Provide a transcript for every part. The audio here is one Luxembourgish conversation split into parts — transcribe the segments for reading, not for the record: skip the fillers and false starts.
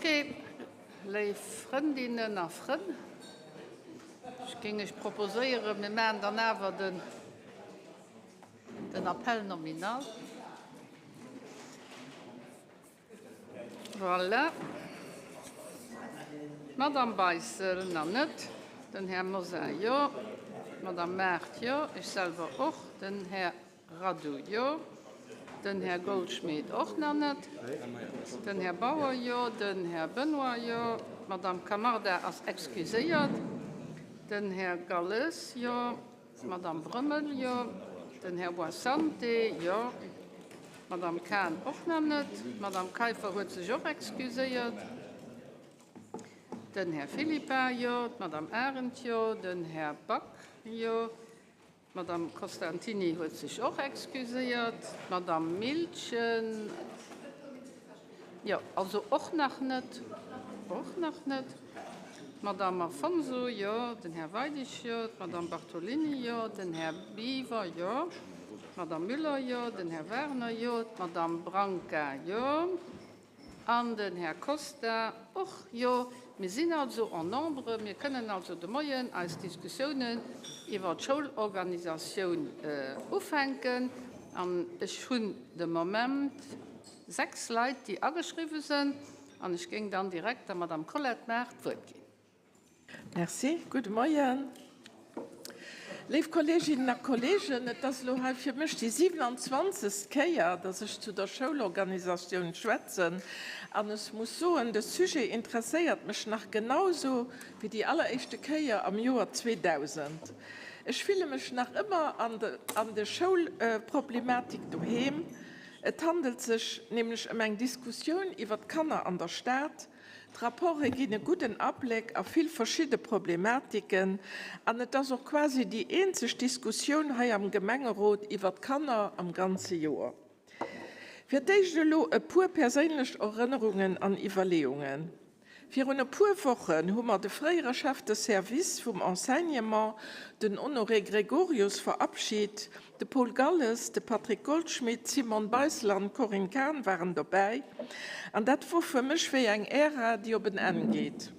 Ok, léif Frëndinnen a Frënn, ech géing Iech proposéieren, mir maachen dann awer den Appel nominal. Voilà. D'Madame Beissel nach net, den Här Mosar jo, d'Madame Maart jo, ech selwer och, den Här Radu jo, den Här Goldschmidt och nach net, den Här Bauer jo, den Här Benoy jo, d'Madame Camarda ass excuséiert, den Här Galles jo, d'Madame Brömmel jo, den Här Boissante jo, d'Madame Cahen och nach net, d'Madame Kaiffer huet sech och excuséiert, den Här Philippart jo, d'Madame Arendt jo, den Här Back jo, D'Madame Costantini huet sech och excuséiert. D'Madame Miltgen, jo, also och nach net, och nach net. D'Madame Afonso, jo. Den Här Weidig, jo. D'Madame Bartolini, jo. Den Här Biver, jo. D'Madame Müller, jo. Den Här Werner, jo. D'Madame Branca, jo. An den Här Costa och, jo. Mir sinn also en nombre. Mir kënnen also de Moien eis Diskussiounen iwwert d'Schoulorganisatioun ufänken. An ech hunn de Moment sechs Leit, déi ageschriwwen sinn. An ech géing dann direkt der Madame Colette Mart d'Wuert ginn. Merci. Gudde Moien, léif Kolleeginnen a Kolleegen. Et ass elo hei fir mech déi 27. Kéier, dass ech zu der Schoulorganisatioun schwätzen. An ech muss soen, de Sujet interesséiert mech nach genausou wéi déi alleréischte Kéier am Joer 2000. Ech fille mech nach ëmmer an de Schoulproblematik doheem. Et handelt sech nämlech ëm eng Diskussioun iwwer d'Kanner an der Stad, D'Rapporte ginn e gudden Abléck a vill verschidde Problematiken an et ass och quasi déi eenzeg Diskussioun hei am Gemengerot iwwer d'Kanner am ganze Joer. Fir d'éischt elo e puer perséinlech Erënnerungen an Iwwerleeungen. Virun e puer Wochen hu mer de fréiere Chef de Service vum Enseignement, den Honoré Gregorius, verabschit. De Paul Galles, de Patrick Goldschmidt, d'Simone Beissel an d'Corinne Cahen waren dobäi. An dat wor fir mech wéi eng Ära, déi op en Enn geet.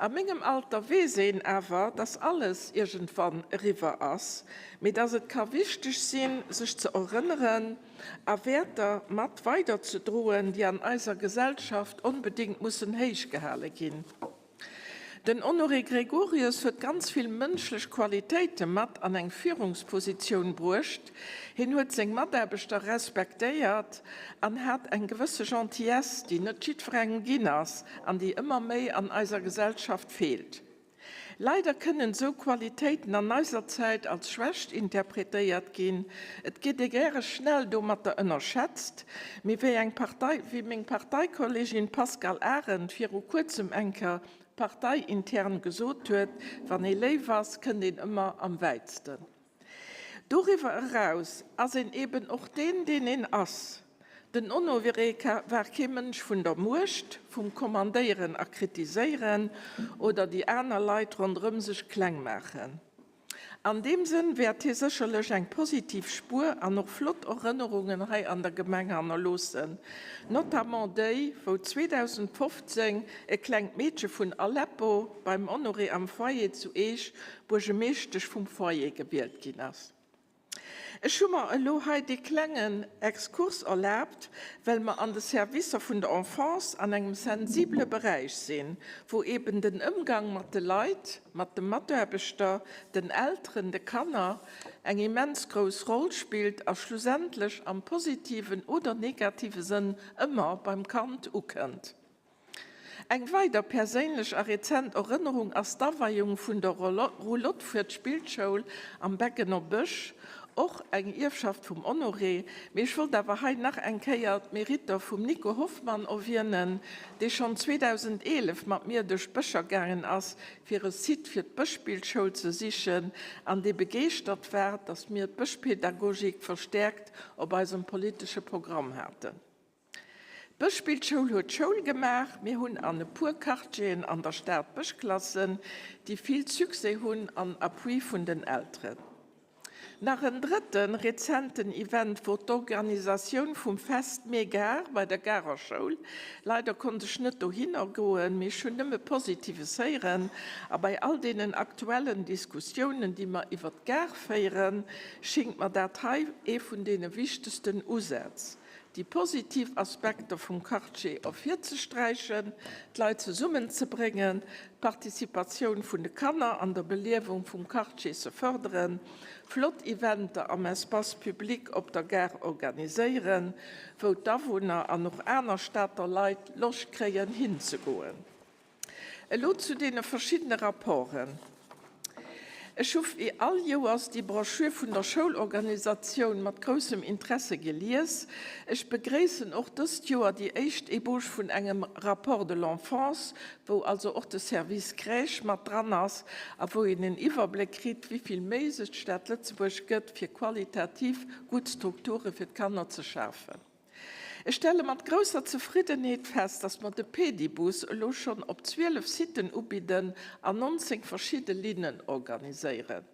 A mengem Alter weess een awer, dass alles iergendwann eriwwer ass, mee dass et ka wichteg sinn, sech ze erënneren a Wäerter mat weiderzedroen, déi an eiser Gesellschaft onbedéngt mussen héich gehale ginn. Den Honoré Gregorius huet ganz vill mënschlech Qualitéite mat an eng Führungspositioun bruecht. Hien huet seng Mataarbechter respektéiert an hat eng gewësse Gentillesse, déi net jiddwerengem ginn ass an déi ëmmer méi an eiser Gesellschaft feelt. Leider kënnen esou Qualitéiten an eiser Zäit als Schwächt interpretéiert ginn. Et geet ee gäre schnell domatter ënnerschätzt. Mee wéi eng Partei, wéi meng Parteikollegin Pascale Arendt viru kuerzem eng Kéier parteiintern gesot huet, Wann ee léif ass, kënnt een ëmmer am wäitsten. Doriwwer eraus ass een eben och deen, deen een ass. Den Honoré war kee Mënsch vun der Muecht, vum Kommandéieren a Kritiséieren oder déi aner Leit ronderëm sech kleng maachen. An deem Sënn wäert hie sécherlech eng positiv Spuer an och flott Erënnerungen hei an der Gemeng hannerloossen, notamment déi, wou 2015 e klengt Meedche vun Aleppo beim Honoré am Foyer zu Eech Buergemeeschtesch vum Foyer gewielt ginn ass. Ech hu mer elo hei dee klengen Exkurs erlaabt, well mer an de Servicer vun der Enfance an engem sensibele Beräich sinn, wou eben den Ëmgang mat de Leit, mat de Mataarbechter, den Elteren, de Kanner eng immens grouss Roll spillt a schlussendlech am positiven oder negative Sënn ëmmer beim Kand ukënnt. Eng weider perséinlech a rezent Erënnerung ass d'Aweiung vun der Roulotte fir d'Spillschoul am Beckener Bësch, och eng Ierfschaft vum Honoré. Mee ech wollt awer hei nach eng Kéier d'Meritter vum Nico Hoffmann erwienen, dee schonn 2011 mat mir duerch d'Bëscher gaangen ass, fir e Site fir d'Bëschspillschoul ze sichen an dee begeeschtert war, datt mir d'Bëschpedagogik verstäerkt op eisem politesche Programm haten. D'Bëschspillschoul huet Schoul gemaach. Mir hunn an e puer Quartieren an der Stad Bëschklassen, déi vill Succès hunn an Appui vun den Elteren. Nach en drëtten rezenten Event wor d'Organisatioun vum Fest Mee Gare bei der Garer Schoul. Leider konnt ech net dohinner goen, mee ech hunn nëmme Positives héieren. A bei all deenen aktuellen Diskussiounen, déi mer iwwer d'Gare féieren, schingt mer dat hei ee vun deene wichtegsten Usätz. déi positiv Aspekter vum Quartier ervirzesträichen, d'Leit zesummenzebréngen, d'Participatioun vun de Kanner an der Beliewung vum Quartier ze fërderen, flott Eventer am Espace public op der Gare organiséieren, wou d'Awunner an och aner Stater Leit Loscht kréien hinzegoen. Elo zu deene verschiddene Rapporten. Ech hu wéi all Joers déi Broschür vun der Schoulorganisatioun mat groussem Interesse gelies. Ech begréissen och dëst Joer déi éischt Ebauche vun engem Rapport de l'enfance, wou also och de Service Crèche mat dran ass a wou een en Iwwerbléck kritt, wéi vill Méi sech d'Stad Lëtzebuerg gëtt, fir qualitativ gutt Strukture fir d'Kanner ze schafen. Ech stelle mat grousser Zefriddenheet fest, dass mer de Pedibus elo schonn op 12 Siten ubidden an 19 verschidde Linnen organiséieren.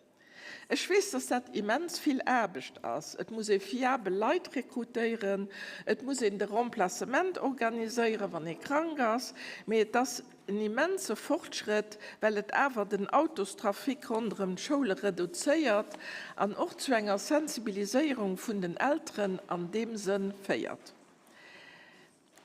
Ech weess, dass dat immens vill Aarbecht ass. Et muss ee fiabel Leit rekrutéieren, et muss een de Remplacement organiséieren, wann ee krank ass, mee et ass en immense Fortschrëtt, well et awer den Autostrafic ronderëm d'Schoule reduzéiert an och zu enger Sensibiliséierung vun den Elteren an deem Sënn féiert.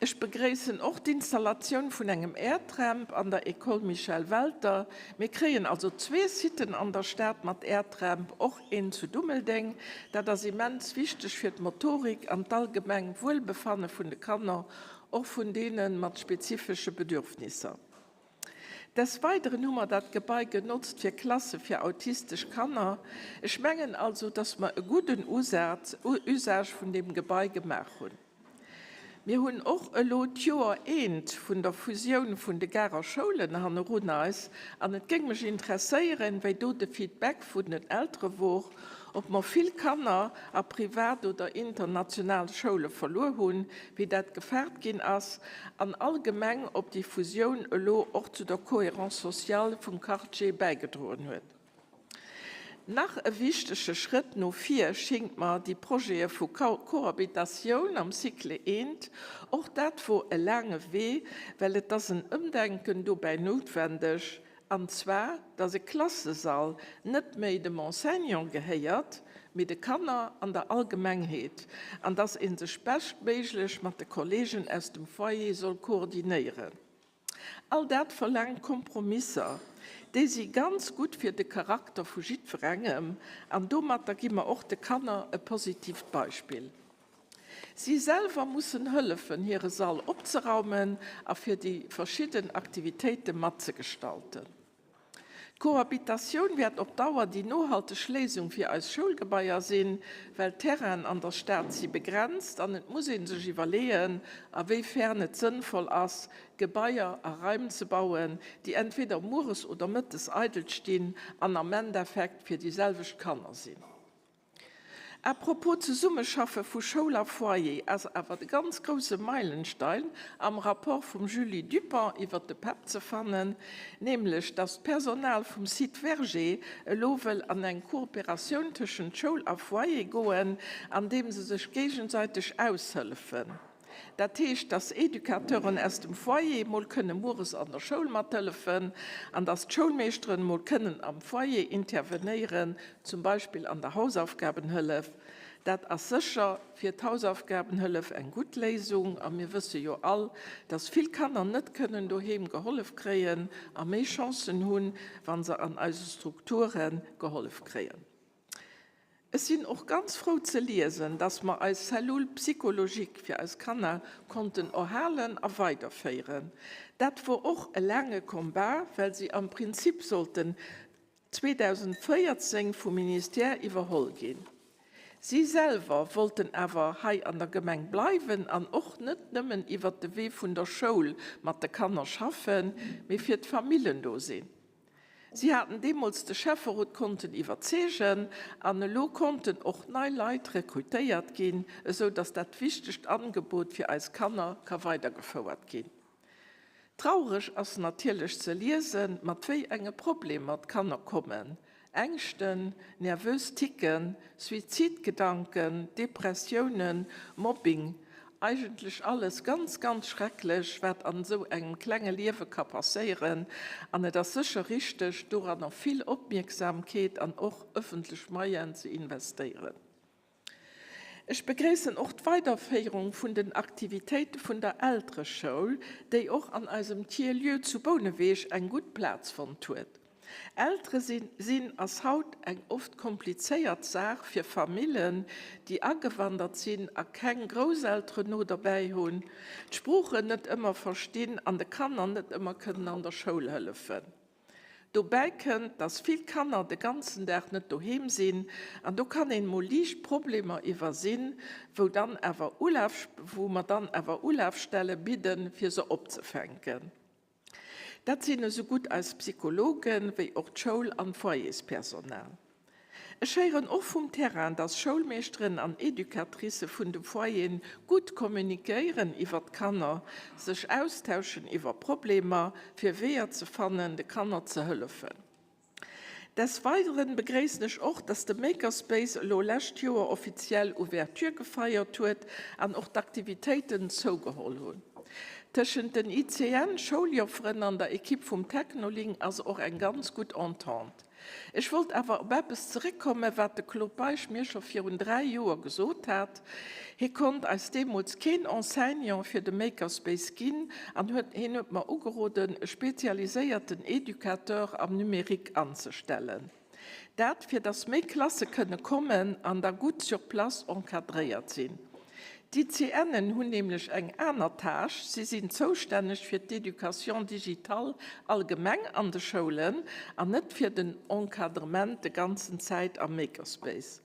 Ech begréissen och d'Installatioun vun engem Airtramp an der École Michel Welter. Mir kréien also zwee Siten an der Stad mat Airtramp, och een zu Dummeldeng. Dat ass immens wichteg fir d'Motorik an d'allgemeng Wuelbefanne vun de Kanner, och vun deene mat spezifesche Bedürfnisser. Des Weideren hu mer dat Gebai genotzt fir Klasse fir autistesch Kanner. Ech mengen also, dass mer e gudden Usage vun deem Gebai gemaach hunn. Mir hunn och elo d'Joer eent vun der Fusioun vun de Garer Schoulen hannerun eis an et géing mech interesséieren, wéi do de Feedback vun den Eltere wor, ob mer vill Kanner a privat oder international Schoule verluer hunn, wéi dat gefaart ginn ass, an allgemeng ob déi Fusioun elo och zu der Cohérence sociale vum Quartier bäigedroen huet. Nach e wichtege Schrëtt no vir schingt mer déi Projete vu Cohabitatioun am Cycle I. Och dat wor e laange Wee, well et ass en Ëmdenken dobäi noutwendeg, An zwar, dass e Klassesall net méi dem Enseignant gehéiert, mee de Kanner an der Allgemengheet, an dass ee sech beschtméiglech mat de Kollegen aus dem Foyer soll koordinéieren. All dat verlaangt Kompromisser. Déi si ganz gutt fir de Charakter vu jiddwerengem, an domatter gi mer och de Kanner e positiivt Beispill. Si selwer mussen hëllefen, hire Sall opzeraumen a fir déi verschidden Aktivitéite matzegestalten. D'Cohabitatioun wäert op Dauer déi nohalteg Léisung fir eis Schoulgebaier sinn, well d'Terrainen an der Stad si begrenzt an et muss ee sech iwwerleeën, a wéi fern et sënnvoll ass, Gebaier a Raim ze bauen, déi entweder mueres oder mëttes eidel stinn an am Endeffekt fir déi selwecht Kanner sinn. À propos Zesummeschaffe vu Schoul a Foyer ass awer de ganz grousse Meilenstein am Rapport vum Julie Dupont iwwert de PEP ze fannen, nämlech datt d'Personal vum Site Verger elo wëll an eng Kooperatioun tëschent Schoul a Foyer goen, andeem se sech géigesäiteg aushëllefen. Dat heescht, dass Educateuren aus dem Foyer mol kënne mueres an der Schoul mathëllefen an dass d'Schoulmeeschteren mol kënnen am Foyer intervenéieren, zum Beispill an der Hausaufgabenhëllef. Dat ass sécher fir d'Hausaufgabenhëllef eng gutt Léisung a mir wësse jo all, dass vill Kanner net kënnen doheem gehollef kréien a méi Chancen hunn, wa se an eise Strukture gehollef kréien. Ech sinn och ganz frou ze liesen, dass mer eis Cellule psychologique fir eis Kanner konnten erhalen a weiderféieren. Dat wor och e laange Combat, well si am Prinzip sollten 2014 vum Ministère iwwerholl ginn. Si selwer wollten awer hei an der Gemeng bleiwen an och net nëmmen iwwert de Wee vun der Schoul mat de Kanner schaffen, mee fir d'Famillen do sinn. Si haten deemools de Schäfferot konnten iwwerzeegen an elo konnten och nei Leit rekrutéiert ginn, esou datt dat wichtegt Angebot fir eis Kanner ka weidergefouert ginn. Traureg ass natierlech ze liesen, mat wéi enge Problemer d'Kanner kommen. Ängschten, nervös Ticken, Suizidgedanken, Depressiounen, Mobbing, eigentlech alles ganz, ganz schrecklech, wat an esou engem klenge Liewe ka passéieren. An et ass sécher richteg, doranner vill Opmierksamkeet an och ëffentlech Moyenen ze investéieren. Ech begréissen och d'Weiderféierung vun den Aktivitéite vun der Eltereschoul, déi och an eisem Tiers-lieu zu Bouneweg eng gutt Plaz fonnt huet. Eltere sinn ass haut eng oft komplizéiert Saach fir Famillen, déi agewandert sinn a keng Grousselteren no derbäi hunn, d'Sproochen net ëmmer verstinn an de Kanner net ëmmer kënnen an der Schoul hëllefen. Dobäi kënnt, dass vill Kanner de ganzen Dag net doheem sinn an do kann een mol liicht Problemer iwwersinn, wou dann awer Ulaf, wou mer dann awer Ulafstelle bidden, fir se opzefänken. Dat sinn esou gutt eis Psychologen, wéi och d'Schoul an d'Foyerspersonal. Ech héieren och vum Terrain, dass Schoulmeeschteren an Educatricë vun de Foyeren gutt kommunikéieren iwwer d'Kanner, sech austauschen iwwer Problemer, fir Weeër ze fannen, de Kanner ze hëllefen. Des Weideren begréissen ech och, dass de Makerspace elo lescht Joer offiziell Ouverture gefeiert huet an och d'Aktivitéiten zougeholl hunn. Tëschent den ICN-Schouljofferen an der Ekipp vum Technoling ass och eng ganz gutt Entente. Ech wollt awer op eppes zeréckkommen, wat de Claude Meisch mir scho virun 3 Joer gesot hat. Hie konnt eis deemools keen Enseignant fir de Makerspace ginn an huet hien huet mer ugeroden, e spezialiséierten Educateur am Numérique anzestellen. Dat, fir dass méi Klasse kënne kommen an da gutt sur place encadréiert sinn. D'ICNen hunn nämlech eng aner Tâche, si sinn zoustänneg fir d'Education digitale allgemeng an de Schoulen an net fir den Encadrement de ganzen Zäit am Makerspace.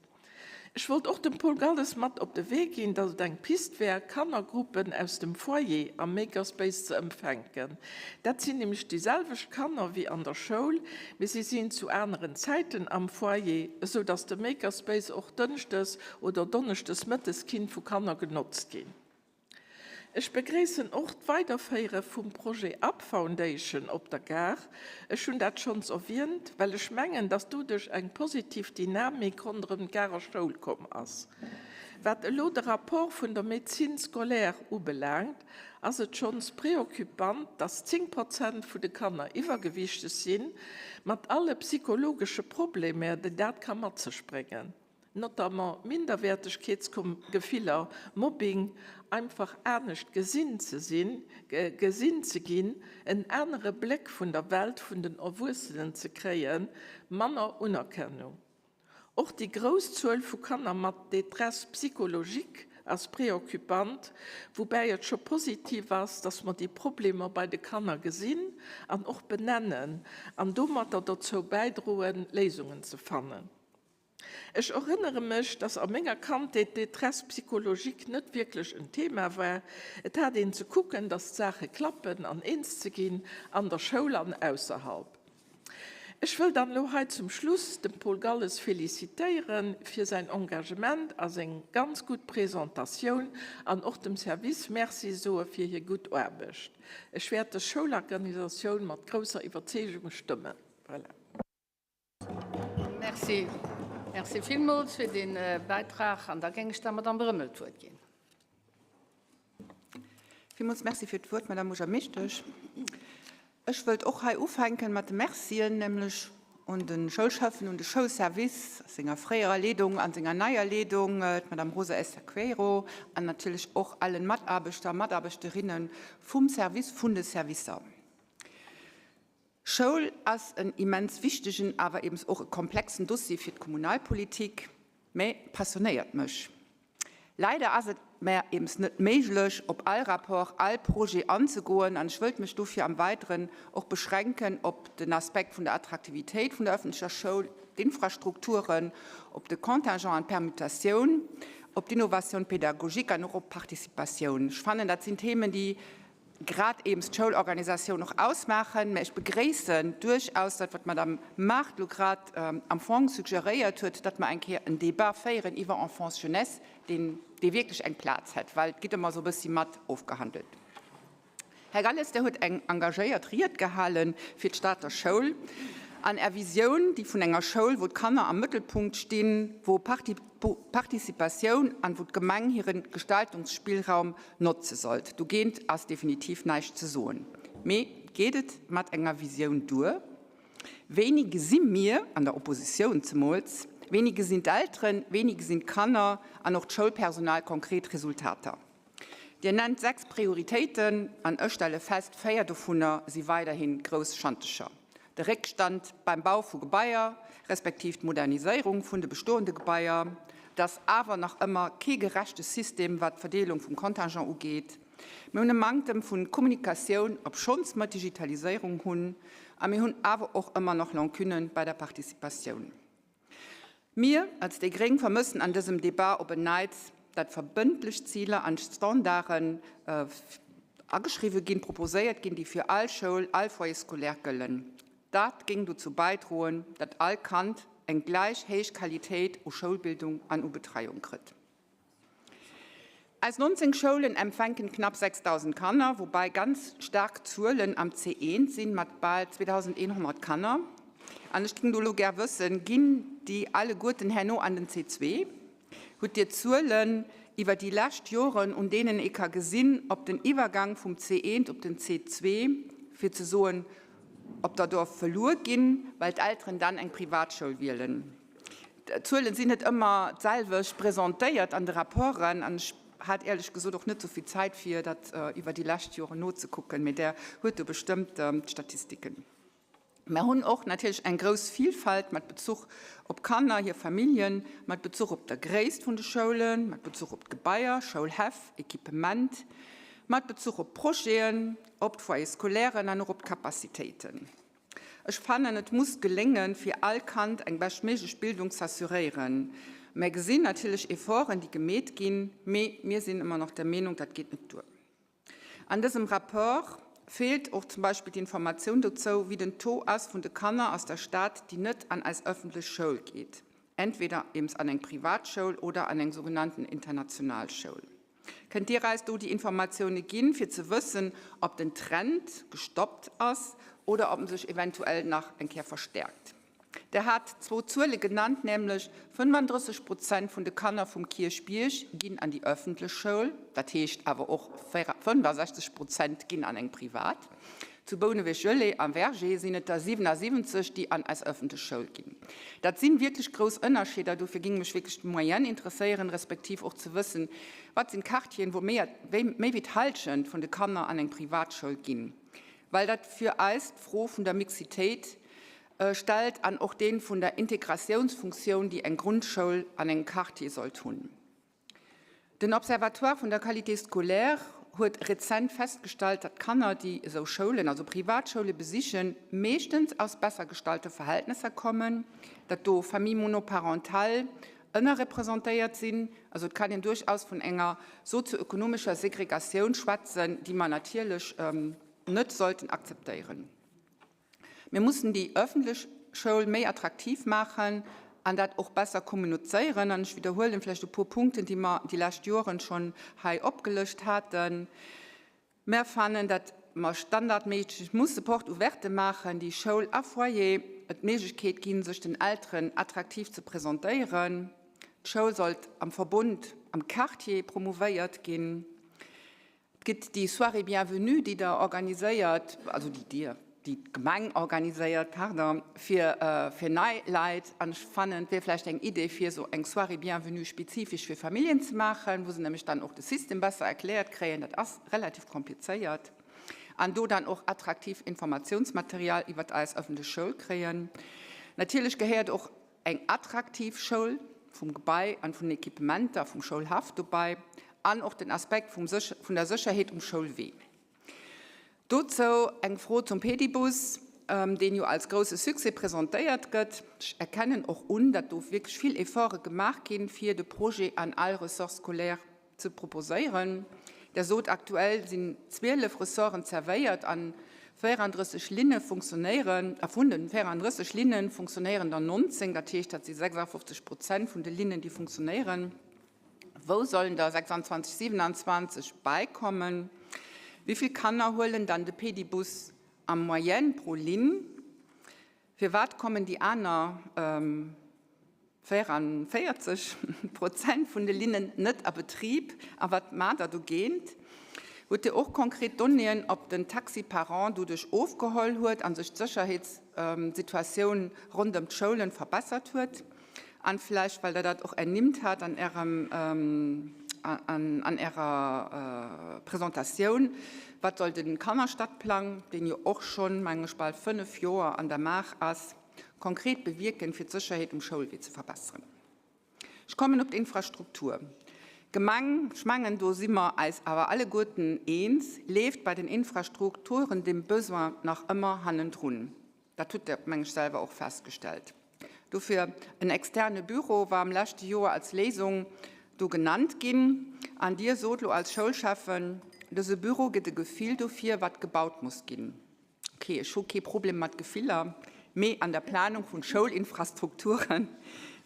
Ech wollt och dem Paul Galles mat op de Wee ginn, datt et eng Pist wär, Kannergruppen aus dem Foyer am Makerspace ze ëmfänken. Dat sinn nämlech déi selwecht Kanner wéi an der Schoul, mee si sinn zu aneren Zäiten am Foyer, esou datt de Makerspace och dënschdes oder donneschdes mëttes kinnt vu Kanner genotzt ginn. Ech begréissen och d'Weiderféiere vum Projet Up Foundation op der Gare. Ech hunn dat schonns erwient, well ech mengen, dass doduerch eng positiv Dynamik ronderëm d'Garer Schoul komm ass. Wat elo de Rapport vun der Médecine scolaire ubelaangt, ass et schonns préoccupant, dass 10 Prozent vu de Kanner iwwergewichteg sinn, mat alle psychologesche Problemer, déi dat ka mat sech bréngen. Notamment Minderwäertegkeetsgefiller, Mobbing, einfach anescht gesinn ze sinn, gesinn ze ginn, en anere Bléck vun der Welt vun den Erwuessenen ze kréien, manner Unerkennung. Och déi grouss Zuel vu Kanner mat Détresse psychologique ass préoccupant, woubäi et scho positiv ass, dass mer déi Problemer bei de Kanner gesinn an och benennen an domatter dozou bäidroen, Léisungen ze fannen. Ech erënnere mech, dass a menger Kandheet d'Détresse psychologique net wierklech en Thema war. Et hat een ze kucken, dass d'Saache klappen an eens ze ginn, an der Schoul an ausserhalb. Ech wëll dann elo hei zum Schluss dem Paul Galles felicitéiere fir säin Engagement a seng ganz gutt Presentatioun an och dem Service Merci soe fir hir gutt Aarbecht. Ech wäert dës Schoulorganisatioun mat grousser Iwwerzeegung stëmmen. Voilà. Merci. Merci villmools fir dee Bäitrag. An da géing ech der Madamm Brömmel d'Wuert ginn. Villmools Merci fir d'Wuert, Madamm Buergermeeschtesch. Ech wëllt och hei ufänken mat de Mercien, nämlech un de Schoulschäffen, un de Schoulservice a senger fréierer Leedung an senger neier Leedung, d'Madamm Rosa Esther Queiro, an natierlech och allen Mataarbechter a Mataarbechterinnen vum Service, vun de Servicer. Schoul ass en immens wichtegen, awer eben och e komplexen Dossier fir d'Kommunalpolitik, mä passionéiert mech. Leider ass et mär eben net méiglech, op all Rapport, all Projet anzegoen an ech wëllt mech dofir am Weideren och beschränken op den Aspekt vun der Attraktivitéit vun der öffentlecher Schoul, d'Infrastrukturen, op de Contingent an d'Permutatioun, op d'Innovation pédagogique an och op d'Participatioun. Ech fannen, dat sinn Themen, déi grad eems d'Schoulorganisatioun och ausmaachen, mä ech begréissen duerchaus dat, wat d'Madame Mart elo grad am Fong suggeréiert huet, datt mer eng Kéier en Débat féieren iwwer Enfance jeunesse, deen, dee wierklech eng Plaz hätt, well et gétt ëmmer esou e bëssi mat ofgehandelt. Här Galles, Der hutt eng engagéiert Ried gehale fir d'Stater Schoul. An Är Visioun, déi vun enger Schoul, wou d'Kanner am Mëttelpunkt stinn, wou Participatioun an wou d'Gemeng hire Gestaltungsspillraum notze sollt, dogéint ass definitiv näischt ze soen. Mee geet et mat enger Visioun duer? Wéini gesi mir, an der Oppositioun zemools, wéini gesinn d'Elteren, wéini gesinn d'Kanner an och d'Schoulpersonal konkret Resultater? Dir nennt 6 Prioritéiten an ech stelle fest, 4 dovunner si weiderhi grouss Schantecher, de Réckstand beim Bau vu Gebaier respektiv d'Moderniséierung vun de bestoende Gebaier, et ass awer nach ëmmer kee gerechte System wat d'Verdeelung vum Contingent ugeet, mir hunn e Manktem vu Kommunikatioun, obschonns mer d'Digitaliséierung hunn, a mir hunn awer och ëmmer nach Lacunë bei der Participatioun. Mir als déi gréng vermëssen an dësem Debat op en Neits, dat verbëndlech Ziler an Standarden ageschriwwe ginn, proposéiert ginn, déi fir all Schoul, all Foyer scolaire gëllen. Dat géing dozou bäidroen, dat all Kand eng gläich héich Qualitéit u Schoulbildung an u Betreiung kritt. Eis 19 Schoulen empfänken knapp 6.000 Kanner, woubäi ganz staark Zuelen am C1 sinn, mat bal 2.100 Kanner. An ech géing do elo gär wëssen, Ginn déi alleguerten herno an den C2? Hutt Dir Zuelen iwwer déi lescht Joren, un deenen ee ka gesinn, ob den Iwwergang vum C1 op den C2, fir ze soen, ob der do verluer ginn, well d'Elteren dann eng Privatschoul wielen? D'Zuelen sinn net ëmmer d'selwecht presentéiert an de Rapporten an ech hat éierlech gesot och net esou vill Zäit fir dat iwwer déi lescht Joren nozekucken, mee Der huet do bestëmmt d'Statistiken. Mer hunn och natierlech eng grouss Vielfalt mat Bezuch op Kanner, hir Familljen, mat Bezuch op der Gréisst vun de Schoulen, mat Bezuch op d'Gebaier, Schoulhäff, Equipement, mat Bezuch op d'Projeten, op d'Foyers scolairen an och op d'Capacitéiten. Ech fannen, et muss geléngen, fir all Kand eng beschtméiglech Bildung z'assuréieren. Mär gesinn natierlech Efforten, déi gemeet ginn, mee mir sinn ëmmer nach der Meenung, dat geet net duer. An dësem Rapport feelt och zum Beispill d'Informatioun dozou, wéi den Taux ass vun de Kanner aus der Stad, déi net an eis ëffentlech Schoul geet, entweder eems an eng Privatschoul oder an eng sougenannten international Schoul. Kënnt Dir eis do déi Informatioune ginn, fir ze wëssen, ob den Trend gestoppt ass oder ob en sech eventuell nach eng Kéier verstärkt? Der hat zwou Zuele genannt, nämlech 35 Prozent vun de Kanner vum Kierchbierg ginn an déi ëffentlech Schoul, dat heescht awer och 65 Prozent ginn an eng privat. Zu Bouneweg-Gelée a Verger sinn et der 77, déi an eis ëffentlech Schoul ginn. Dat si wierklech grouss Ënnerscheeder. Dofir géing mech wierklech d'Moyenne interesséieren, respektiv och ze wëssen, Wat sinn d'Quartieren, wou méi wéi d'Hallschent vun de Kanner an eng Privatschoul ginn? Well dat fir eis d'Fro vun der Mixitéit stellt an och dee vun der Integratiounsfunktioun, déi eng Grundschoul an engem Quartier sollt hunn. Den Observatoire vun der Qualité scolaire huet rezent festgestallt, datt Kanner, déi esou Schoulen, also Privatschoule besichen, meeschtens aus besser gestallte Verhältnesser kommen, datt do Familles monoparentales ënnerrepresentéiert sinn. Also et kann een duerchaus vun enger sozioökonomescher Segregatioun schwätzen, déi mer natierlech net sollten akzeptéieren. Mir mussen déi öffentlech Schoul méi attraktiv maachen an dat och besser kommunizéieren. An ech widderhuelen vläicht e puer Punkten, déi mer déi lescht Joren schonn hei opgelëscht haten. Mer fannen, datt mer standardméisseg musse Porte ouverte maachen, déi Schoul a Foyer et d'Méiglechkeet ginn, sech den Elteren attraktiv ze presentéieren. D'Schoul sollt am Verbund am Quartier promouvéiert ginn. Et gëtt déi Soirée Bienvenue, déi Der organiséiert, also déi Dir, déi d'Gemeng organiséiert, pardon, fir, fir nei Leit. An ech fannen, et wier vläicht eng Idee, fir esou eng Soirée Bienvenue spezifesch fir Familljen ze maachen, wou se nämlech dann och de System besser erkläert kréien. Dat ass relativ komplizéiert. An do dann och attraktiv Informatiounsmaterial iwwert eis ëffentlech Schoul kréien. Natierlech gehéiert och Eng attraktiv Schoul, vum Gebai an vun den Equipementer, vum Schoulhaff dobei an och den Aspekt vum vun der Sécherheet um Schoulwee. Dozou eng Fro zum Pedibus, deen jo als grousse Succès presentéiert gëtt. Ech erkennen och un, datt do wierklech vill Efforte gemaach ginn, fir de Projet an all Ressort scolaire ze proposéieren. Der sot, aktuell sinn 12 Ressorten zerwéiert an 34 Linne funktionéieren, a vun den 34 Linne funktionéieren der 19, dat heescht, dat si 56 Prozent vun de Linnen, déi funktionéieren. Wou sollen der 26, 27 bäikommen? Wéi vill Kanner huelen dann de Pedibus en moyenne pro Linn? Firwat kommen déi aner 44 Prozent vun de Linnen net a Betrib a wat maacht Der dogéint? Hutt Dir och konkret Donnéeën, ob den Taxi parent doduerch ofgeholl huet a sech d'Sécherheetssituatioun rondëm d'Schoulen verbessert huet? An vläicht, well Der dat och ernimmt hat an Ärem, an Ärer Presentatioun, Wat soll den Kannerstadplang, deen jo och schonn, mengen ech, bal 5 Joer an der Maach ass, konkret bewierken, fir d'Sécherheet um Schoulwee ze verbesseren? Ech kommen op d'Infrastruktur. D'Gemeng, ech mengen, do si mer eis awer alleguerten eens, leeft bei den Infrastrukturen dem Besoin nach ëmmer hannendrun. Dat hutt Der, meng ech, selwer och festgestellt. Dofir, en externe Büro war am leschte Joer als Léisung do genannt ginn. An Dir sot elo als Schoulschäffen, dëse Büro gëtt e Gefill dofir, wat gebaut muss ginn. Ok, ech hu kee Problem mat Gefiller, mee an der Planung vun Schoulinfrastrukture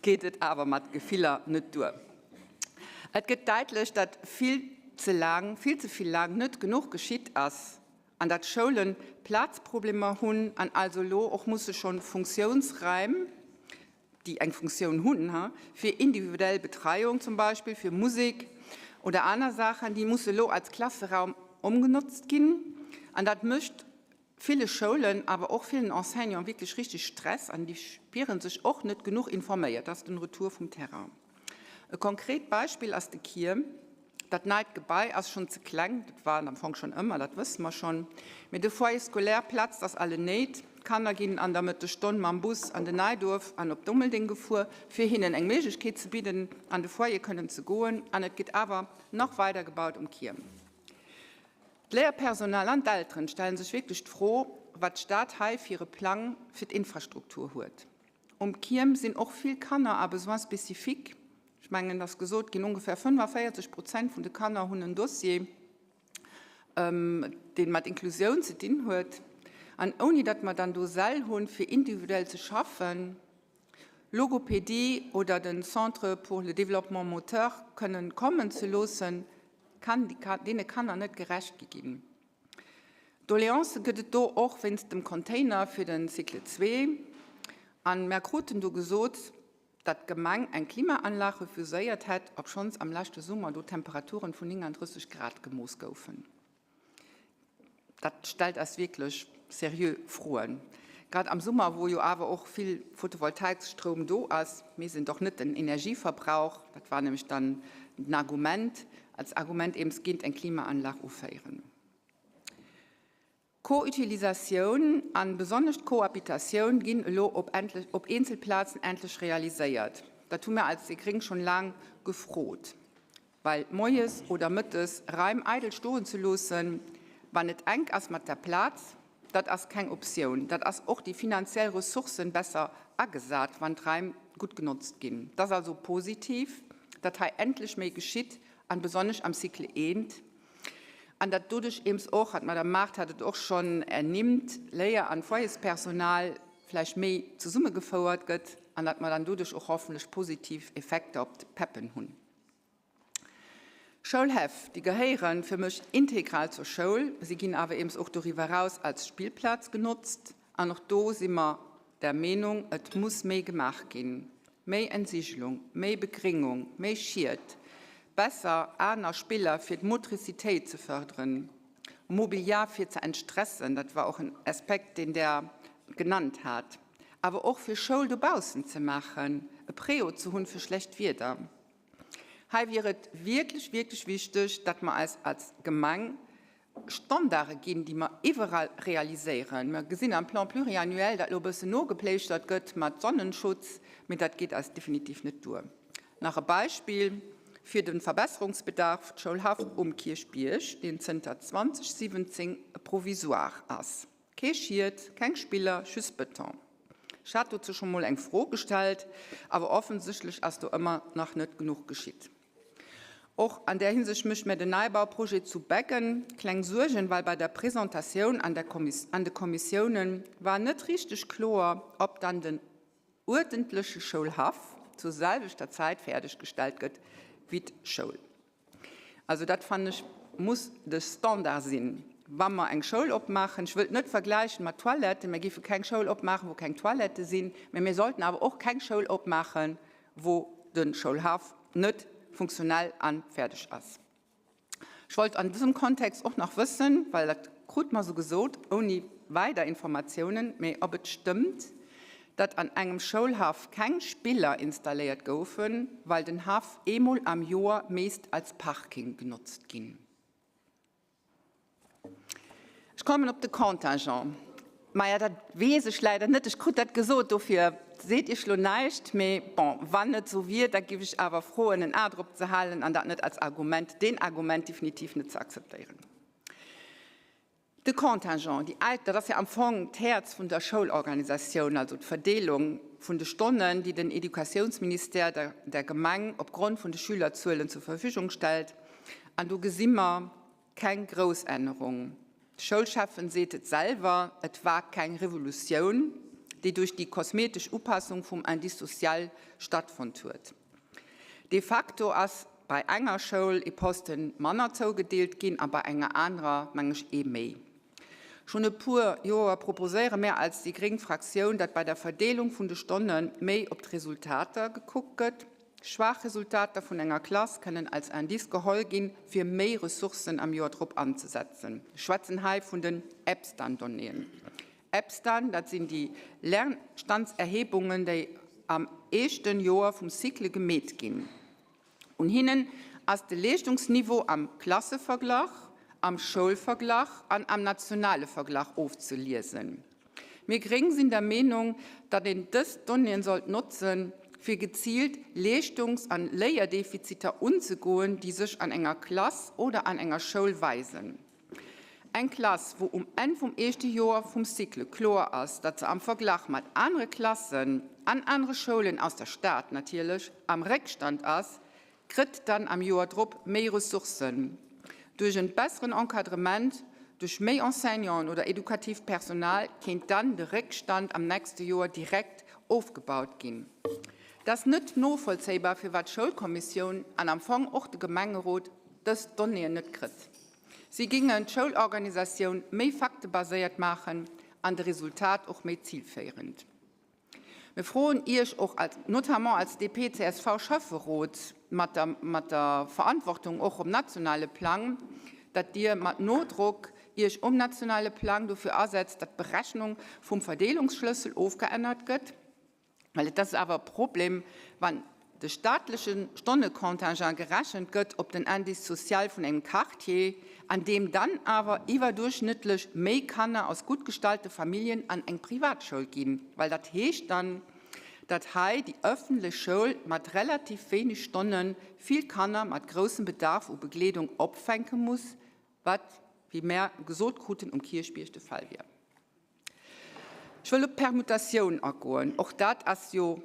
geet et awer mat Gefiller net duer. Et gëtt däitlech, datt vill ze laang, vill ze vill laang net genuch geschitt ass an datt Schoulen Plazproblemer hunn an also elo och musse schonn Funktiounsraim, déi eng Funktioun hunn, fir individuell Betreiung zum Beispill, fir Musek oder aner Saachen, déi musse elo als Klasseraum ëmgenotzt ginn. An dat mécht ville Schoulen, awer och villen Enseignanten wierklech richteg Stress an déi spiere sech och net genuch informéiert. Dat ass den Retour vum Terrain. E konkret Beispill ass de Kierm. Dat neit Gebai ass schonn ze kleng, dat war et am Fong schonn ëmmer, dat wësse mer schonn, mee de Foyer scolaire platzt aus allen Néit. D'Kanner ginn an der Mëttesstonn mam Bus an den Neiduerf an op Dummeldeng gefuer, fir hinnen eng Méiglechkeet ze bidden, an de Foyer kënnen ze goen. An et gëtt awer nach weider gebaut um Kierm. D'Léierpersonal an d'Elteren stelle sech wierklech d'Fro, wat d'Stad hei fir e Plang fir d'Infrastruktur huet. Um Kierm sinn och vill Kanner à besoins spécifiques. Ech mengen, et ass gesot ginn, ongefähr 45 Prozent vun de Kanner hunn en Dossier, dee mat Inklusioun ze dinn huet. An ouni datt mer dann do Säll hunn, fir individuell ze schaffen, Logopedie oder den Centre pour le développement moteur kënnen kommen ze loossen, kann deene Kanner net gerecht gi ginn. Doleancë gëtt et do och wéinst dem Container fir den Cycle 2. An mär kruten do gesot, dat d'Gemeng eng Klimaanlag refuséiert hätt, obschonns am leschte Summer do Temperaturen vun 39 Grad gemooss goufen. Dat stellt eis wierklech seriö Froen. Grad am Summer, wou jo awer och vill Photovoltaikstroum do ass, misst een doch net den Energieverbrauch, dat war nämlech dann den Argument, als Argument eems géint eng Klimaanlag uféieren. D'Co-Utilisatioun an besonnesch d'Cohabitatioun ginn elo op endlech op eenzel Plazen endlech realiséiert. Dat hu mir als déi Gréng schonn laang gefrot, well moies oder mëttes Raim eidel stoen ze loossen, wann et enk ass mat der Plaz, dat ass keng Optioun. Dat ass och déi finanziell Ressourcen besser agesat, wann d'Raim gutt genotzt ginn. Et ass also positiv, datt hei endlech méi geschitt an besonnesch am Cycle I, an datt doduerch eems och, an d'Madame Mart hat et och schonn ernimmt, Léier an Foyerspersonal vläicht méi zesummegefouert gëtt an datt mer dann doduerch och hoffentlech positiv Effekter op d'PEPen hunn. Schoulhäff, déi gehéiere fir mech integral zur Schoul, si ginn awer eems och doriwwer eraus als Spillplaz genotzt an och do si mer der Meenung, et muss méi gemaach ginn, méi Entsigelung, méi Begringung, méi Schied, besser aner Spiller fir d'Motricitéit ze förderen, Mobiliar fir ze entstressen, dat war och en Aspekt, deen Der genannt hat, awer och fir Schoul dobaussen ze maachen, e Préau ze hunn fir schlecht Wieder. Hei wier et wierklech, wierklech wichteg, datt mer eis als Gemeng Standarde ginn, déi mer iwwerall realiséieren. Mer gesinn am Plan pluriannuel, datt elo e bëssen nogepléischtert gëtt mat Sonnenschutz, mee dat geet eis definitiv net duer. Nach e Beispill fir de Verbesserungsbedarf, d'Schoulhaff um Kierchbierg, deen zënter 2017 e Provisoire ass. Kee Schied, keng Spiller, just Beton. Ech hat dozou scho mol eng Fro gestallt, awer offensichtlech ass do ëmmer nach net genuch geschitt. Och an där Hinsicht mécht mir den Neibauprojet zu Beggen kleng Suergen, well bei der Presentatioun an der an de Kommissiounen war net richteg kloer, ob dann den uerdentleche Schoulhaff zur selwechter Zäit fäerdeggestellt gëtt wéi d'Schoul. Also dat fannen ech muss de Standard sinn. Wa mer eng Schoul opmaachen, ech wëllt net vergläichen mat Toiletten, mir géife keng Schoul opmaachen, wou keng Toilettë sinn, mä mir sollten awer och keng Schoul opmaachen, wou de Schoulhaff net funktionell a fäerdeg ass. Ech wollt an dësem Kontext och nach wëssen, well dat krut mer esou gesot, ouni weider Informatiounen, mä ob et stëmmt, datt an engem Schoulhaff keng Spiller installéiert goufen, well den Haff eemol am Joer meest als Parking genotzt ginn. Ech kommen op de Contingent. Maja, dat weess ech leider net. Ech krut dat gesot, dofir seet Iech lo näischt. Mee bon, wann et esou wier, da giff ech awer froen, en A drop ze halen an dat net als Argument, deen Argument definitiv net ze akzeptéieren. De Contingent, déi Äit, dat ass jo am Fong d'Häerz vun der Schoulorganisatioun, also d'Verdeelung vun de Stonnen, déi den Educatiounsministère der der Gemeng opgrond vun de Schülerzuelen zur Verfügung stellt. An do gesi mer keng grouss Ännerung. De Schoulschäffen seet et selwer, et war keng Revolutioun, déi duerch déi kosmetesch Upassung vum Indice social stattfonnt huet. De facto ass bei enger Schoul ee Posten manner zougedeelt ginn a bei enger anerer, meng ech, ee méi. Schonn e puer Joer proposéiere mär als déi gréng Fraktioun, datt bei der Verdeelung vun de Stonne méi op d'Resultater gekuckt gëtt. Schwaach Resultater vun enger Klass kënnen als Indice geholl ginn, fir méi Ressourcen am Joer drop anzesetzen. Ech schwätzen hei vun den EPSTAN-Donnéeën. EPSTAN, dat sinn déi Lernstandserhebungen, déi am éischten Joer vum Cycle gemeet ginn. Un hinnen ass de Leeschtungsniveau am Klasseverglach, am Schoulverglach an am nationale Verglach ofzeliesen. Mir Gréng sinn der Meenung, datt een dës Donnéeën sollt notzen, fir geziilt Leeschtungs an Léierdefiziter unzegoen, déi sech an enger Klass oder an enger Schoul weisen. Eng Klass, wou um Enn vum éischte Joer vum Cycle kloer ass, datt se am Verglach mat anere Klassen an anere Schoulen aus der Stad natierlech am Réckstand ass, kritt dann am Joer drop méi Ressourcen. Duerch en besseren Encadrement, duerch méi Enseignanten oder edukatiivt Personal kéint dann de Réckstand am nächste Joer direkt ofgebaut ginn. Et ass net novollzéibar, firwat d'Schoulkommissioun an am Fong och de Gemengerot dës Donnéeën net kritt. Si gingen d'Schoulorganisatioun méi faktebaséiert maachen an de Resultat och méi zilféierend. Mir froen Iech och als, notamment als DP-CSV-Schäfferot mat der, mat der Verantwortung och um nationale Plang, datt Dir mat Nodrock Iech um nationale Plang dofir asetzt, datt d'Berechnung vum Verdeelungsschlëssel ofgeännert gëtt, well et ass awer e Problem, wann de staatleche Stonnecontingent gerechent gëtt op den Indice social vun engem Quartier, an deem dann awer iwwerduerchschnëttlech méi Kanner aus gutt gestallte Familljen an eng Privatschoul ginn, well dat heescht dann, datt hei déi ëffentlech Schoul mat relativ wéineg Stonne vill Kanner mat groussem Bedarf u Begleedung opfänke muss, wat, wéi mär gesot kruten, um Kierchbierg de Fall wier. Ech wëll op d'Permutatioun agoen. Och dat ass jo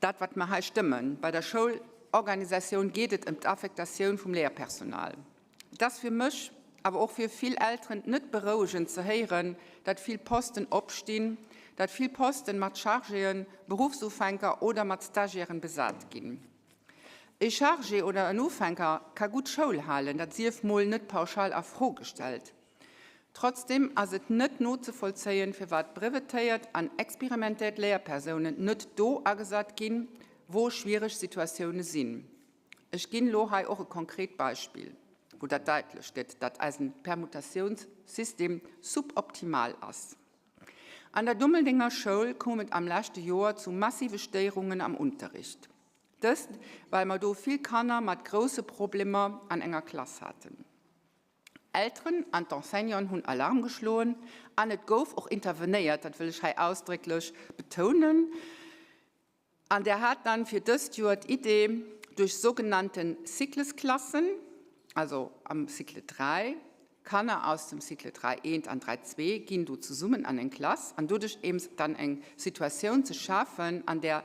dat, wat mer hei stëmmen. Bei der Schoulorganisatioun geet et ëm d'Affektatioun vum Léierpersonal. Et ass fir mech, awer och fir vill Elteren net berouegend ze héieren, datt vill Posten opstinn, datt vill Posten mat Chargéen, Beruffsufänker oder mat Stagiairen besat ginn. E Chargé oder en Ufänker ka gutt Schoul halen, dat sief mol net pauschal a Fro gestallt. Trotzdem ass et net nozevollzéien, firwat brevetéiert an experimentéiert Léierpersounen net do agesat ginn, wou schwiereg Situatioune sinn. Ech ginn elo hei och e konkret Beispill, wou dat daitlech gëtt, datt eisen Permutatiounssystem suboptimal ass. An der Dummeldenger Schoul koum et am leschte Joer zu massive Stéierungen am Unterricht. Dëst, well mer do vill Kanner mat grousse Problemer an enger Klass haten. Elteren an d'Enseignanten hunn Alarm geschloen an et gouf och intervenéiert, dat wëll ech hei ausdrécklech betounen. An där hat dann fir dëst Joer d'Idee, duerch sougenannte Cyclesklassen, also am Cycle 3, Kanner aus dem Cycle 3 eent an 3 zwee ginn do zesummen an eng Klass an doduerch eben dann eng Situatioun ze schafen, an där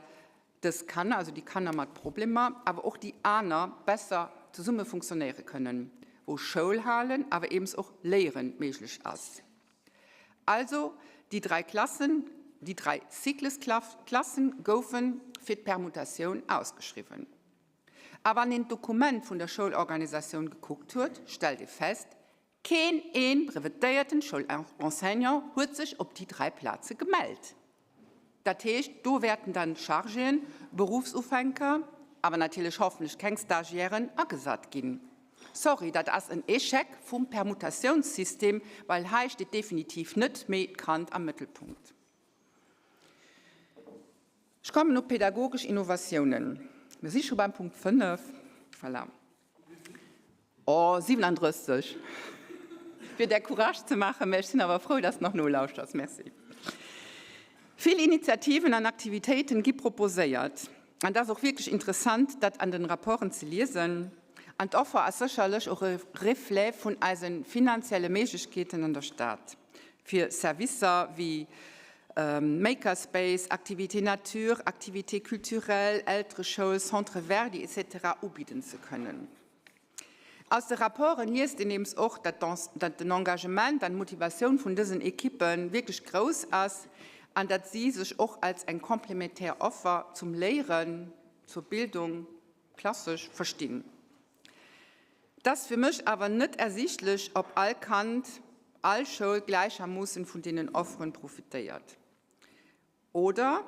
dës Kanner, also déi Kanner mat Problemer, awer och déi aner besser zesumme funktionéiere kënnen, wou Schoul halen, awer eems och Léieren méiglech ass. Also déi 3 Klassen, déi 3 Cyclesklassen goufe fir d'Permutatioun ausgeschriwwen. A wann een d'Dokument vun der Schoulorganisatioun gekuckt huet, stellt ee fest, Keen een brevetéierten Schoulenseignant huet sech op déi 3 Plaze gemellt. Dat heescht, do wäerten dann Chargéen, Berufsufänker, awer natierlech hoffentlech keng Stagiairen agesat ginn. Sorry, dat ass en Échec vum Permutationssystem, well hei steet definitiv net méi d'Kand am Mëttelpunkt. Ech kommen op pädagogesch Innovatiounen. Mir si scho beim Punkt 5. Voilà. Oh, 37. Fir der Courage ze maachen, mä ech sinn awer frou, dass de nach nolauschters. Merci. Vill Initiativen an Aktivitéiten gi proposéiert. An et ass och wierklech interessant, dat an den Rapporten ze liesen. An d'Offer ass sécherlech och e Reflet vun eise finanzielle Méiglechkeeten an der Stad, fir Servicer wéi Makerspace, Activités nature, Activités culturelles, Eltereschoul, Centre Verdi etc. Ubidden ze kënnen. Aus de Rapporten liest een eems och, datt den Engagement an d'Motivatioun vun dësen Ekippe wierklech grouss ass an datt si sech och als eng complémentaire Offer zum Léieren, zur Bildung klassesch verstinn. Et ass fir mech awer net ersichtlech, ob all Kand, all Schoul gläichermoossen vun deenen Offeren profitéiert. Oder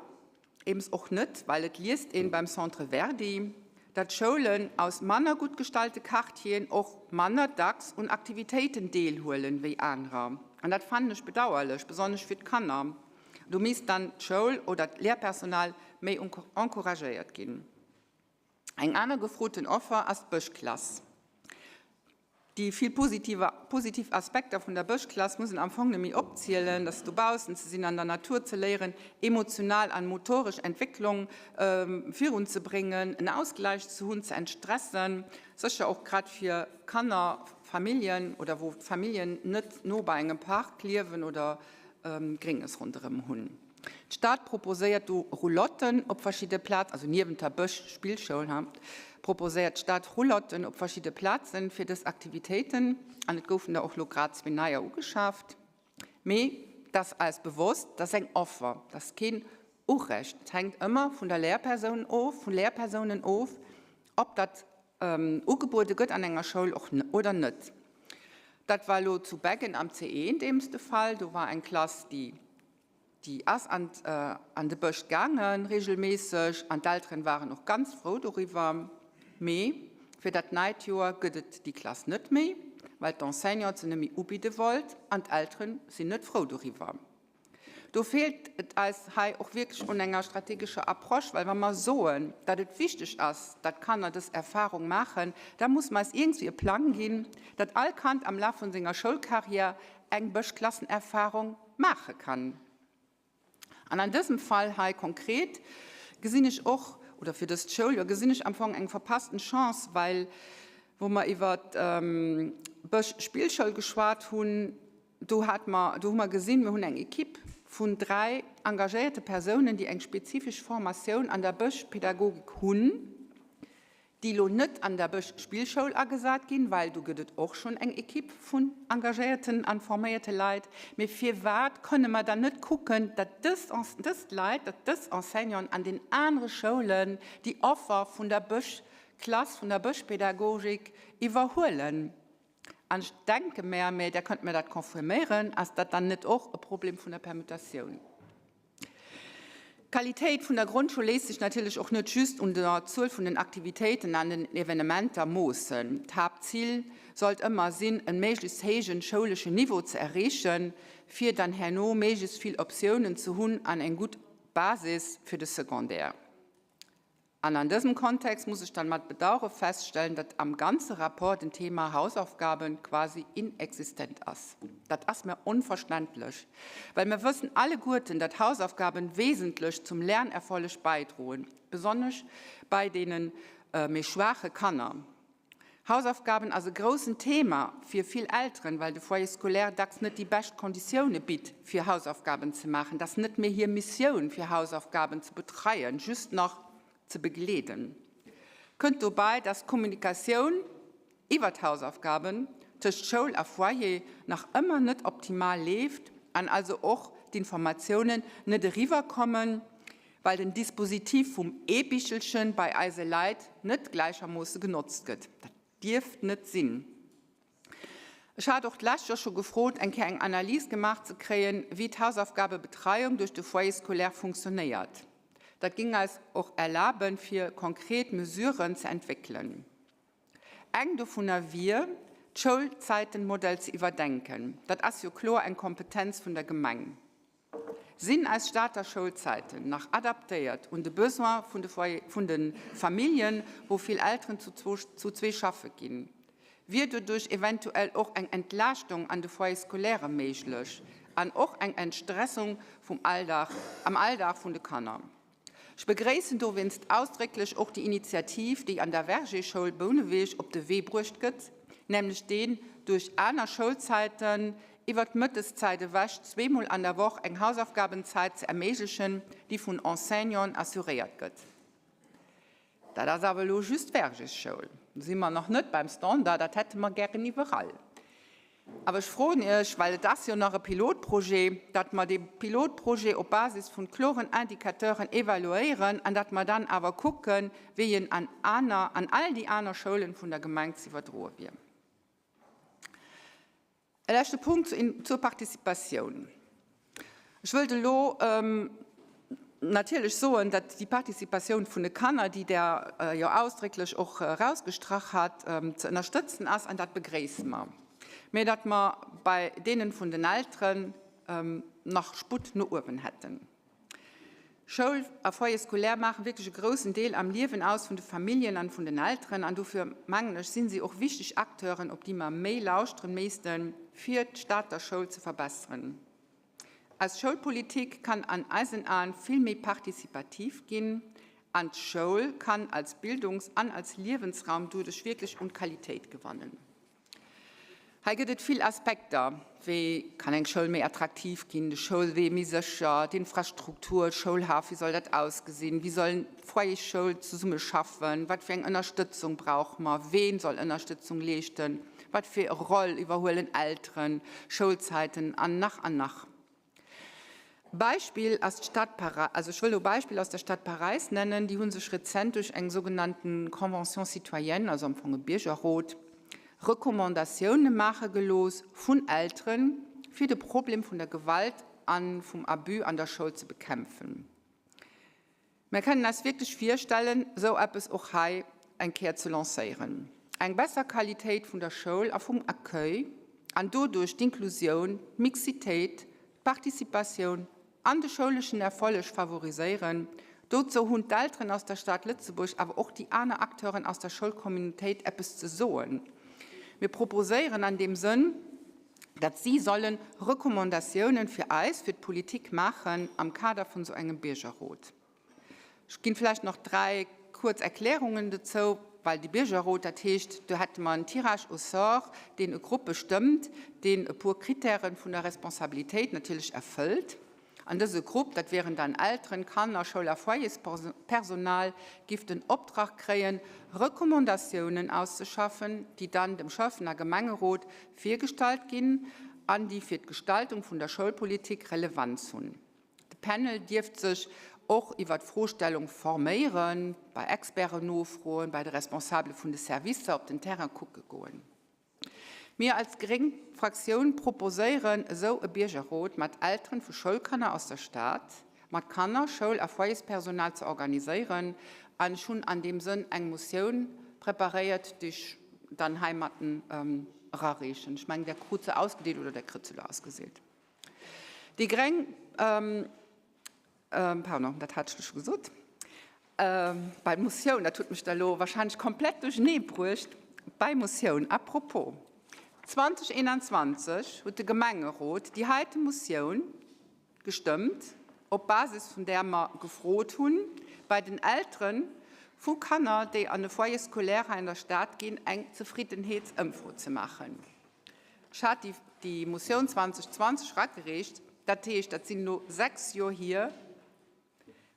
eems och net, well et liest een beim Centre Verdi, dat Schoulen aus manner gutt gestallte Quartieren och manner dacks un Aktivitéiten deelhuelen wéi anerer. An dat fannen ech bedauerlech, besonnesch fir d'Kanner. Do misst dann d'Schoul oder d'Lehrpersonal méi encouragéiert ginn. Eng aner gefroten Offer ass d'Bëschklass. Déi vill positiv Aspekter vun der Bëschklass muss en am Fong net méi opzielen, dass dobaussen ze sinn, an der Natur ze léieren, emotional an motoresch Entwécklung virun ze bréngen, en Ausgleich ze hunn, ze entstressen, sécher och grad fir Kanner, Familljen oder wou d'Familljen net no bei engem Park liewen oder Grénges ronderëm hunn. D'Stad proposéiert do Roulotten op verschidde Plazen, also niewent der Bësch-Spillschoul, ha, proposéiert d'Stad Roulotten op verschidde Plazen fir dës Aktivitéiten an et goufen der och lo grad zwee neier ugeschaaft. Mee et ass eis bewosst, dat ass eng Offer, dat ass keen Urecht. Et hänkt ëmmer vun der Lehrpersoun of, vun Lehrpersounen of, ob dat ugebuede gëtt an enger Schoul och oder net. Dat war elo zu Beggen am CE deems de Fall. Do war eng Klass, déi déi ass an an de Bësch gaange regelméisseg an d'Elteren waren och ganz frou doriwwer. Mee fir dat neit Joer gëtt et déi Klass net méi, well d'Enseignante se net méi ubidde wollt an d'Elteren sinn net frou doriwwer. Do feelt et eis hei och wierklech un enger strategescher Approche, well wa mer soen, datt et wichteg ass, datt d'Kanner dës Erfahrung maachen, da muss mer eis iergendwéi e Plang ginn, datt all Kand am Laf vun senger Schoulcarrière eng Bëschklassenerfahrung maache kann. An an dësem Fall hei konkret gesinn ech och, oder fir dëst Schouljoer gesinn ech am Fong eng verpassten Chance, well wou mer iwwert d'Bëschspillschoul geschwat hunn, Do hat mer, do hu mer gesinn, mir hunn eng Equipe vun 3 engagéierte Persounen, déi eng spezifesch Formatioun an der Bëschpädagogik hunn, déi elo net an der Bëschspillschoul agesat ginn, well do gëtt et och schonn eng Equipe vun engagéierten an forméierte Leit. Mee firwat kënne mer dann net kucken, datt dës, dës Leit, datt dës Enseignanten an den anere Schoulen déi Offer vun der Bëschklass, vun der Bëschpädagogik iwwerhuelen? An ech denke mär, mä Der kënnt mir dat confirméieren, ass dat dann net och e Problem vun der Permutatioun? D'Qualitéit vun der Grondschoul léisst sech natierlech och net just un der Zuel vun den Aktivitéiten an den Evenementer moossen. D'Haaptzil sollt ëmmer sinn, e méiglechst héijen schouleschen Niveau ze erreechen, fir dann herno méiglechst vill Optiounen ze hunn an eng gutt Basis fir de Secondaire. An an dësem Kontext muss ech dann mat Bedauere feststellen, datt am ganze Rapport den Thema Hausaufgaben quasi inexistent ass. Dat ass mir onverständlech, well mir wëssen alleguerten, datt Hausaufgaben wesentlech zum Lernerfolleg bäidroen, besonnesch bei deene méi schwaache Kanner. Hausaufgaben ass e groussen Thema fir vill Elteren, well de Foyer scolaire dacks net déi bescht Konditioune bitt, fir Hausaufgaben ze maachen. Dat ass net méi hir Missioun, fir Hausaufgaben ze betreien, just nach ze begleeden. Kënnt dobäi, dass d'Kommunikatioun iwwer d'Hausaufgaben tëscht Schoul a Foyer nach ëmmer net optimal leeft an also och d'Informatiounen net eriwwer kommen, well den Dispositif vum E-Bichelchen bei eise Leit net gläichermoosse genotzt gëtt. Dat dierft net sinn. Ech hat och d'lescht Joer scho gefrot, eng Kéier eng Analys gemaach ze kréien, wéi d'Hausaufgabebetreiung duerch de Foyer scolaire funktionéiert. Dat géing eis och erlaben, fir konkret Mesuren ze entwéckelen. Eng dovunner wier, d'Schoulzäitenmodell ze iwwerdenken. Dat ass jo kloer eng Kompetenz vun der Gemeng. Sinn eis Stater Schoulzäiten nach adaptéiert un de Besoin vun de Familljen, wou vill Elteren zu zwee schaffe ginn? Wier doduerch eventuell och eng Entlaaschtung an de Foyers scolaires méiglech an och eng Entstressung vum Alldag am Alldag vun de Kanner? Ech begréissen dowéinst ausdrécklech och déi Initiativ, déi an der Verger-Schoul Bouneweg op de Wee bruecht gëtt, nämlech deen, duerch aner Schoulzäiten iwwer d'Mëtteszäit ewech zweemol an der Woch eng Hausaufgabenzäit ze erméiglechen, déi vun Enseignanten assuréiert gëtt. Dat ass awer elo just d'Verger-Schoul. Do si mer nach net beim Standard, dat hätte mer gären iwwerall. Awer ech froen Iech, well et ass jo nach e Pilotprojet, datt mer dee Pilotprojet op Basis vun kloren Indicateuren evaluéieren an datt mer dann awer kucken, wéi en an aner, an all déi aner Schoulen vun der Gemeng ze iwwerdroe wier. E leschte Punkt zur Participatioun. Ech wëllt elo natierlech soen, datt déi Participatioun vun de Kanner, déi Der jo ausdrécklech och erausgestrach hat, ze ënnerstëtzen ass, an dat begréisse mer, mä datt mer bei deene vun den Elteren nach Sputt no uewen hätten. Schoul a Foyer scolaire maachen wierklech e groussen Deel am Liewen aus vun de Familljen an vun den Elteren an dofir, mengen ech, sinn si och wichteg Acteuren, op déi mer méi lauschteren méisten, fir d'Stater Schoul ze verbesseren. Eis Schoulpolitik kann an eisen Aen vill méi participativ ginn an d'Schoul kann als Bildungs an als Liewensraum doduerch wierklech un Qualitéit gewannen. Hei gëtt et vill Aspekter, wéi kann eng Schoul méi attraktiv ginn, de Schoulwee méi sécher, d'Infrastruktur, Schoulhaff, wéi soll dat ausgesinn, wéi soll Foyer-Schoul zesumme schaffen, wat fir eng Ënnerstëtzung brauche mer, ween soll Ënnerstëtzung leeschten, wat fir e Roll iwwerhuelen Elteren, Schoulzäiten an nach an nach. Beispill ass d'Stad Paräis, also ech wëll e Beispill aus der Stad Paräis nennen, déi hu sech rezent duerch eng sougenannten Convention citoyenne, also am Fong e Biergerrot, Recommandatioune maache gelooss vun Elteren, fir de Problem vun der Gewalt a vum Abus an der Schoul ze bekämpfen. Mir kënnen eis wierklech virstellen, esou eppes och hei eng Kéier ze lancéieren. Eng besser Qualitéit vun der Schoul a vum Accueil an doduerch d'Inklusioun, d'Mixitéit, d'Participatioun an de schouleschen Erfolleg favoriséieren. Dozou hunn d'Elteren aus der Stad Lëtzebuerg, awer och déi aner Acteuren aus der Schoulcommunautéit eppes ze soen. Mir proposéieren an deem Sënn, datt si solle Recommandatiounen fir eis, fir d'Politik maachen am Kader vun esou engem Biergerrot. Ech ginn vläicht nach dräi kuerz Erklärungen dozou, well de Biergerrot, dat heescht, do hätte mer en Tirage au sort, deen e Grupp bestëmmt, deen e puer Kritäre vun der Responsabilitéit natierlech erfëllt. An dëse Grupp, dat wieren dann Elteren, Kanner, Schoul a Foyerspersonal, giff den Optrag kréien, Recommandatiounen auszeschaffen, déi dann dem Schäffen a Gemengerot virgestallt ginn an déi fir d'Gestaltung vun der Schoulpolitik Relevanz hunn. De Panel dierft sech och iwwer d'Froestellung forméieren, bei Experten nofroen, bei de Responsabele vun de Servicer op den Terrain kucke goen. Mir als gréng Fraktioun proposéieren esou e Biergerrot mat Elteren vu Schoulkanner aus der Stad, mat Kanner, Schoul a Foyerspersonal ze organiséieren an ech hunn an deem Sënn eng Motioun preparéiert, déi ech dann heimatten erareechen. Ech mengen, Der krut se ausgedeelt oder Der kritt se elo ausgeseelt. Déi gréng, pardon, dat hat ech elo scho gesot, bei Motioun, dat huet mech da elo wahrscheinlech komplett duerchenee bruecht, bei Motioun, à propos, 2021 huet de Gemengerot déi heite Motioun gestëmmt, op Basis vun där mer gefrot hunn, bei den Eltere vu Kanner, déi an e Foyer scolaire hei an der Stad ginn, eng Zefriddenheetsëmfro ze maachen. Ech hat déi Motioun 2020 eragereecht, dat heescht, dat sinn elo 6 Joer hier.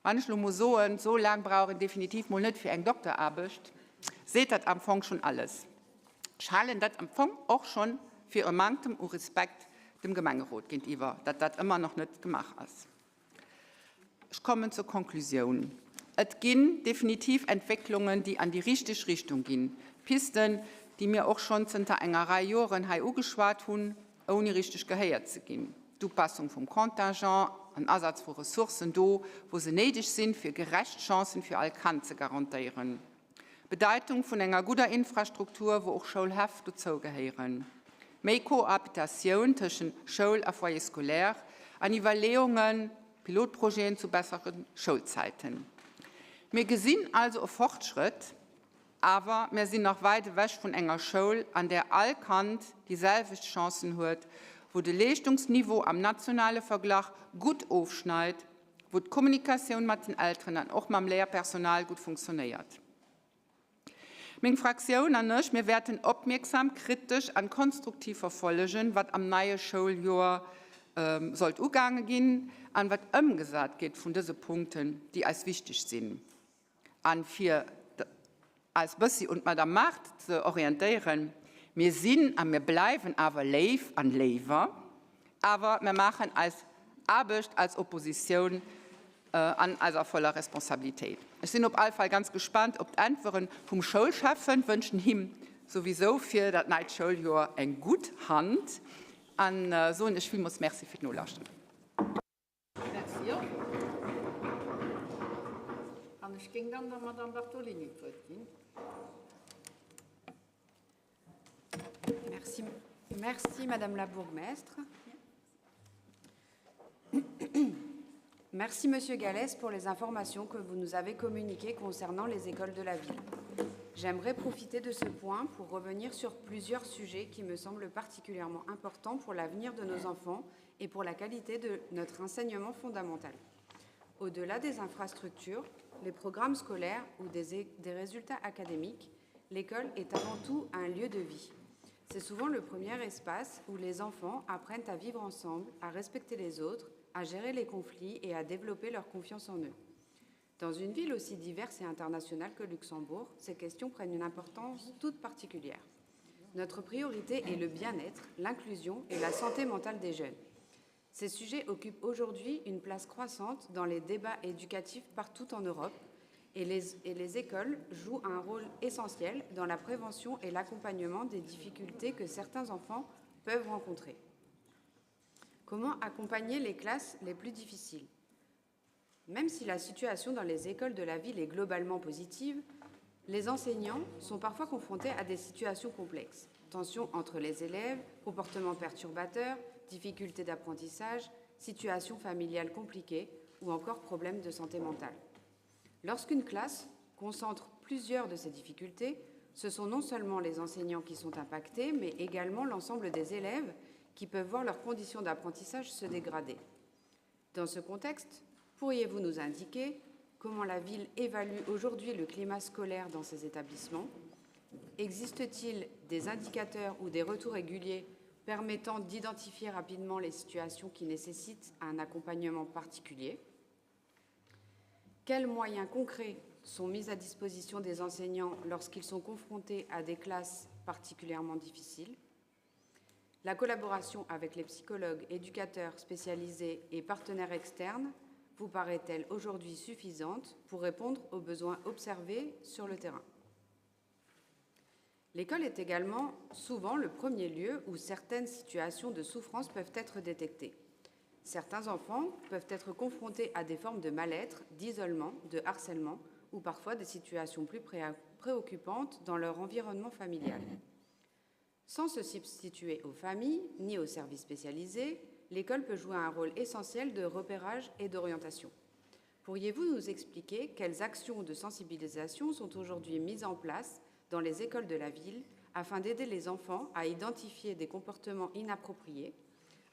Wann ech elo muss soen, esou laang brauch een definitiv mol net fir eng Dokteraarbecht, seet dat am Fong schonn alles. Ech halen dat am Fong och schonn fir e Manktem u Respekt dem Gemengerot géintiwwer, datt dat ëmmer nach net gemaach ass. Ech kommen zur Konklusioun. Et ginn definitiv Entwécklungen, déi an déi richteg Richtung ginn. Pisten, déi mir och schonn zënter enger Rei Joren hei ugeschwat hunn, ouni richteg gehéiert ze ginn, d'Upassung vum Contingent an Asaz vu Ressourcen do, wou se néideg sinn, fir gerecht Chancen fir all Kand ze garantéieren, d'Bedeitung vun enger gudder Infrastruktur, wou och Schoulhäff dozou gehéieren, méi Cohabitatioun tëschent Schoul a Foyer scolaire an Iwwerleeungen, Pilotprojeten zu bessere Schoulzäiten. Mir gesinn also e Fortschrëtt. Awer mär sinn nach wäit ewech vun enger Schoul, an där all Kand déi selwecht Chancen huet, wou de Leeschtungsniveau am nationale Verglach gutt ofschneit, wou d'Kommunikatioun mat den Elteren an och mam Léierpersonal gutt funktionéiert. Meng Fraktioun an ech, mir wäerten opmierksam, kritesch an konstruktiv verfollegen, wat am neie Schouljoer sollt ugaange ginn an wat ëmgesat gétt vun dëse Punkten, déi eis wichteg sinn. An fir eis bëssi un d'Madame Mart ze orientéieren, Mir sinn a mir bleiwen awer léif an léiwer, awer mir maachen eis Aarbecht als Oppositioun an eiser voller Responsabilitéit. Ech sinn op all Fall ganz gespannt op d'Äntweren vum Schoulschäffen, wënschen him souwisou fir dat neit Schouljoer eng gutt Hand an soen Iech villmools Merci fir d'Nolauschteren. Merci och. An ech géing dann der Madame Bartolini d'Wuert ginn. Merci, merci Madame la bourgmestre. Merci Monsieur Gallès pour les informations que vous nous avez communiquées concernant les écoles de la ville. J'aimerais profiter de ce point pour revenir sur plusieurs sujets qui me semblent particulièrement importants pour l'avenir de nos enfants et pour la qualité de notre enseignement fondamental. Au-delà des infrastructures, les programmes scolaires ou des, des résultats académiques, l'école est avant tout un lieu de vie. C'est souvent le premier espace où les enfants apprennent à vivre ensemble, à respecter les autres, à gérer les conflits et à développer leur confiance en eux. Dans une ville aussi diverse et internationale que Luxembourg, ces questions prennent une importance toute particulière. Notre priorité est le bien-être, l'inclusion et la santé mentale des jeunes. Ces sujets occupent aujourd'hui une place croissante dans les débats éducatifs partout en Europe et les, et les écoles jouent un rôle essentiel dans la prévention et l'accompagnement des difficultés que certains enfants peuvent rencontrer. Comment accompagner les classes les plus difficiles Même si la situation dans les écoles de la ville est globalement positive, les enseignants sont parfois confrontés à des situations complexes. Tensions entre les élèves, comportements perturbateurs, difficultés d'apprentissage, situations familiales compliquées ou encore problèmes de santé mentale. Lorsqu'une classe concentre plusieurs de ces difficultés, ce sont non seulement les enseignants qui sont impactés, mais également l'ensemble des élèves qui peuvent voir leurs conditions d'apprentissage se dégrader. Dans ce contexte, pourriez-vous nous indiquer comment la ville évalue aujourd'hui le climat scolaire dans ses établissements Existe-t-il des indicateurs ou des retours réguliers permettant d'identifier rapidement les situations qui nécessitent un accompagnement particulier Quels moyens concrets sont mis à disposition des enseignants lorsqu'ils sont confrontés à des classes particulièrement difficiles La collaboration avec les psychologues, éducateurs spécialisés et partenaires externes vous paraît-elle aujourd'hui suffisante pour répondre aux besoins observés sur le terrain L'école est également souvent le premier lieu où certaines situations de souffrance peuvent être détectées. Certains enfants peuvent être confrontés à des formes de mal-être, d'isolement, de harcèlement ou parfois des situations plus préoccupantes dans leur environnement familial. Sans se substituer aux familles ni aux services spécialisés, l'école peut jouer un rôle essentiel de repérage et d'orientation. Pourriez-vous nous expliquer quelles actions de sensibilisation sont aujourd'hui mises en place dans les écoles de la ville afin d'aider les enfants à identifier des comportements inappropriés,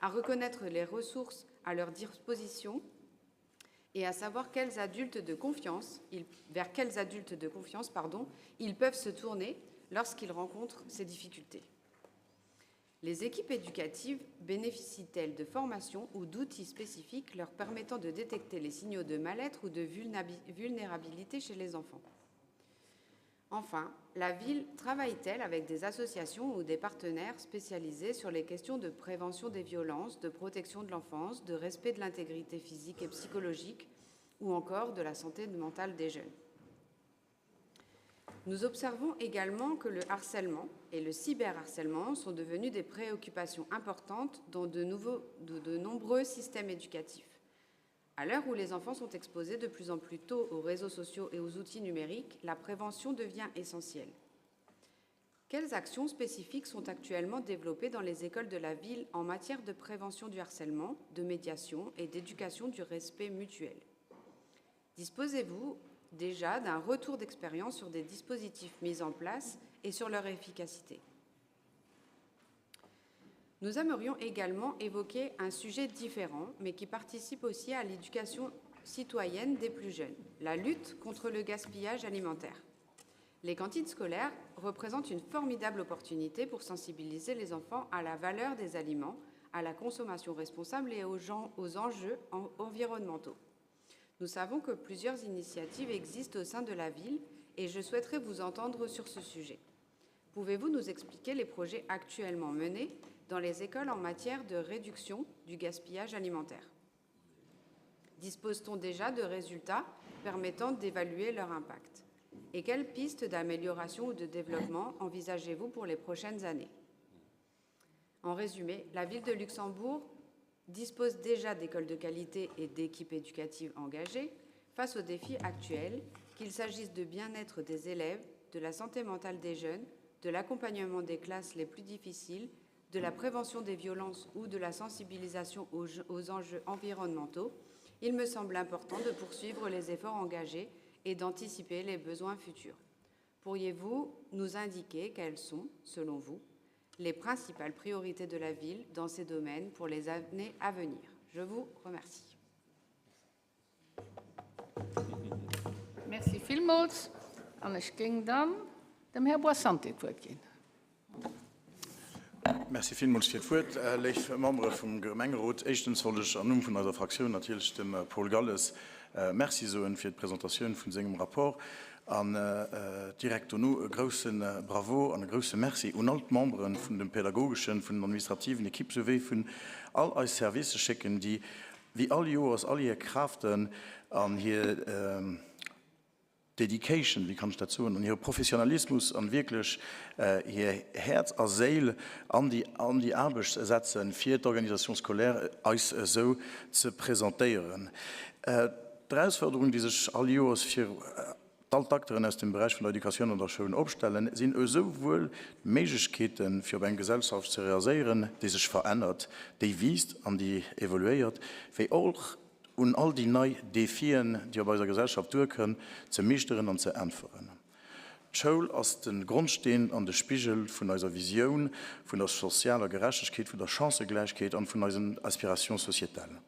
à reconnaître les ressources à leur disposition et à savoir quels adultes de confiance, ils, vers quels adultes de confiance pardon, ils peuvent se tourner lorsqu'ils rencontrent ces difficultés. Les équipes éducatives bénéficient-elles de formations ou d'outils spécifiques leur permettant de détecter les signaux de mal-être ou de vulnérabilité chez les enfants Enfin, la ville travaille-t-elle avec des associations ou des partenaires spécialisés sur les questions de prévention des violences, de protection de l'enfance, de respect de l'intégrité physique et psychologique ou encore de la santé mentale des jeunes? Nous observons également que le harcèlement et le cyberharcèlement sont devenus des préoccupations importantes dans de, nouveaux, de, de nombreux systèmes éducatifs. À l'heure où les enfants sont exposés de plus en plus tôt aux réseaux sociaux et aux outils numériques, la prévention devient essentielle. Quelles actions spécifiques sont actuellement développées dans les écoles de la ville en matière de prévention du harcèlement, de médiation et d'éducation du respect mutuel Disposez-vous déjà d'un retour d'expérience sur des dispositifs mis en place et sur leur efficacité Nous aimerions également évoquer un sujet différent, mais qui participe aussi à l'éducation citoyenne des plus jeunes, la lutte contre le gaspillage alimentaire. Les cantines scolaires représentent une formidable opportunité pour sensibiliser les enfants à la valeur des aliments, à la consommation responsable et aux, gens, aux enjeux en, environnementaux. Nous savons que plusieurs initiatives existent au sein de la ville et je souhaiterais vous entendre sur ce sujet. Pouvez-vous nous expliquer les projets actuellement menés dans les écoles en matière de réduction du gaspillage alimentaire Dispose-t-on déjà de résultats permettant d'évaluer leur impact Et quelles pistes d'amélioration ou de développement envisagez-vous pour les prochaines années En résumé, la ville de Luxembourg dispose déjà d'écoles de qualité et d'équipes éducatives engagées face aux défis actuels, qu'il s'agisse de bien-être des élèves, de la santé mentale des jeunes, de l'accompagnement des classes les plus difficiles, de la prévention des violences ou de la sensibilisation aux, aux enjeux environnementaux, il me semble important de poursuivre les efforts engagés et d'anticiper les besoins futurs. Pourriez-vous nous indiquer quelles sont, selon vous, les principales priorités de la ville dans ces domaines pour les années à venir Je vous remercie. Merci villmools. An ech géing dann dem Här Boissante d'Wuert ginn. Merci villmools fir d'Wuert, léif Membere vum Gemengerot. Éischtens wollt ech am Numm vun eiser Fraktioun natierlech dem Paul Galles Merci soen fir d'Presentatioun vun sengem Rapport an direkt dono e grousse Bravo an e grousse Merci un all d'Membere vun dem pädagogeschen, vun den administrativen Equipe souwéi vun all eis Services schécken, déi wéi all Joers all hir Kraften an hir Dedication, wéi kann ech dat soen, an hire Professionalismus an wierklech hir Häerz a Séil an déi an déi Aarbecht setzen, fir d'Organisation scolaire eis esou ze presentéieren. D'Erausforderungen, déi sech all Joers fir all d'Acteuren aus dem Beräich vun der Educatioun an der Schoul opstellen, sinn esouwuel d'Méiglechkeeten, fir op eng Gesellschaft ze reagéieren, déi sech verännert, déi wiisst an déi evoluéiert, wéi och un all déi nei Defien, déi op eiser Gesellschaft duerkënn, ze meeschteren an ze äntweren. D'Schoul ass de Grondsteen an de Spigel vun eiser Visioun vun der sozialer Gerechtegkeet, vun der Chancëgläichkeet an vun eisen Aspirations sociétales.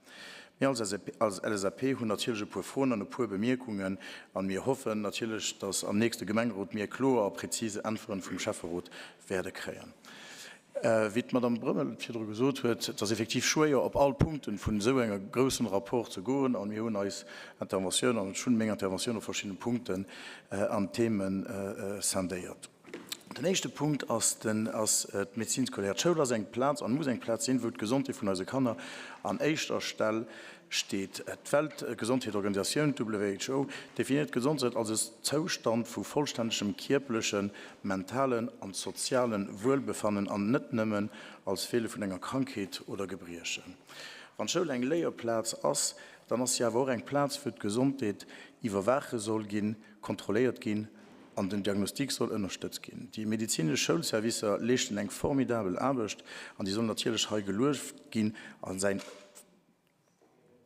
Mir als LSAP hunn natierlech e puer Froen an e puer Bemierkungen an mir hoffen natierlech, dass am nächste Gemengerot mir kloer a präzis Äntweren vum Schäfferot wäerde kréien. Wéi d'Madame Brömmel et virdru gesot huet, et ass effektiv schwéier, op all Punkten vun esou engem groussen Rapport ze goen, a mir hunn eis Interventioun, an ech hunn meng Interventioun op verschidden Punkten an Themen scindéiert. Den éischte Punkt ass den, ass d'Médecine scolaire. D'Schoul ass eng Plaz an muss eng Plaz sinn, wou d'Gesondheet vun eise Kanner an éischter Stell steet. D'Weltgesondheetorganisatioun, d'WHO, definiert Gesondheet als e Zoustand vu vollstännegem kierperlechen, mentalen an soziale Wuelbefannen an net nëmmen als Feele vun enger Krankheet oder Gebriechen. Wann d'Schoul eng Léierplaz ass, dann ass si awer och eng Plaz, wou d'Gesondheet iwwerwaache soll ginn, kontrolléiert ginn an den Diagnostic soll ënnerstëtzt ginn. Déi medezinesch Schoulservicer leeschten eng formidabel Aarbecht an déi soll natierlech hei gelueft ginn a säin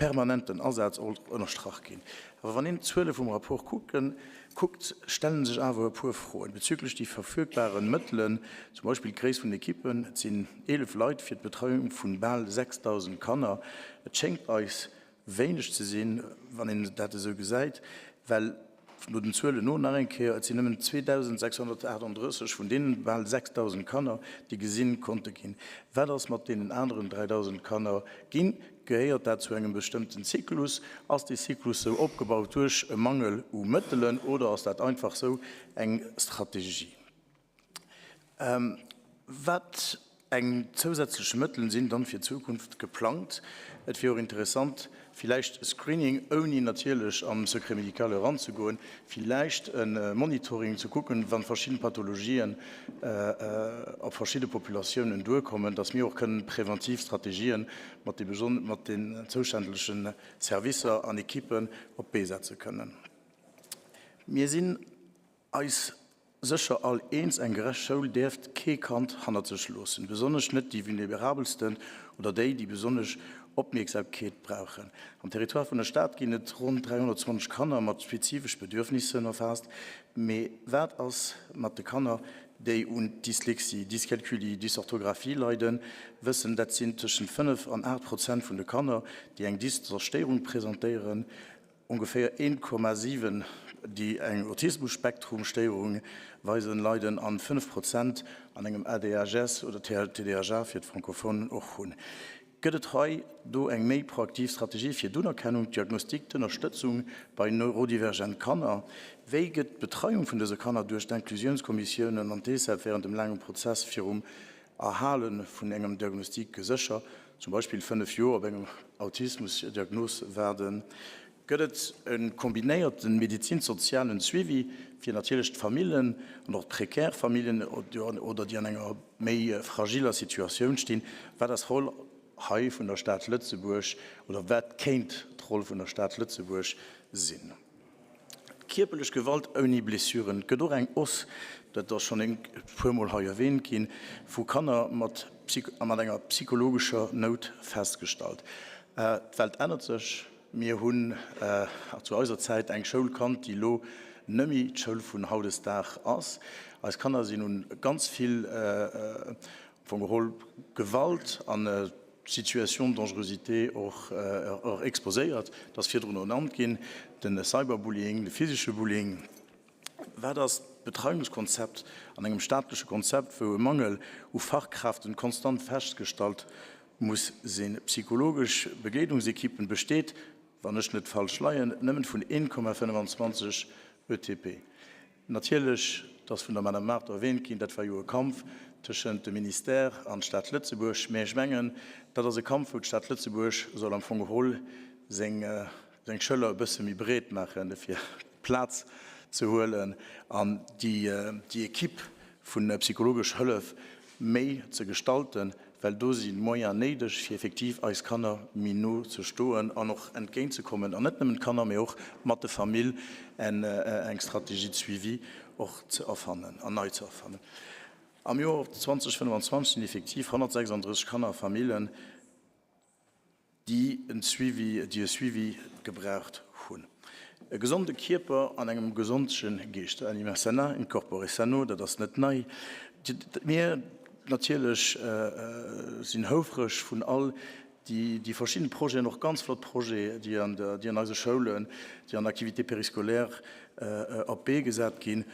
permanenten Asaz och ënnerstrach ginn. Awer wann een d'Zuele vum Rapport kucken, kuckt, stelle sech awer e puer Froen bezüglech déi verfügbaren Mëttelen, zum Beispill d'Gréisst vun den Ekippen, et sinn 11 Leit fir d'Betreiung vun bal 6.000 Kanner. Et schéngt eis wéineg ze sinn, wann een dat esou gesäit, well No den Zuelen no, nach eng Kéier, et sinn nëmmen 2.638 vun deenen bal 6.000 Kanner, déi gesinn konnte ginn. Wat ass mat deenen aneren 3.000 Kanner ginn? Gehéiert dat zu engem bestëmmten Zyklus? Ass dee Zyklus sou opgebaut duerch e Mangel u Mëttelen oder ass dat einfach sou eng Strategie? Wat eng zousätzlech Mëttelen sinn dann fir d'Zukunft geplangt? Et wier och interessant Villäicht e Screening, ouni natierlech am Secret médical eranzegoen, villäicht e Monitoring ze kucken, wa verschidden Pathologien op verschidde Populatiounen duerkommen, dass mir och kënnen präventiv Strategien mat de mat den zouständlechen Servicer an Equippen op d'Bee setze kënnen. Mir sinn eis sécher all eens, eng gerecht Schoul däerft kee Kand hannert sech loossen, besonnesch net déi vulnerabelsten oder déi, déi besonnesch Opmierksamkeet brauchen. Am Territoire vun der Stad ginn et ronn 320 Kanner mat spezifesch Bedürfnissen erfaasst. Mee wat ass mat de Kanner, déi un Dyslexie, Dyscalculie, Dysorthographie leiden? Wëssen, dat sinn tëschent 5 an 8 Prozent vun de Kanner, déi eng Dyszerstéierung presentéieren. Ongeféier 1,7 déi eng Autismus-Spektrum-Stéierung weisen, leiden an 5 Prozent an engem ADHS oder TDAH fir d'Francophonen och hunn. Gëtt et hei do eng méi proaktiv Strategie fir d'Unerkennung, d'Diagnostik, d'Ënnerstëtzung bei neurodivergent Kanner? Wéi gëtt d'Betreiung vun dëse Kanner duerch d'Inclusiounskommissiounen an d'ESEP während dem laangem Prozess virum Erhale vun engem Diagnostic gesécher, zum Beispill 5 Joer op eng Autismus-Diagnos waarden? Gëtt et e kombinéierte medizin-sozialen Suivi fir natierlech d'Famillen an och d'prekär Familljen oder déi an enger méi fragiller Situatioun stinn? Wat ass d'Roll hei vun der Stad Lëtzebuerg oder wat kéint d'Roll vun der Stad Lëtzebuerg sinn? Kierperlech Gewalt ouni Blessuren. Et gëtt och eng Hausse, dat ass schonn e puermol hei erwähnt ginn, vu Kanner mat mat enger psychologescher Nout festgestallt. D'Welt ännert sech. Mir hunn zu eiser Zäit eng Schoul kannt, déi elo nëmmi d'Schoul vun hautdesdag ass. Eis Kanner sinn un ganz vill, am Fong geholl, Gewalt an Situation de dangerosité och exposéiert. Et ass virdrun ernannt ginn, de Cyberbullying, de physesche Bullying. Wat ass d'Betreiungskonzept an engem staatleche Konzept, wou e Mangel u Fachkräften konstant festgestallt muss sinn? Psychologesch Begleedungsequippen besteet, wann ech net falsch leien, nëmmen vun 1,25 ETP. Natierlech, et ass vun der Madame Mart erwähnt ginn, dat war jo e Kampf tëschent dem Ministère an d'Stad Lëtzebuerg, mä ech mengen, dat ass e Kampf, wou d'Stad Lëtzebuerg soll am Fong geholl seng Schëller e bësse méi breet maachen, fir Plaz ze huelen an déi Equipe vu psychologesch Hëllef méi ze gestalten, well do si Moyen néideg, fir effektiv eis Kanner méi no ze stoen an och entgéintzekommen, an net nëmmen d'Kanner, mee och mat de Famill eng Stratégie de suivi och ze erfannen an nei ze erfannen. Am Joer 2025 sinn effektiv 136 Kanner a Famillen, déi en Suivi, déi e Suivi gebraucht hunn. E gesonde Kierper an engem gesondege Geescht, anima sana in corpore sano, dat ass net nei. Mir natierlech sinn houfreg vun all déi, déi verschidden Projeten, och ganz flott Projete, déi an der, déi an eise Schoulen, déi an Activités périscolaires op d'Bee gesat ginn,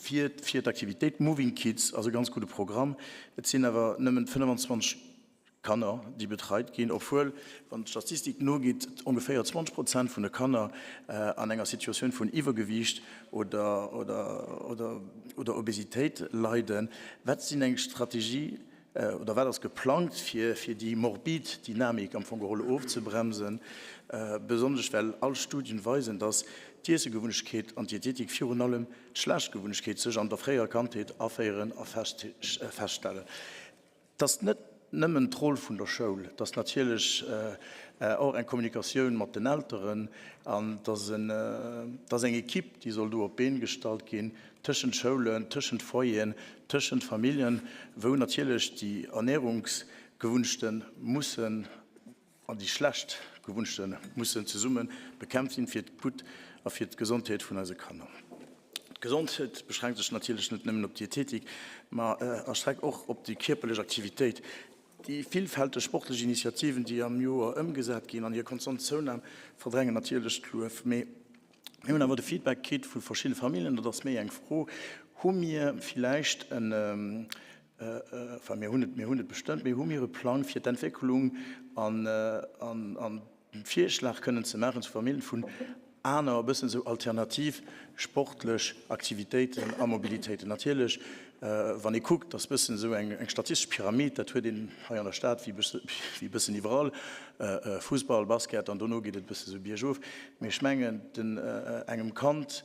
fir, fir d'Aktivitéit. Moving Kids ass e ganz gudde Programm. Et sinn awer nëmmen 25 Kanner, déi betreit ginn, obwuel, wann d'Statistik nogeet, ongeféier 20 Prozent vun de Kanner an enger Situatioun vun Iwwergewiicht oder Obesitéit leiden. Wat sinn eng Strategie oder wat ass geplangt, fir déi morbid Dynamik am Fong geholl ofzebremsen, besonnesch well all Studien weisen, dass d'Iessegewunnegkeet an d'Dietetik, virun allem d'schlecht Gewunnegkeet, sech an der fréier Kandheet aféieren a feststellen? Et ass net nëmmen d'Roll vun der Schoul, et ass natierlech och eng Kommunikatioun mat den Elteren an et ass eng Equipe, déi soll do op d'Been gestallt ginn, tëschent Schoulen, tëschent Foyeren, tëschent Familljen, wou natierlech déi Ernährungsgewunnschte mussen An déi schlecht Gewunnschte mussen zesumme bekämpft ginn, fir d'Gutt a fir d'Gesondheet vun eise Kanner. D'Gesondheet beschränkt sech natierlech net nëmmen op d'Dietetik, ma erstreckt och op déi kierperlech Aktivitéit. Déi villfälteg sportlech Initiativen, déi am Joer ëmgesat ginn, an hir konstant Zounam verdrängen natierlech d'Luef. Mee mir hunn awer de Feedback kritt vu verschiddene Familljen, dat ass méi eng Fro, Hu mir villäicht en Enfin, mir hunn et, mir hunn et bestëmmt, mee hu mir e Plang fir d'Entwécklung an, an, an den Virschlag kënnen ze maachen zu Familljen vun. aner e bëssen esou alternativ sportlech Aktivitéiten a Mobilitéiten. Natierlech, wann ee kuckt, ass bëssen esou eng statistesch Pyramid, dat huet een hei an der Stad wéi e bëssen iwwerall, Fussball, Basket an dono geet et e bësse sou biergof. Mee ech mengen, den engem Kand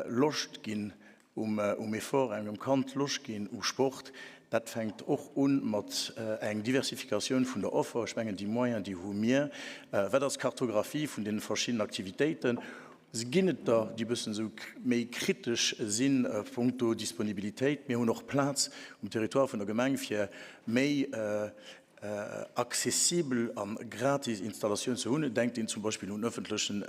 Loscht ginn um Effort, engem Kand Loscht ginn u Sport, dat fänkt och u mat eng Diversifikatioun vun der Offer. Ech mengen, déi Moyens, déi hu mir. Wat ass d'Kartographie vun deene verschiddenen Aktivitéiten? Ginn et der, déi e bëssen esou méi kritesch sinn punkto Disponibilitéit? Mir hunn och Plaz um Territoire vun der Gemeng fir méi accessibel a gratis Installatioun ze hunn. Et denkt een zum Beispill un ëffentlechen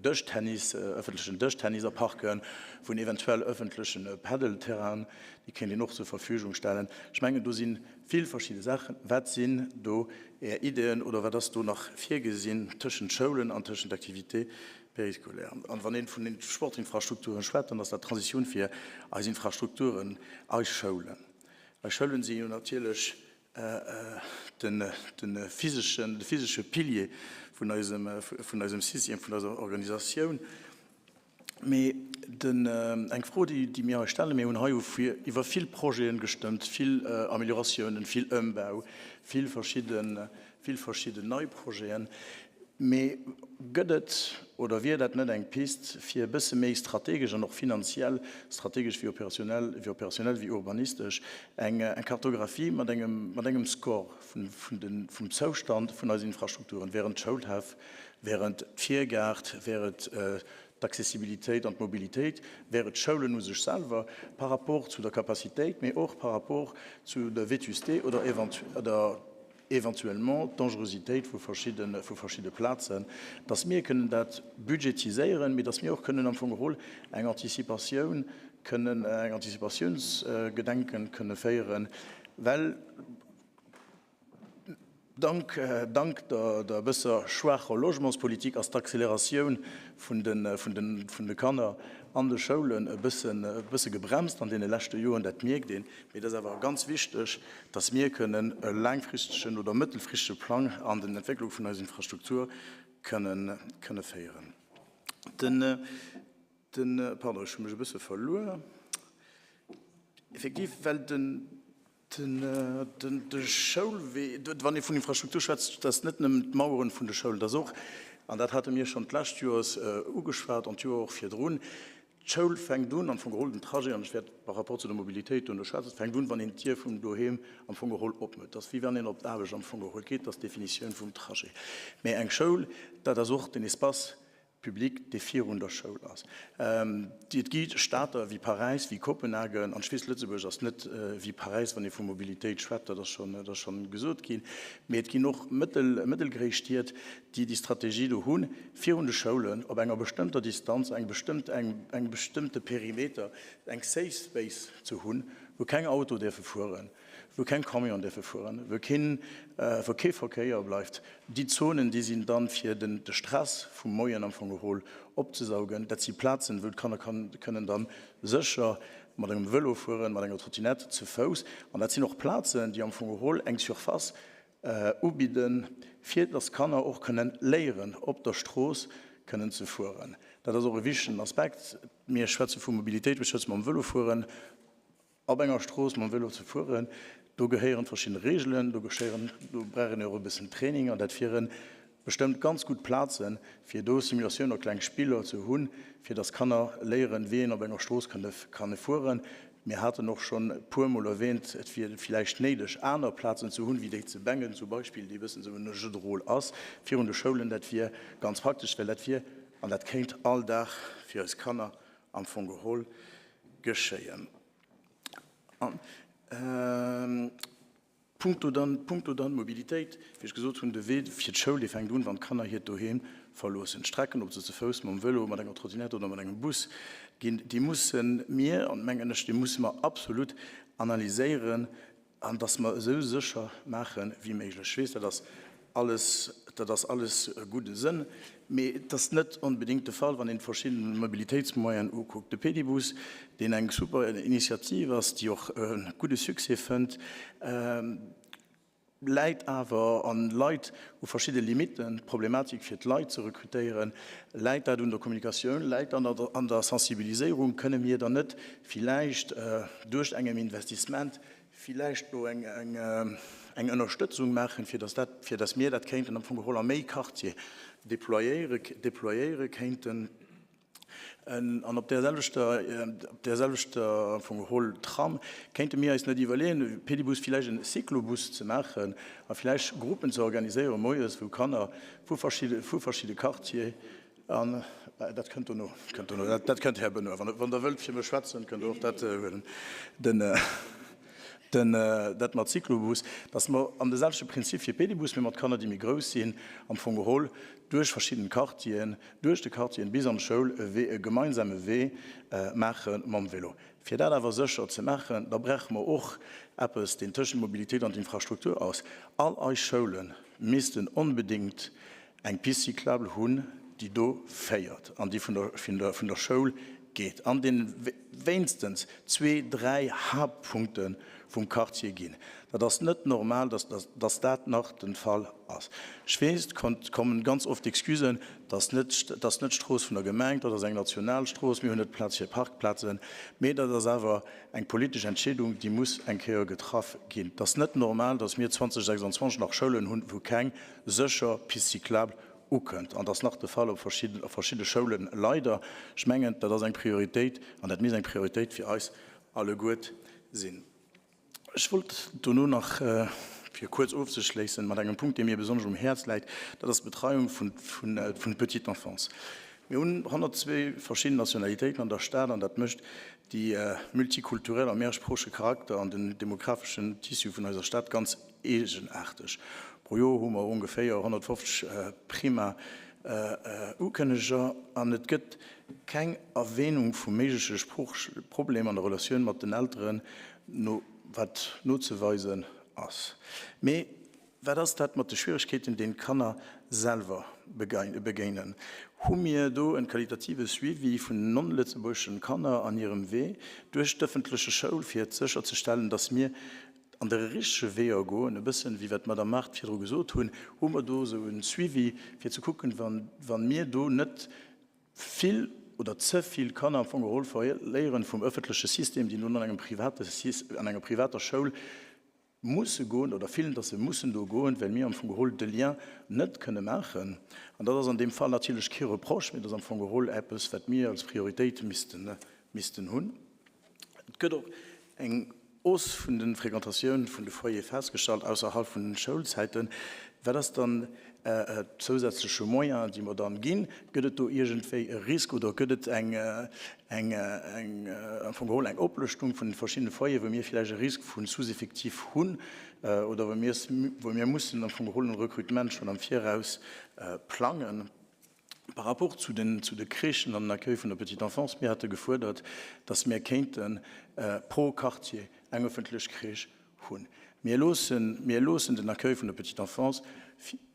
Dëschtennis, ëffentlechen Dëschtennis a Parken, vun eventuell ëffentlechen Padel-Terrainen, déi kéint een och zur Verfügung stellen. Ech mengen, do si vill verschidde Saachen. Wat sinn do Är Ideeën oder wat ass do nach virgesinn tëschent Schoulen an tëschent Activités périscolaires? An wann ee vun den Sportinfrastrukturen schwätzt, dann ass dat d'Transitioun fir eis Infrastrukturen, eis Schoulen. Eis Schoulen si jo natierlech de physesche Pilier vun eisem System, vun eiser Organisatioun. Mee eng Fro, déi mir eis stellen, Mir hunn hei iwwer vill Projete gestëmmt, vill Amelioratiounen, vill Ëmbau, vill verschidden nei Projeten. Mee gëtt et oder wier dat net eng Pist, fir e bësse méi strategesch an och finanziell, strategesch wéi opérationnel, wéi opérationnel wéi urbanistesch, eng Kartographie mat engem, mat engem Score vun, vun den, vum Zoustand vun eisen Infrastrukturen, wär et d'Schoulhäff, wär et d'Virgaart, wär et d'Accessibilitéit an d'Mobilitéit, wär et d'Schoulen u sech selwer, par rapport zu der Capacitéit, mee och par rapport zu der Vétusté oder oder éventuellement d'Dangerositéit vu verschidde, vu verschidde Plazen, dass mir kënnen dat budgetiséieren, mee dass mir och kënnen am Fong geholl eng Anticipatioun kënnen, eng Anticipatiounsgedenken kënne féieren, well dank, dank der, der e bësser schwaacher Logementspolitik ass d'Accélératioun vun de, vun de, vun de Kanner an de Schoulen e bëssen, e bësse gebremst an deene leschte Joren, dat mierkt een. Mee et ass awer ganz wichteg, dass mir kënnen e laangfristegen oder mëttelfristege Plang an den Entwécklung vun eiser Infrastruktur kënnen, kënne féieren. Den, den, pardon, ech hu mech e bësse verluer, effektiv, well den, den, den, de Schoulwee, wann ee vun Infrastruktur schwätzt, dat ass net nëmmen d'Maueren vun de Schoulen, dat ass och, an dat hate mir schonn d'lescht Joers ugeschwat an d'Joer och virdrun, D'Schoul fänkt un, am Fong geholl den Trajet, an ech wäert par rapport zu der Mobilitéit duerno schwätzen, fänkt un, wann een d'Dier vum Doheem am Fong geholl opmécht. Dat ass wéi wann een op d'Aarbecht am Fong geholl geet, dat ass d'Definitioun vum Trajet. Mä eng Schoul, dat ass och den Espace public, dee virun der Schoul ass. Et gi Stater wéi Paräis, wéi Kopenhagen, an ech weess, Lëtzebuerg ass net wéi Paräis, wann ee vu Mobilitéit schwätzt, dat ass schonn, dat ass schonn gesot ginn, mä et ginn och mëttel, mëttelgréiss Stied, déi déi Strategie do hunn, virun de Schoulen op enger bestëmmter Distanz, eng bestëmmt, engem bestëmmte Perimeter eng Safe Space ze hunn, wou keng Auto däerfe fueren, wou keng Camion däerfe fueren, wou keen, wou kee Verkéier bleift. Déi Zonen, déi sinn dann, fir den, de Stress vum Moien am Fong geholl opzesaugen. Dat si Plazen, wou d'Kanner kann, kënnen dann sécher mat engem Vëlo fueren, mat enger Trottinette, ze Fouss. An dat sinn och Plazen, déi am Fong geholl eng Surface Ubidden, fir dass d'Kanner och kënnen léieren, op der Strooss kënnen ze fueren. Dat ass och e wichtegen Aspekt. Mir schwätze vu Mobilitéit, mir schwätze mam Vëlo fueren, op enger Strooss mam Vëlo ze fueren. Do gehéieren verschidde Reegelen, do geschéieren, do brauch een och e bëssen Training an dat wiere bestëmmt ganz gutt Plazen, fir do Simulatioun a kleng Spiller ze hunn, fir dass Kanner léieren, wéi een op enger Strooss kann fueren. Mir haten och schonn e puermol erwähnt, et wier villäicht néideg, aner Plazen ze hunn, wéi déi ze Bengen zum Beispill, déi e bëssen esou en Jeu de rôle ass, virun de Schoulen. Dat wier ganz praktesch, well dat wier, an dat kéint all Dag fir eis Kanner am Fong geholl geschéien. An. Punkto dann, punkto dann Mobilitéit, wéi ech gesot hunn, de Wee fir d'Schoul, dee fänkt un, wann d'Kanner hiert Doheem verloossen. D'Strecken, ob se ze Fouss, mam Vëlo, mat enger Trottinette oder mat engem Bus ginn, déi musse mir, an mengen ech, déi musse mer absolut analyséieren, an dass mer esou sécher maache wéi méiglech. Ech weess, dat ass Alles, dat ass alles gudde Sënn, mee et ass net onbedéngt de Fall, wann een d'verschidden Mobilitéitsmoyenen ukuckt. De Pedibus, deen eng super Initiativ ass, déi och e gudde Succès fënnt. Läit awer an leit u verschidde Limitten, d'Problematik fir d'Leit ze rekrutéieren, läit dat un der Kommunikatioun, läit an der an der Sensibiliséierung? Kënne mir dann net villäicht duerch engem Investissement villäicht do eng eng eng Ënnerstëtzung maachen, fir datt dat fir datt mir dat kéinten am Fong geholl a méi Quartier déployéiere déployéiere kéinten? An op där selwechter, op där selwechter am Fong geholl Tram kéinte mir eis net iwwerleeën, Pedibus villäicht en Cyclobus ze maachen a villäicht Gruppen ze organiséieren moies, wou Kanner vu verschidde, vu verschidde Quartier an, dat kënnt dono, kënnt dono, dat, dat kënnt, Här Benoy, wann, wann Der wëllt fir mech schwätzen, kënnt Der och dat huelen, den, den, dat mat Cyclobus, dass mer an de selwechte Prinzip fir Pedibus, mee mat Kanner, déi méi grouss sinn, am Fong geholl duerch verschidden Quartieren, duerch de Quartieren bis an d'Schoul e Wee, e gemeinsame Wee maache mam Vélo. Fir dat awer sécher ze maachen, da brauche mer och eppes, deen tëschent d'Mobilitéit an d'Infrastruktur ass. All eis Schoule missten onbedéngt eng Piste cyclable hunn, déi do féiert an déi vun der, vun der Schoul geet an dee wéinstens zwee, dräi Haaptpunkte vum Quartier ginn. Dat ass net normal, dass, dass dat nach de Fall ass. Ech weess, et kommen ganz oft Excusen, dat ass net, dat ass net d'Strooss vun der Gemeng, dat ass eng national Strooss, mir hunn net Plaz fir Parkplazen. Mee dat ass awer eng politesch Entscheedung, déi muss eng Kéier getraff ginn. Et ass net normal, dass mir 2026 nach Schoulen hunn, wou keng sécher Piste cyclable ukënnt. An dat ass nach de Fall op verschidde, op verschidde Schoulen, leider. Ech mengen, dat ass eng Prioritéit an dat misst eng Prioritéit fir eis alleguert sinn. Ech wollt dono nach, fir kuerz ofzeschléissen, mat engem Punkt, dee mir besonnesch um Häerz läit, dat ass d'Betreiung vun vun Petite enfance. Mir hunn 102 verschidden Nationalitéiten an der Stad an dat mécht déi multikulturell a mehrsproochege Charakter an den demographeschen Tissu vun eiser Stad ganz eegenaarteg. Pro Joer hu mer ongeféier 150 Prima Ukënneger an et gëtt keng Erwähnung vu méigleche Sproochproblemer an der Relatioun mat den Elteren, no wat nozeweisen ass. Mee wat ass dat mat de Schwieregkeeten, deen d'Kanner selwer begéinen? Hu mir do en qualitative Suivi vun den non-lëtzebuergeschen Kanner an hirem Wee duerch d'ëffentleche Schoul, fir sécherzestellen, dass mir an de richtege Weeër goen, e bëssen wéi wat d'Madame Mart virdru gesot hunn, hu mer do esou e Suivi fir ze kucken, wa mir do net vill oder ze vill Kanner am Fong geholl verléieren vum öffentleche System, déi nun an engem private an enger privater Schoul musse goen oder fillen, dass se mussen do goen, well mir am Fong geholl de Lien net kënne maachen. An dat ass an deem Fall natierlech kee Reproche, mee dat ass am Fong geholl eppes, wat mir als Prioritéit missten, missten hunn. Et gëtt och eng Hausse vun de Fréquentatioun vun de Foyere festgestallt ausserhalb vun den Schoulzäiten. Wat ass dann zousätzleche Moyen, déi mer dann ginn? Gëtt et do iergendwéi e Risk oder gëtt et eng, eng, eng, am Fong geholl eng Oplëschtung vun de verschiddene Foyeren, wou mir vläicht e Risk vu Sous-effectif hunn oder wou mir, wou mir mussen am Fong geholl en Recrutement schonn am Viraus plangen? Par rapport zu den, zu de Crèchen an den Accueil vun der Petite Enfance, mir hate gefuerdert, dass mir kéinte pro Quartier eng öffentlech Crèche hunn. Mir loossen, mir loossen den Accueil vun der Petite Enfance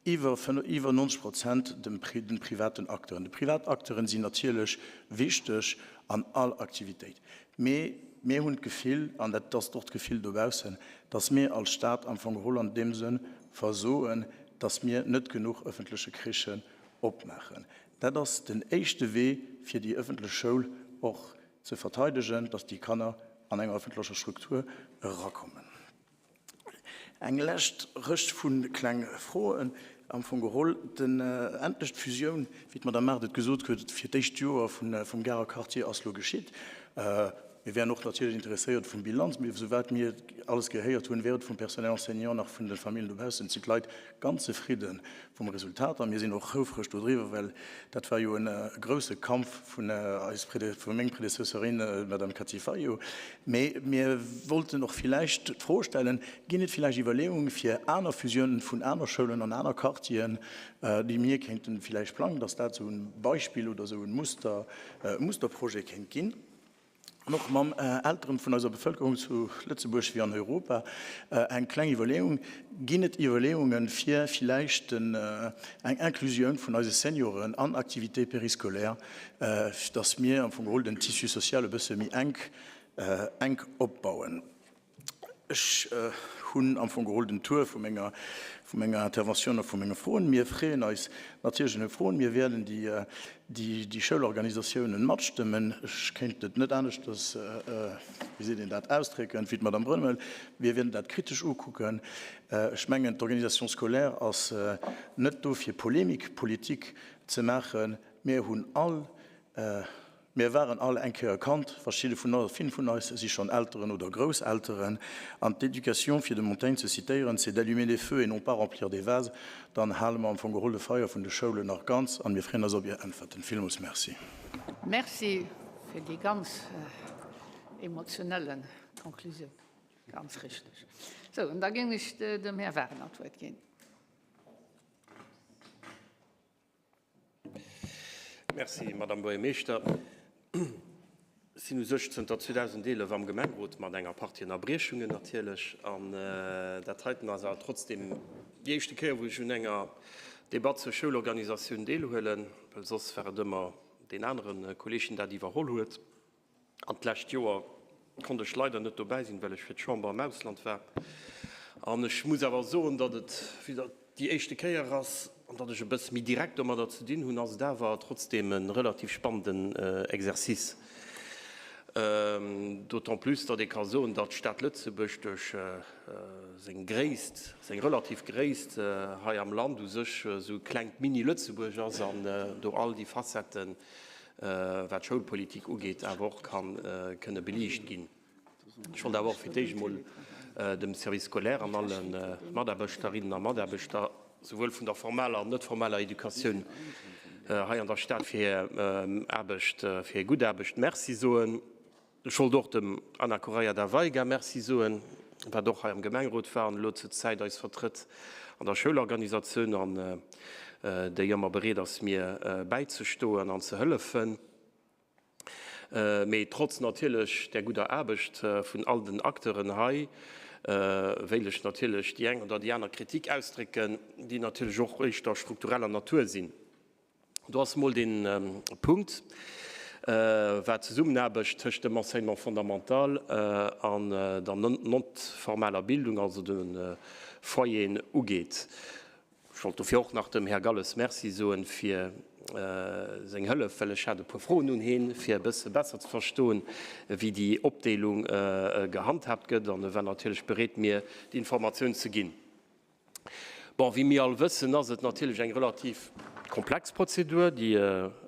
iwwer, iwwer 90 Prozent dem, den privaten Acteuren. Déi privat Acteuren sinn natierlech wichteg an all Aktivitéit. Mee mir hunn d'Gefill, an dat ass och d'Gefill dobaussen, dass mir als Stat am Fong geholl an deem Sënn versoen, dass mir net genuch öffentleche Crèchen opmaachen. Dat ass den éischte Wee, fir déi öffentlech Schoul och ze verteidegen, dass déi Kanner an enger öffentlecher Struktur erakommen. Eng lescht Rëscht vu kleng Froen am Fong geholl. Den, endlech d'Fusioun, wéi d'Madame Mart et gesot huet, fir d'éischt Joer vum Garer Quartier ass lo geschitt. Mir wären och natierlech interesséiert vum Bilanz, mee esouwäit mir alles gehéiert hunn, wär et vum Personnel enseignant nach vun de Familljen dobaussen, sinn d'Leit ganz zefridde vum Resultat a mir sinn och houfreg dodriwwer, well dat war jo e grouse Kampf vun eis, vu meng Predecesserin, d'Madame Cathy Fayot. Mee mir wollten och villäicht d'Fro stellen, Ginn et villäicht Iwwerleeungen, fir aner Fusiounen vun aner Schoulen an aner Quartieren, déi mir kéinten villäicht plangen, dass dat esou e Beispill oder esou e Muster, Musterprojet kéint ginn? An och mam Elteren vun eiser Bevëlkerung zu Lëtzebuerg wéi an Europa eng kleng Iwwerleeung, Ginn et Iwwerleeungen, fir villäicht eng Inclusioun vun eise Senioren an Activités périscolaires, dass mir am Fong geholl den Tissu social e bësse méi enk enk opbauen? Ech hunn am Fong geholl den Tour vu menger, vu menger Interventioun a vu menge Froen. Mir freeën eis natierlech un de Froen. Mir wäerden déi, déi, déi Schoulorganisatiounen matstëmmen. Ech kéint et net aneschters, wéi seet een dat, ausdrécken, wéi d'Madame Brömmel. Mir wäerden dat kritesch ukucken. Ech mengen, d'Organisation scolaire ass net do fir Polemikpolitik ze maachen. Mir hunn all Mir waren all eng Kéier e Kand, verschidde vun eis, vill vun eis si schonn Elteren oder Grousselteren, an d'Education, fir de Montaigne ze zitéieren, c'est d'allumer des feux et non pas remplir des vases. Dann hale mer am Fong geholl de Feier vun de Schoulen nach ganz an mir freeën eis op Är Äntwerten. Villmools Merci. Merci fir déi ganz emotionelle Conclusioun. Ganz richteg. Sou, an da géing ech dem Här Wagner d'Wuert ginn. Merci, Madame Buergermeeschter. Ech sinn u sech zënter 2011 am Gemengerot, mat enger Partie Ënnerbriechungen natierlech. An dat heiten ass awer trotzdem déi éischte Kéier, wou ech un enger Debatt zur Schoulorganisatioun deelhuelen, well soss war et ëmmer deen anere Kolleg, deen dat iwwerholl huet. An d'lescht Joer konnt ech leider net dobäi sinn, well ech fir d'Chamber am Ausland war. An ech muss awer soen, datt et, wéi dat déi éischte Kéier ass an datt ech e bësse méi direkt domadder ze dinn hunn, ass et awer trotzdeem e relativ spannenden Exercice. D'autant plus, datt ee ka soen, datt d'Stad Lëtzebuerg duerch seng Gréisst, seng relativ Gréisst hei am Land u sech esou e klengt Mini-Lëtzebuerg ass an do all déi Facetten, wat d'Schoulpolitik ugeet, awer och ka kënne beliicht ginn. Ech wollt awer och fir d'éischt emol dem Service scolaire an alle Mataarbechterinnen a Mataarbechter, souwuel vun der formaler an net formaler Educatioun hei an der Stad, fir hir Aarbecht, fir hir gutt Aarbecht Merci soen. Ech wollt och dem Ana Correia da Veiga Merci soen, wat och hei am Gemengerot war an elo zur Zäit eis vertrëtt an der Schoulorganisatioun an déi ëmmer bereet ass mir bäizestoen an ze hëllefen. Mee trotz natierlech där gudder Aarbecht vun all den Acteuren hei, wéilt ech natierlech déi eng oder déi aner Kritik ausdrécken, déi natierlech och éischter struktureller Natur sinn. Do ass emol dee Punkt, wat d'Zesummenaarbecht tëscht dem Enseignement fondamental an der non-formaler Bildung, also de Foyeren, ugeet. Ech wollt dofir och nach dem Här Galles Merci soen fir seng Hëllef, well ech hat e puer Froen un hien, fir e bësse besser ze verstoen, wéi déi Opdeelung gehandhaabt gëtt, an e war natierlech bereet, mir déi Informatioun ze ginn. Bon, wéi mir all wëssen, ass et natierlech eng relativ komplex Prozedur, déi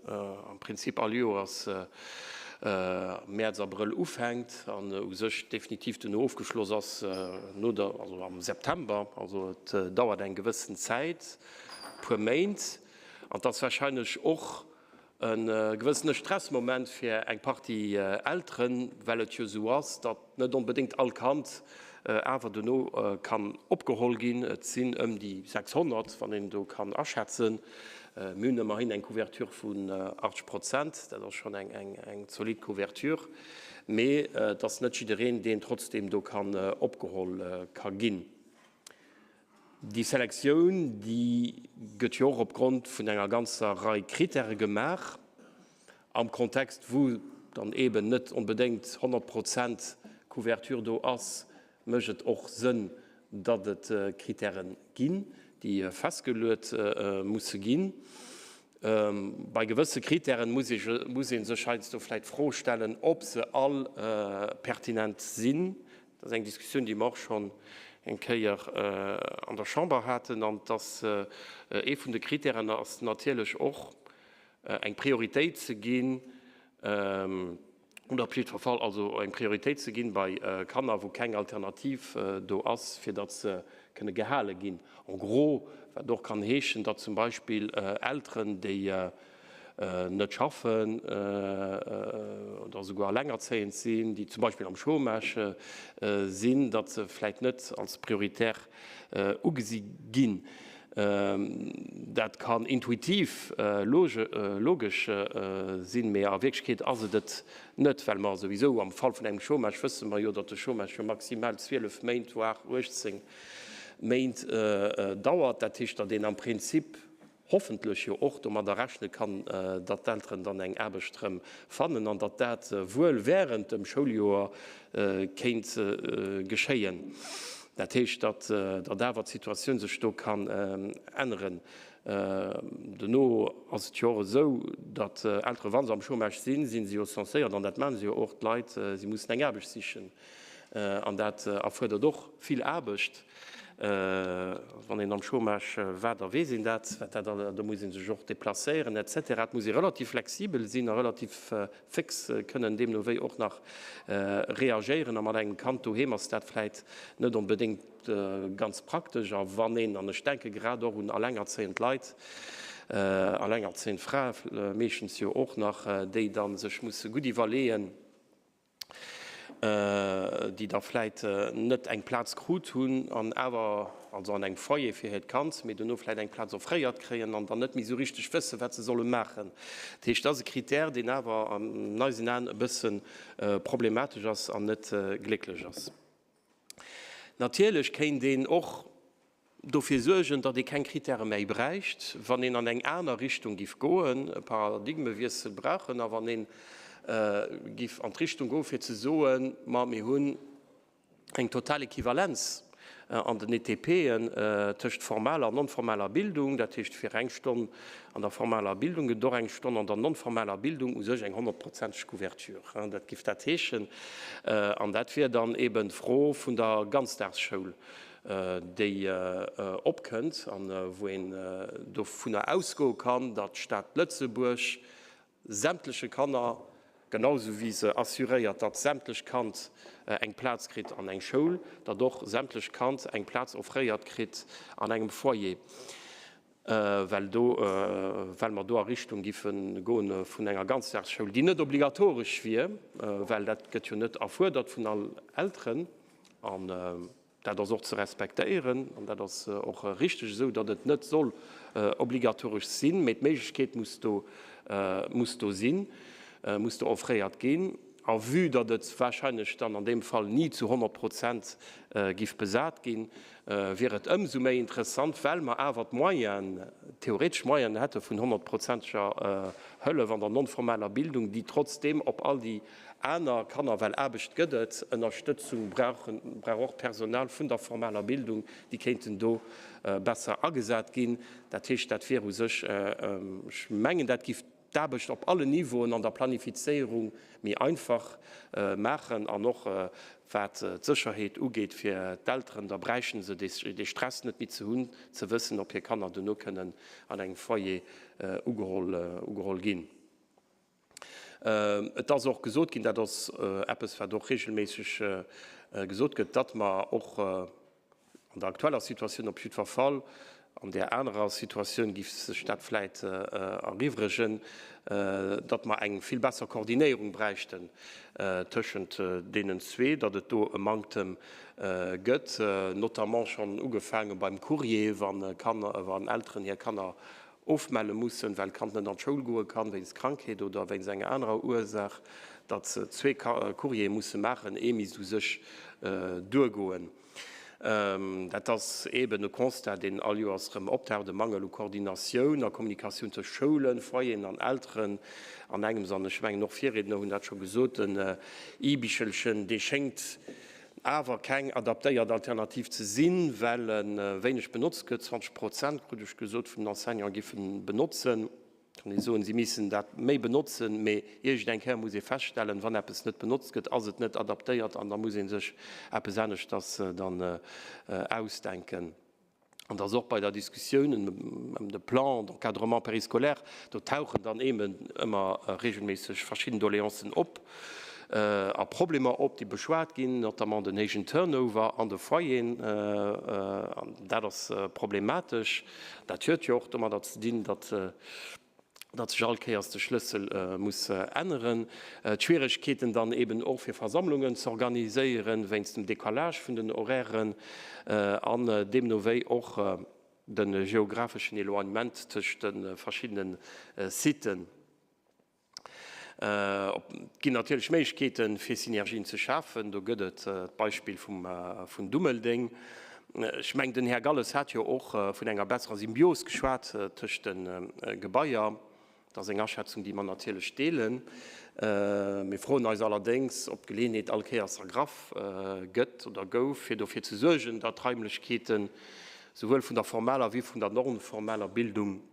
am Prinzip all Joers am Mäerz, Abrëll ufänkt an u sech definitiv duerno ofgeschloss ass no der, also am September. Also et dauert eng gewëssen Zäit, e puer Méint, an et ass wahrscheinlech och e gewëssene Stressmoment fir eng Partie Elteren, well et jo esou ass, datt net onbedéngt all Kand awer dono kann opgeholl ginn. Et sinn ëm déi 600, wann een do kann aschätzen. Mir hunn ëmmerhin eng Couverture vun 80 Prozent, dat ass schonn eng zolidd Couverture, mee et ass net jiddereen, deen trotzdeem do kann opgeholl ka ginn. Déi Selektioun, déi gëtt jo och opgrond vun enger ganzer Rei Kritäre gemaach, am Kontext wou dann eeben net onbedéngt 100 Prozent Couverture do ass, mécht et och Sënn, datt et Kritäre ginn, déi festgeluet musse ginn. Bei gewësse Kritären muss ee sech heiansdo vläicht d'Fro stellen, ob se all pertinent sinn. Dat ass eng Diskussioun, déi mer och schonn eng Kéier an der Chamber haten. An dass ee vun de Kritären ass natierlech och, eng Prioritéit ze ginn, oder op jiddwer Fall also eng Prioritéit ze ginn bei Kanner, wou keng Alternativ do ass, fir datt se kënne gehale ginn. En gros, wat och kann heeschen, datt zum Beispill Elteren, déi net schaffen oder esouguer allengerzéiend sinn, déi zum Beispill am Chômage sinn, datt se vläicht net als prioritär ugesi ginn. Dat kann intuitiv logesch sinn, mee a Wierklechkeet ass et et net, well mer souwisou am Fall vun engem Chômage wësse mer jo, datt de Chômage jo maximal 12 Méint, voire 18 Méint dauert. Dat heescht, datt een am Prinzip. hoffentlech jo och domadder rechne kann, datt d'Elteren dann eng Aarbecht erëm fannen an datt dat wuel während dem Schouljoer kéint geschéien. Dat heescht, datt awer d'Situatioun sech do kann änneren. Dono ass et jo och esou, datt Elteren, wa se am Chômage sinn, si se jo censéiert, an dat maache se jo och, d'Leit, si mussen eng Aarbecht sichen. An dat erfuerdert och vill Aarbecht. Wann een am Chômage war, da weess een dat, wat dat, do muss ee sech och deplacéieren et cetera. Et muss ee relativ flexibel sinn a relativ féx kënnen deemno wéi och nach reagéieren. A mat engem Kand doheem ass dat vläit net onbedéngt ganz praktesch. A wann een, an ech denke grad och un allengerzéiend Leit, allengerzéiend Frae meeschtens jo och nach, déi da sech musse gutt iwwerleeën, déi da vläit net eng Plaz krut hunn an awer, also an engem Foyer fir hiert Kand, mee dono vläit eng Plaz offréiert kréien an dann net méi esou richteg wëssen, wat se solle maachen. Dat heescht, dat ass e Critère, deen awer an eisen Aen e bësse problematesch ass an net glécklech ass. Natierlech kéint een och dofir suergen, datt ee keng Kritäre méi bräicht, wann een an eng aner Richtung giff goen, e Paradigmewiessel brauchen a wann ee giff an d'Richtung goen, fir ze soen, ma mir hunn eng total Equivalenz an den ETPen tëscht formaler an non-formaler Bildung, dat heescht fir eng Stonn an der formaler Bildung gëtt et och eng Stonn an der non-formaler Bildung, u sech eng honnertprozenteg Couverture, dat giff dat heeschen. An dat wier dann eeben d'Fro vun der Ganzdagsschoul, déi opkënnt an wou een dovunner ausgoe kann, datt d'Stad Lëtzebuerg sämtleche Kanner, genau esou wéi se assuréiert, datt sämtlech Kand eng Plaz kritt an eng Schoul, datt och sämtlech Kand eng Plaz offréiert kritt an engem Foyer, well do, well mer do a Richtung giffe goen vun enger Ganzdagsschoul, déi net obligatoresch wier, well dat gëtt jo net erfuerdert vun all Elteren. An dat ass och ze respektéieren an dat ass och richteg esou, datt et net soll obligatoresch sinn, mee d'Méiglechkeet muss do, muss do sinn, muss do offréiert ginn. A vue datt et wahrscheinlech dann an deem Fall ni zu 100 Prozent giff besat ginn, wier et ëmsou méi interessant, well mer awer d'Moyenen, theoretesch Moyenen hätte vun honnertprozenteger Hëllef an der non-formaler Bildung, déi trotzdeem op all déi aner Kanner, well Aarbecht gëtt et, Ënnerstëtzung brauchen, brauch och d'Personal vun der formaler Bildung, déi kéinten do besser agesat ginn. Dat heescht, dat wier u sech, ech mengen, dat giff d'Aarbecht op allen Niveauen an der Planifizéierung méi einfach maachen an och wat d'Sécherheet ugeet fir d'Elteren, da bräichten se dee Stress net méi ze hunn, ze wëssen, ob hir Kanner duerno kënnen an engem Foyer ugeholl ginn. Et ass och gesot ginn, dat ass eppes, wat och regelméisseg gesot gëtt, datt mer och an der aktueller Situatioun op jiddwer Fall, an där anerer Situatioun géif sech dat vläit eriwwregen, datt mer eng vill besser Koordinéierung bräichten tëschent deenen zwee, datt et do e Manktem gëtt, notamment schonn ugefaange beim Courrier, wann Elteren hir Kanner ofmelle mussen, well d'Kand net an d'Schoul goe kann, wéinst Krankheet oder wéinst enger anerer Ursaach, datt se zwee Courriere musse maachen, ee misst u sech duergoen. Dat ass eeben e Constat, deen all Joers erëm optaucht, e Mangel u Koordinatioun a Kommunikatioun tëscht Schoulen, Foyeren an Elteren an engems. An ech mengen, och Virriedner hunn dat scho gesot, den E-Bichelchen, dee schéngt awer keng adaptéiert Alternativ ze sinn, well e wéineg benotzt gëtt, 20 Prozent, krut ech gesot, vun den Enseignanten géife benotzen. Kann ee soen, si missten dat méi benotzen, mee iergend eng Kéier muss ee feststellen, wann eppes net benotzt gëtt, ass et net adaptéiert an da muss ee sech eppes aneschters dann ausdenken. An dass och bei der Diskussioun ëm de Plan d'encadrement périscolaire, do tauchen dann eeben ëmmer regelméisseg verschidden Doléancen op a Problemer op, déi beschwat ginn, notamment den héijen Turnover an de Foyeren. An dat ass problematesch. Dat huet jo och domadder ze dinn, datt datt sech all Kéiers de Schlëssel muss änneren, d'Schwieregkeeten dann eben och fir Versammlungen ze organiséieren wéinst dem Décalage vun den Horairen an deemno wéi och de geographeschen Éloignement tëscht de verschiddene Siten. Et ginn natierlech Méiglechkeeten, fir Synergien ze schafen. Do gëtt et d'Beispill vun Dummeldeng. Ech mengen, den Här Galles hat jo och vun enger besserer Symbios geschwat tëscht de Gebaier. Dat ass eng Aschätzung, déi mer natierlech deelen. Mir froen eis allerdéngs, ob d'Geleeënheet all Kéiers ergraff gëtt oder gouf, fir dofir ze suergen, datt d'Raimlechkeete souwuel vun der formaler wéi vun der non-formaler Bildung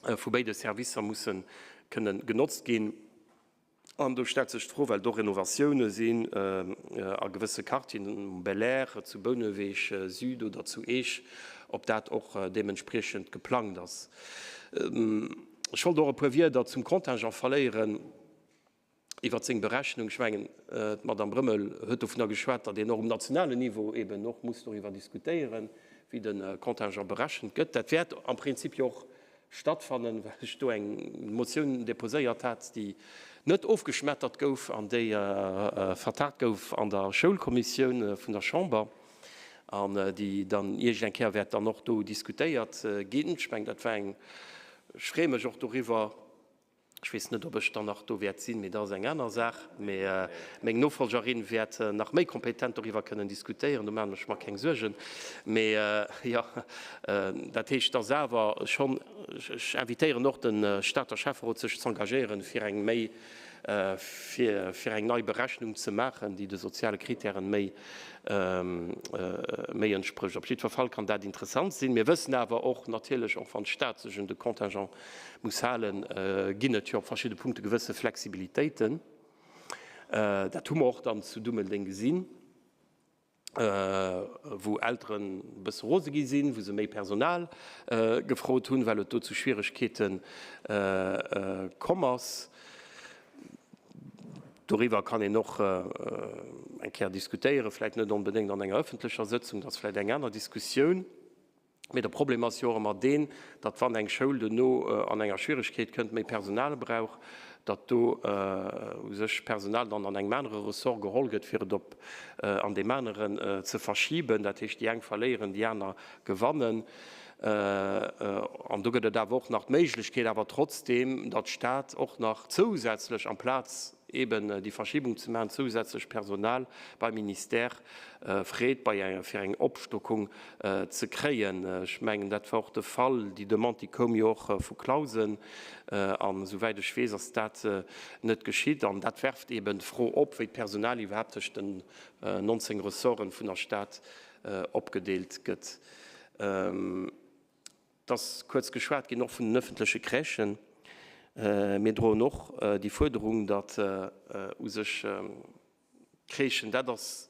vu béide Servicer musse kënne genotzt ginn. An do stellt sech d'Fro, well do Renovatioune sinn a gewësse Quartieren, um Belair, zu Bouneweg Süd oder zu Eech, ob dat och deementspriechend geplangt ass. Ech wollt och e puer Wierder zum Contingent verléieren iwwert seng Berechnung. Ech mengen, d'Madame Brömmel huet dovunner geschwat, datt een och um nationalen Niveau eeben och muss doriwwer diskutéieren, wéi de Contingent berechent gëtt. Dat wäert am Prinzip jo och stattfannen, well ech do eng Motioun déposéiert hat, déi net ofgeschmettert gouf an déi vertagt gouf an der Schoulkommissioun vun der Chamber an déi dann iergend eng Kéier wäert dann och do diskutéiert ginn. Ech mengen, dat war eng, ech freeë mech och doriwwer, Ech weess net, ob ech dann nach do wäert sinn, mee dat ass eng aner Saach. Mee meng Nofolgerin wäert nach méi kompetent doriwwer kënnen diskutéieren, do maachen ech mer keng Suergen. Mee jo, dat heescht, dass awer schonn, ech invitéieren och de Stater Schäfferot, sech z'engagéieren, fir eng méi, fir eng nei Berechnung ze maachen, déi de soziale Kritären méi, méi entsprécht. Op jiddwer Fall kann dat interessant sinn. Mir wëssen awer och natierlech, och wann d'Stad sech un de Contingent muss halen, ginn et jo op verschidde Punkte gewësse Flexibilitéiten. Dat hu mer och dann zu Dummeldeng gesinn, wou Elteren e bësse rose gi sinn, wou se méi Personal gefrot hunn, well et do zu Schwieregkeete komm ass. Doriwwer kann een och eng Kéier diskutéieren, vläicht net onbedéngt an enger ëffentlecher Sëtzung, dat ass vläicht eng aner Diskussioun. Mee de Problem ass jo och ëmmer deen, datt wann eng Schoul dono an enger Schwieregkeet kënnt, méi Personal brauch, datt do u sech Personal dann an engem anere Ressort geholl gëtt, fir et op an deem aneren ze verschiben. Dat heescht, déi eng verléieren, déi aner gewannen. An do gëtt et awer och nach d'Méiglechkeet awer trotzdeem, datt d'Stad och nach zousätzlech amplaz eben déi Verschiebung ze maachen, zousätzlech Personal beim Ministère freet, bei fir eng Opstockung ze kréien. Ech mengen, dat war och de Fall. Déi Demande, déi koum jo och vu Clausen. An esouwäit ech weess, ass dat net geschitt. An dat werft eben d'Fro op, wéi d'Personal iwwerhaapt tëscht den 19 Ressorten vun der Stad opgedeelt gëtt. Et ass kuerz geschwat ginn och vun den öffentleche Crèchen. Mir droen och déi Fuerderung, datt u sech d'Crèchen, dat ass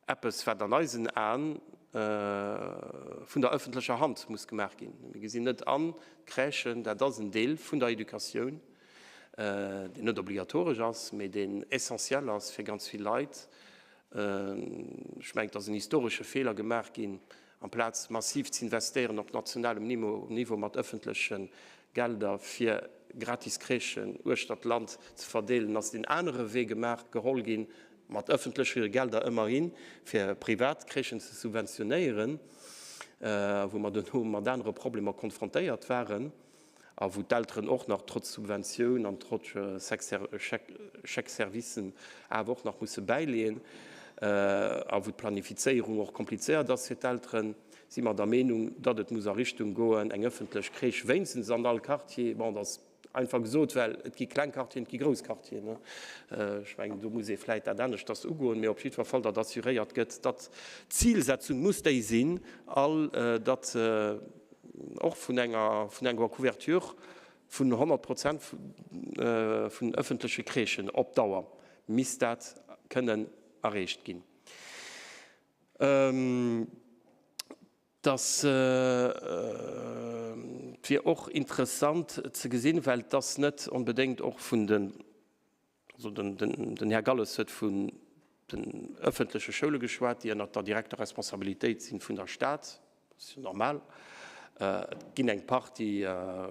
eppes, wat an eisen Aen vun der öffentlecher Hand muss gemaach ginn. Mir gesinn net an, d'Crèchen, dat ass en Deel vun der Educatioun, deen net obligatoresch ass, mee deen essentiel ass fir ganz vill Leit. Ech mengen, et ass en historesche Feeler gemaach ginn, amplaz massiv z'investéieren op nationalem Niveau mat ëffentleche Gelder fir gratis Crèchen uechter d'Land ze verdeelen, ass deen anere Wee gemaach, geholl ginn, mat ëffentleche Gelder ëmmerhin, fir privat Crèchen ze subventionéieren, wou mer duerno mat anere Problemer konfrontéiert waren. A wou d'Elteren och nach trotz Subventioun an trotz Chèque-servicen awer och nach musse bäileeën a wou d'Planifizéierung och komplizéiert ass fir d'Elteren, si mer der Meenung, datt et muss a Richtung goen, eng ëffentlech Crèche wéinstens an all Quartier. Bon, dat ass einfach gesot, well et gi kleng Quartieren, et gi grouss Quartieren. Ech mengen, do muss ee vläicht dat aneschters ugoen, mee op jiddwer Fall, datt assuréiert gëtt, datt d'Zilsetzung muss déi sinn, all datt, och vun enger vun enger Couverture vun 100 Prozent vun öffentleche Crèchen op Dauer misst dat kënnen erreecht ginn. Dass wier och interessant ze gesinn, well et ass net onbedéngt och vun den Also den Här Galles huet vun den öffentleche Schoule geschwat, déi ënnert der direkter Responsabilitéit si vun der Stad. Dat ass jo normal. Et ginn eng Partie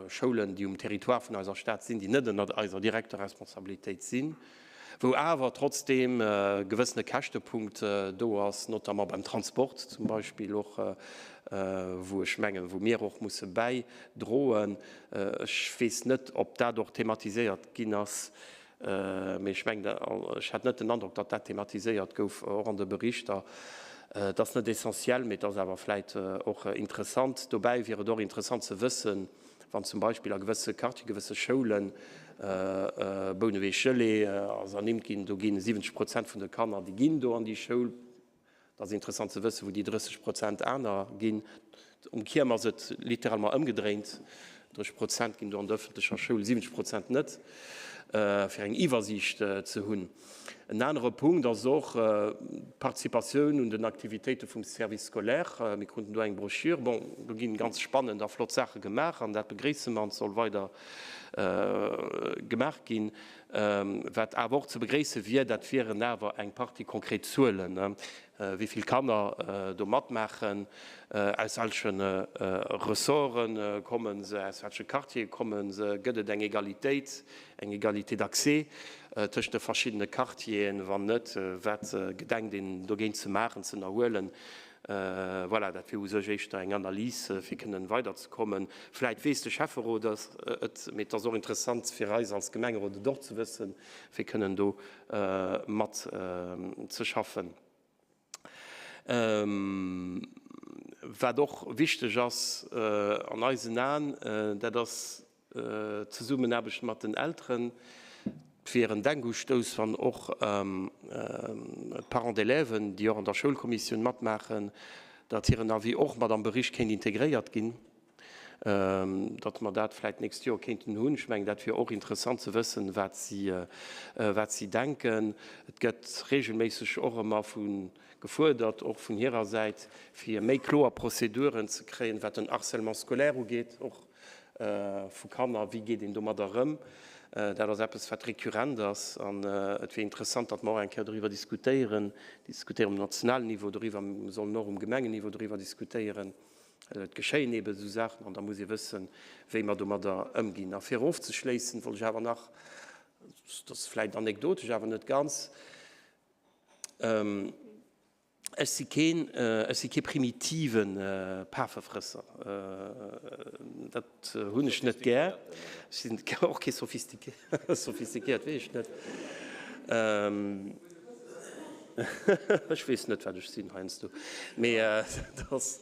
Schoulen, déi um Territoire vun eiser Stad sinn, déi net ënnert eiser direkter Responsabilitéit sinn, wou awer trotzdeem e gewëssene Käschtepunkt do ass, notamment beim Transport zum Beispill och, wou ech mengen, wou mir och musse bäidroen. Ech weess net, ob dat och thematiséiert ginn ass, mee ech mengen, ech hat net den Androck, datt dat thematiséiert gouf, och an de Berichter. Et ass net essentiell, mee et ass awer vläit och interessant. Dobäi wier et och interessant ze wëssen, wann zum Beispill a gewësse Quartier, gewësse Schoulen, Bouneweg Gelée ass ernimmt ginn, do gi 70 Prozent vun de Kanner, déi ginn do an déi Schoul. Et ass interessant ze wëssen, wou déi 30 Prozent aner ginn. Um Kierm ass et littéralement ëmgedréint, 30 Prozent ginn do an der ëffentlecher Schoul, 70 Prozent net, fir eng Iwwersiicht ze hunn. En anere Punkt ass och d'Participatioun un den Aktivitéite vum Service scolaire. Mir kruten do eng Broschür. Bon, do gi ganz spannend a flott Saache gemaach an dat begréisse mer an et soll weider gemaach ginn. Wat awer och ze begréisse wier, dat wieren awer eng Partie konkret Zuelen, wéi vill Kanner do matmaachen, aus welche Ressorte komme se, aus welche Quartiere komme se, gëtt et eng Egalitéit, eng Égalité d'accès tëscht de verschiddene Quartieren, wann net, wat gedenkt een dogéint ze maachen, ze ënnerhuelen. Voilà, dat wier u sech éischter eng Analys, fir kënnen weiderzekommen. Vläit weess de Schäfferot et, mee et ass och interessant fir eis als Gemengerot et och ze wëssen, fir kënnen do mat ze schaffen. Wat och wichteg ass an eisen Aen, dat ass d'Zesummenaarbecht mat den Elteren. Et wier en Denkustouss, wann och d'Parents d'élèves, déi och an der Schoulkommissioun matmaachen, datt hiren Avis och mat am Bericht kéint integréiert ginn. datt mer dat vläicht d'nächst Joer kéinten hunn. Ech mengen, dat wier och interessant ze wëssen, wat si, wat si denken. Et gëtt regelméisseg och ëmmer vu gefuerdert, och vun hirer Säit, fir méi kloer Prozeduren ze kréien, wat den Harcèlement scolaire ugeet, och vu Kanner. Wéi geet een domadder ëm? Dat ass eppes, wat récurrent ass. An et wier interessant, datt mer och eng Kéier doriwwer diskutéieren, diskutéieren um nationalen Niveau doriwwer, mer sollen och um Gemengenniveau doriwwer diskutéieren. Et geschéien eeben esou Saachen an da muss ee wëssen, wéi mer domadder ëmginn. A fir ofzeschléissen, wollt ech awer nach, dat ass vläicht anekdotesch, awer net ganz, Ech si keen, ech si kee primitive Pafefrësser, dat hunn ech net gär. Ech sinn och kee sophistiqué, sophistiquéiert weess ech net. Ech weess net, wat ech sinn heiansdo, mee et ass.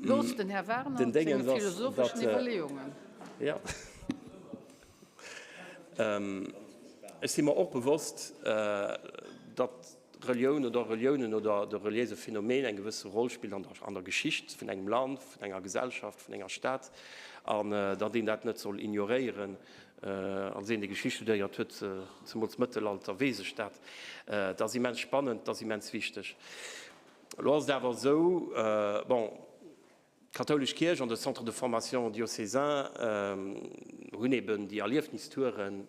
Loosst den Här Werner Den senge Déngens ass, philosopheschen datt, Iwwerleeungen. Jo. Ech si mer och bewosst, datt Relioun oder Reliounen oder de reliéise Phänomen eng gewësse Roll spillt an der, an der Geschicht vun engem Land, vun enger Gesellschaft, vun enger Stad, an datt een dat net soll ignoréieren. Als een, dee Geschicht studéiert huet, zemools Mëttelalter, weess ech dat. Dat ass immens spannend, dat ass immens wichteg. Elo ass et awer esou, bon, d'kathoulesch Kierch an de Centre de formation diocésain hunn eben déi Erliefnistouren,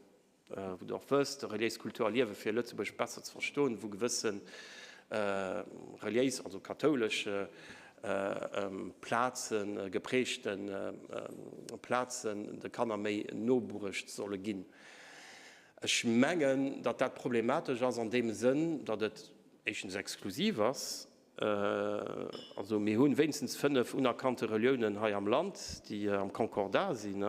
wou Der och wësst, reliéis Kultur erliewe fir Lëtzebuerg besser ze verstoen, wou gewësse reliéis, also kathoulesch Plazen, geprägte Plazen de Kanner méi no bruecht solle ginn. Ech mengen, datt dat problematesch ass an deem Sënn, datt et éischtens exklusiv ass. Also mir hu wéinstens 5 unerkannte Reliounen hei am Land, déi am Concordat sinn,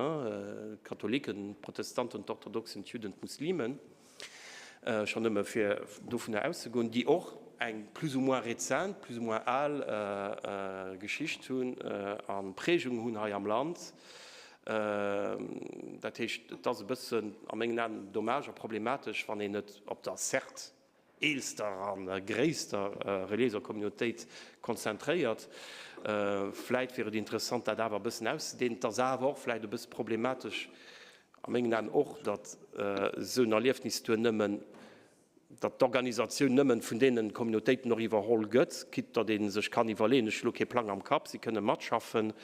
d'Katholiken, d'Protestanten, d'Orthodoxen, d'Judden, d'Muslimen. Schonn nëmme fir dovunner auszegoen, déi och eng plus ou moins rezent, plus ou moins al Geschicht hunn a Prägung hunn hei am Land. Dat heescht, et ass e bëssen a mengen Aen dommage a problematesch, wann een et op der certes eelster a gréisster reliéiser Communautéit konzentréiert. Vläit wier et interessant, dat awer e bëssen auszedehnen. Et ass awer och vläit e bësse problematesch, A mengen Aen och, datt esou en Erliefnistour nëmmen, datt d'Organisatioun nëmmen vun deene Communautéiten och iwwerholl gëtt, quitte datt ee sech kann iwwerleeën, ech hu lo kee Plang am Kapp, si kënne matschaffen,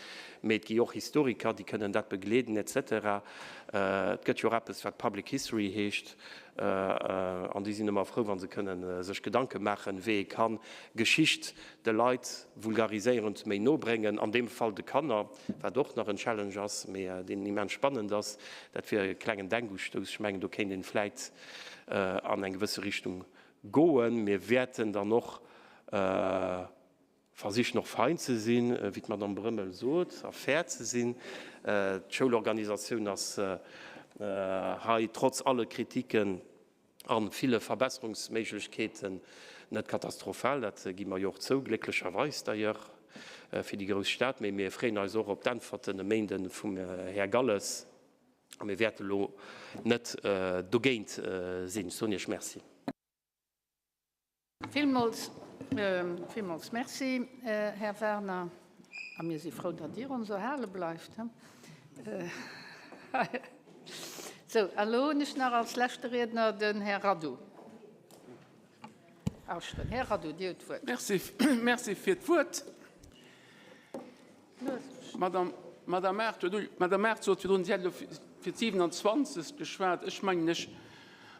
mee et gi och Historiker, déi kënnen dat begleeden et cetera. Et gëtt jo och eppes, wat Public History heescht, an déi sinn ëmmer frou, wa se kënne sech Gedanke maachen, wéi ee kann Geschicht de Leit vulgariséierend méi no bréngen, an deem Fall de Kanner, wat och nach en Challenge ass, mee deen immens spannend ass. Dat wier e klengen Denkustouss. Ech mengen, do kéint een vläit an eng gewësse Richtung goen. Mir wäerten dann och versichen, och fein ze sinn, wéi d'Madame Brömmel sot, a fair ze sinn. D'Schoulorganisatioun ass hei trotz alle Kritiken, a ville Verbesserungsméiglechkeeten. Net katastrophal, dat gi mer jo och zou, glécklecherweis d'ailleurs fir déi grouss Stad. Mee mir freeën eis och op d'Äntwerten e Méinde vum Här Galles a mir wäerte lo net dogéint sinn. Ech soen Iech Merci. Villmools, villmools Merci, Här Werner. A mir si frou, datt Dir ons erhale bleift. Sou, a lo hunn ech nach als leschte Riedner den Här Radu. Auschten. Här Radu, Dir hutt d'Wuert. Merci, merci fir d'Wuert. Madame, Madame Err huet, Madame Err sot virdrun, si hätt elo fir d'27. geschwat. Ech mengen, ech,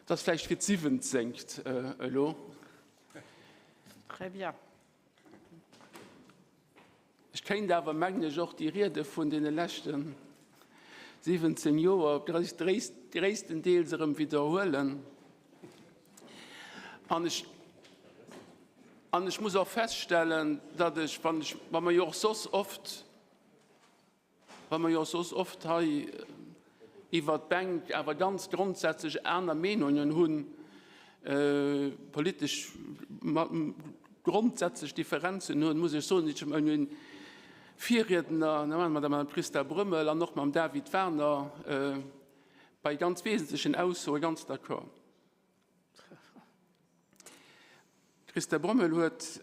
et ass vläicht fir d'17. Elo. Très bien. Ech kéint awer, mengen ech, och déi Riede vun deene leschte 17 Joer gréisstendeels erëm widderhuelen. An ech, an ech muss och feststellen, datt ech, wann ech, wa mer jo och soss oft, wa mer jo och soss oft hei iwwert d'Bänk awer ganz grondsätzlech aner Meenungen hunn, politesch grondsätzlech Differenzen hunn, muss ech soen, ech mat menge Virriedner, mat der Madame Christa Brömmel an och mam David Werner, bei ganz wesentlechen Aussoe ganz d'accord. D'Christa Brömmel huet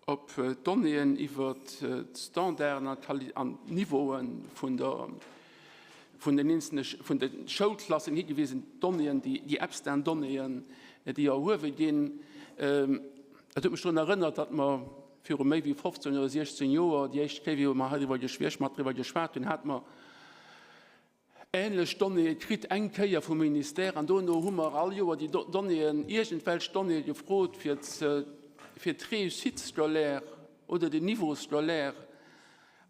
op d'Donnéeën iwwer d'Standarden an d'Niveaue vun der vun den eenzelne vun de Schoulklassen higewisen, d'Donnéeën, déi extern Donnéeën, déi erhuewe ginn. Dat huet mech drun erënnert, datt mer viru méi wéi 15 oder 16 Joer déi éischt Kéier, wéi mer hei driwwer, wéi ech mat driwwer geschwat hunn, hate mer Ähnlech Donnéeë kritt eng Kéier vum Ministère an dono hu mer all Joer déi Donnéeën, iergendwelch Donnéeë gefrot fir fir d'Réussite scolaire oder den Niveau scolaire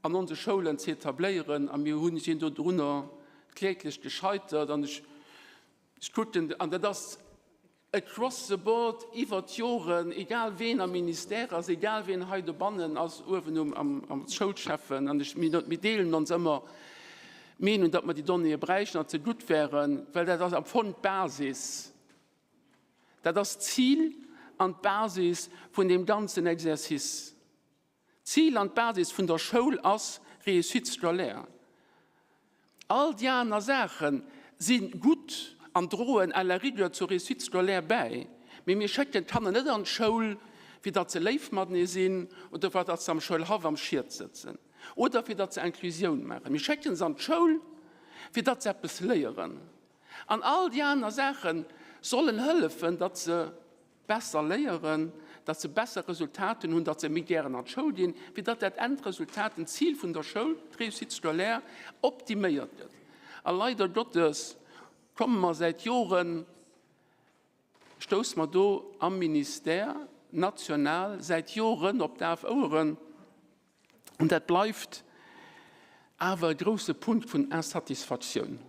an onse Schoulen ze etabléieren a mir hunn sinn dodrunner kläglech gescheitert an ech ech kucken an dat ass Across the board, iwwert d'Joren, egal ween am Ministère ass, egal ween hei dobannen ass, uewen um, am, am Schoulschäffen, an ech, mir, mir deelen ons ëmmer d'Meenung, datt mer déi Donnéeë bräichten, datt se gutt wären, well dat ass am Fong d'Basis, dat ass d'Zil an d'Basis vun deem ganzen Exercice. D'Zil an d'Basis vun der Schoul ass Réussite scolaire. All déi aner Saache si gutt an droen à la rigueur zur Réussite scolaire bäi, mee mir schécken d'Kanner net an d'Schoul, fir datt se léif matenee sinn oder fir datt se am Schoulhaff am Schiet sëtzen oder fir datt se Inclusioun maachen. Mir schécke se an d'Schoul, fir datt se eppes léieren. An all déi aner Saache sollen hëllefen, datt se besser léieren, datt se besser Resultaten hunn, datt se méi gären an d'Schoul ginn, fir datt dat Endresultat, den Zil vun der Schoul, d'Réussite scolaire, optiméiert gëtt. A leider Gottes komme mer säit Joren, stousse mer do am Ministère national säit Joren op daf Oueren, an dat bleift awer e grouse Punkt vun Insatisfaktioun.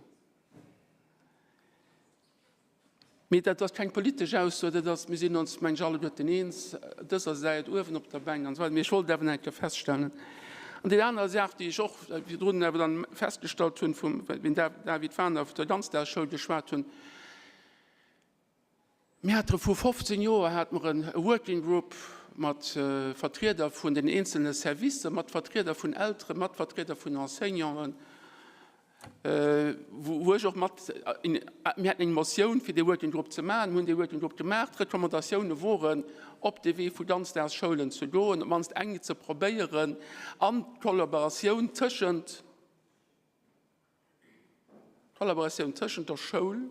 Mee dat ass keng politesch Ausso, dat ass, mir sinn ons, meng ech, alleguerten eens, dëser Säit, uewen op der Bänk an esou weider. Mee ech wollt awer nach eng Kéier feststellen. An déi aner Saach, déi ech och virdrun awer dann festgestallt hunn, vum, wéi den David Wagner vun der Ganzdagsschoul geschwat hunn, Mir hate vru 15 Joer hate mer e Working Group mat Vertrieder vun den eenzelne Servicer, mat Vertrieder vun Elteren, mat Vertrieder vun Enseignanten, wou ech och mat, mir haten eng Motioun fir dee Working Group ze maachen, mir hunn dee Working Group gemaach. D'Recommandatioune woren, op de Wee vu Ganzdagsschoulen ze goen, op d'mannst eng ze probéieren an d'Kollaboratioun tëschent, D'Kollaboratioun tëschent der Schoul,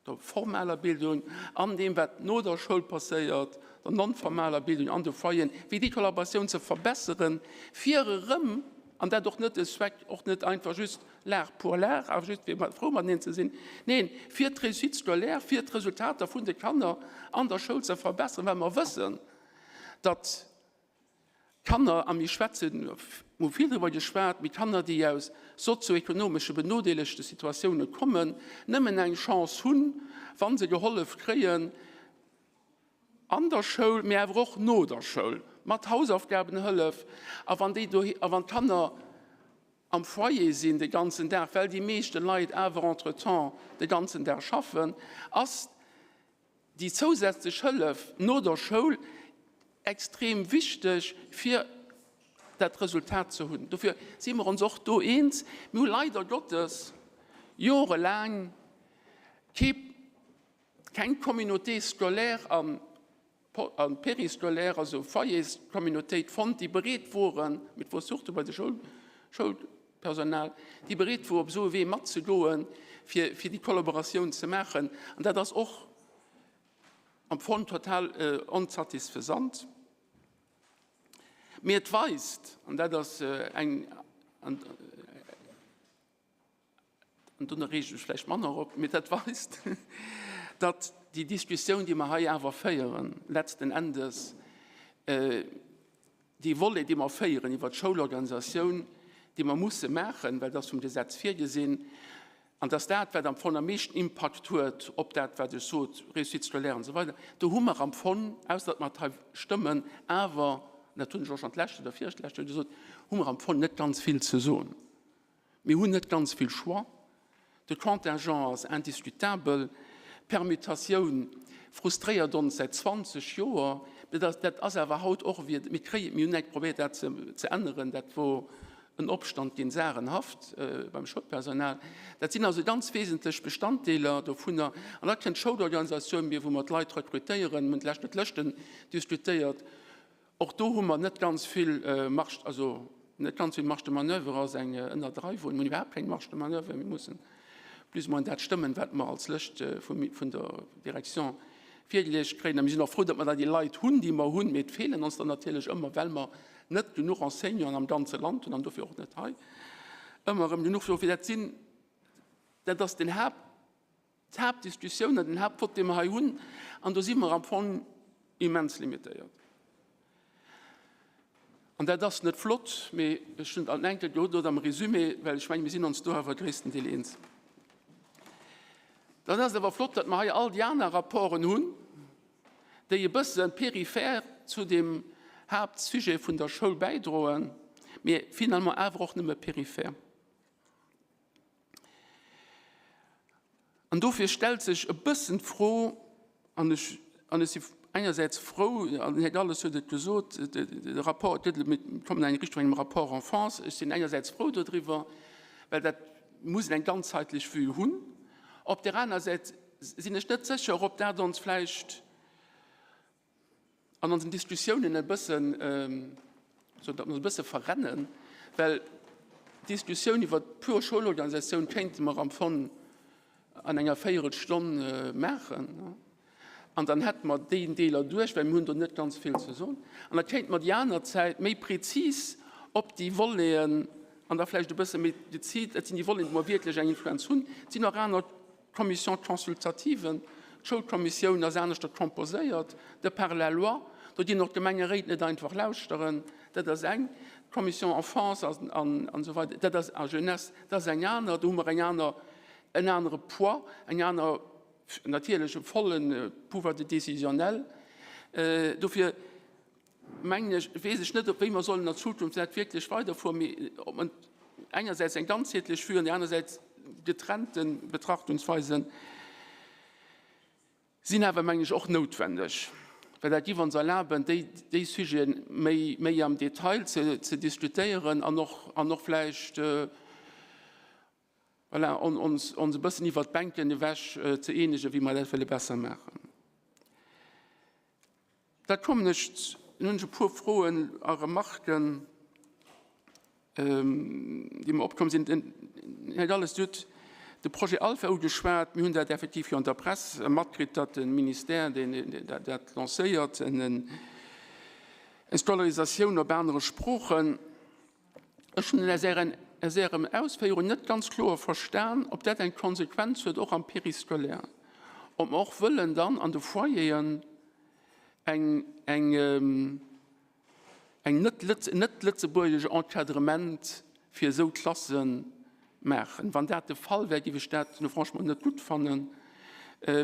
der formaler Bildung an deem, wat no der Schoul passéiert, der non-formaler Bildung an de Foyeren, fir déi Kollaboratioun ze verbesseren, fir erëm, an dat och net de Zweck, och net einfach just l'art pour l'art, awer just fir frou mateneen ze sinn, neen, fir d'Réussite scolaire, fir d'Resultater vun de Kanner an der Schoul ze verbesseren, well mer wëssen, datt Kanner, a mir schwätzen, mir hu vill driwwer geschwat, mee Kanner, déi aus sozioekonomesche benodeelegte Situatioune kommen, nëmmen eng Chance hunn, wa se gehollef kréien an der Schoul, mee awer och no der Schoul mat Hausaufgabenhëllef. A wann déi dohi, a wann d'Kanner am Foyer sinn de ganzen Dag, well déi meeschte Leit awer entretemps de ganzen Dag schaffen, ass. déi zousätzlech Hëllef no der Schoul extrem wichteg, fir dat Resultat ze hunn. Dofir si mer ons och do eens. Mir hu leider Gottes jorelaang kee, keng Communauté scolaire an an périscolaire, also Foyerscommunautéit fonnt, déi bereet woren, mee et wor surtout bei de Schoul, Schoulpersonal, déi bereet wor op esou e Wee matzegoen, fir, fir déi Kollaboratioun ze maachen. An dat ass och am Fong total onsatisfaisant. Mee et weist, an dat ass eng, an, an dunn reege ech mech vläicht manner op, mee dat weist, datt déi Diskussioun, déi mer hei awer féieren, letzten Endes dee Volet, dee mer féieren iwwert d'Schoulorganisatioun, dee mer musse maachen, well dat ass vum Gesetz virgesinn, an datt dat, wat am Fong am meeschten Impakt huet op dat, wat ech sot, Réussite scolaire an esou weider, do hu mer am Fong, ausser datt mer et hei stëmmen, awer, an dat hunn ech och schonn d'lescht oder viregt lescht Joer gesot, hu mer am Fong net ganz vill ze soen. Mir hunn net ganz vill Choix. De Contingent ass indiscutabel. D'Permutatioun frustréiert ons säit 20 Joer. Dat ass awer haut och wéi et, mir kréien, mir hunn enk probéiert dat ze änneren, dat wor en Opstand géint Sarenhaft beim Schoulpersonal. Dat sinn also ganz wesentlech Bestanddeeler dovunner. An da kënnt d'Schoulorganisatioun, mir wou mer d'Leit rekrutéieren, mir hunn d'lescht Joer d'Lëschten diskutéiert, Och do hu mer net ganz vill Marge, also net ganz vill Marge de manoeuvre ass eng Ënnerdreiwung. Mir hunn iwwerhaapt keng Marge de manoeuvre. Mir mussen plus ou moins dat stëmmen, wat mer als Lëscht vun der Direction virgeleecht kréien. A mir sinn och frou, datt mer da déi Leit hunn, déi mer hunn. Mee et feelen ons der natierlech ëmmer, well mer net genuch Enseignanten am ganze Land hunn an dofir och net hei ëmmer erëm genuch. Dofir, dat sinn, dat ass den Haapt. D'Haaptdiskussioun an den Haaptvott, dee mer hei hunn, an do si mer am Fong immens limitéiert. An dat ass net flott, mee ech hunn et an enkel geholl am Résumé, well ech mengen, mir sinn ons do awer gréisstendeel eens. Dann ass et awer flott, datt mer hei all déi aner Rapporten hunn, déi e bësse peripher zu dem Haaptsujet vun der Schoul bäidroen, mee finalement awer och nëmme peripher. An dofir stellt sech e bëssen d'Fro, an ech, an ech si engersäits frou, an den Här Galles huet et gesot, de Rapport, et gëtt, mir kommen an eng Richtung engem Rapport enfance, ech sinn engersäits frou dodriwwer, well dat muss een eng ganzheetlech Vue hunn. Op där aner Säit sinn ech net sécher, ob dat ons vläicht an onsen Diskussiounen e bëssen, sou datt mer ons e bësse verrennen, well d'Diskussioun iwwer d'pur Schoulorganisatioun kéinte mer am Fong an enger Véierelstonn maachen an dann hätte mer déi Deeler duerch, well mir hunn do net ganz vill ze soen. An da kéinte mer déi aner Zäit méi prezis op déi Voleten an da vläicht e bësse méi geziilt, dat sinn déi Voleten, wou mer wierklech eng Influenz hunn, et sinn och aner D'Commission consultative, d'Schoulkommissioun ass aneschtert composéiert de par la loi. Do dinn och d'Gemengeréit net einfach lauschteren, dat ass eng. D'Commission enfance an esou weider, dat ass, a jeunesse, dat ass eng aner. Do hu mer eng aner, en anere Poids, eng aner, natierlech e volle Pouvoir de décisionnel. Dofir mengen ech, weess ech net, ob wéi mer sollen an Zukunft dat wierklech weiderfueren, mee ob mer engersäits eng ganzheetlech Vue an déi anersäits getrennte Betrachtungsweisen sinn awer, mengen ech, och noutwendeg, well dat géif ons erlaben, déi, déi Sujete méi, méi am Detail ze, ze diskutéieren an och, an och vläicht, voilà, ons, ons e bëssen iwwert d'Bänken ewech ze eenegen, wéi mer dat wëlle besser maachen. Da kommen ech, nun hunn ech e puer Froen a Remarken, déi mer opkomm sinn. Den Här Galles, Dir hutt de Projet Alpha ugeschwat. Mir hunn dat effektiv jo an der Press matkritt, datt de Ministère deen dat lancéiert, eng Scolarisatioun op anere Sproochen. Ech hunn aus Ärem Ausféierung net ganz kloer verstan, ob dat eng Konsequenz huet och am Périscolaire, ob mer och wëllen dann an de Foyeren eng, eng, eng net, net lëtzebuergesch Encadrement fir esou Klasse maachen. Wann dat de Fall wär, géif ech dat nu franchement net gutt fannen.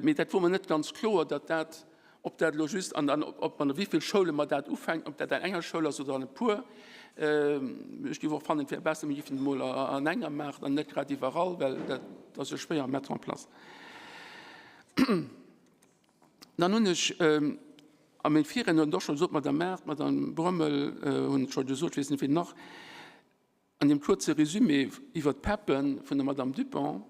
Mee dat wor mer net ganz kloer, datt dat, ob dat elo just an, an ob an wéi vill Schoule mer dat ufänken, ob dat an enger Schoul ass oder an e puer. Ech géif och fannen, et wär besser, mir géifen et emol an enger maachen an net grad iwwerall, well dat ass jo schwéier à mettre en place. Dann hunn ech, a meng Virriedner hunn et och scho gesot, d'Madame Mart, d'Madame Brömmel hunn et scho gesot, ech weess net wien nach, an deem kuerze Résumé iwwert d'PEPe vun der Madame Dupont,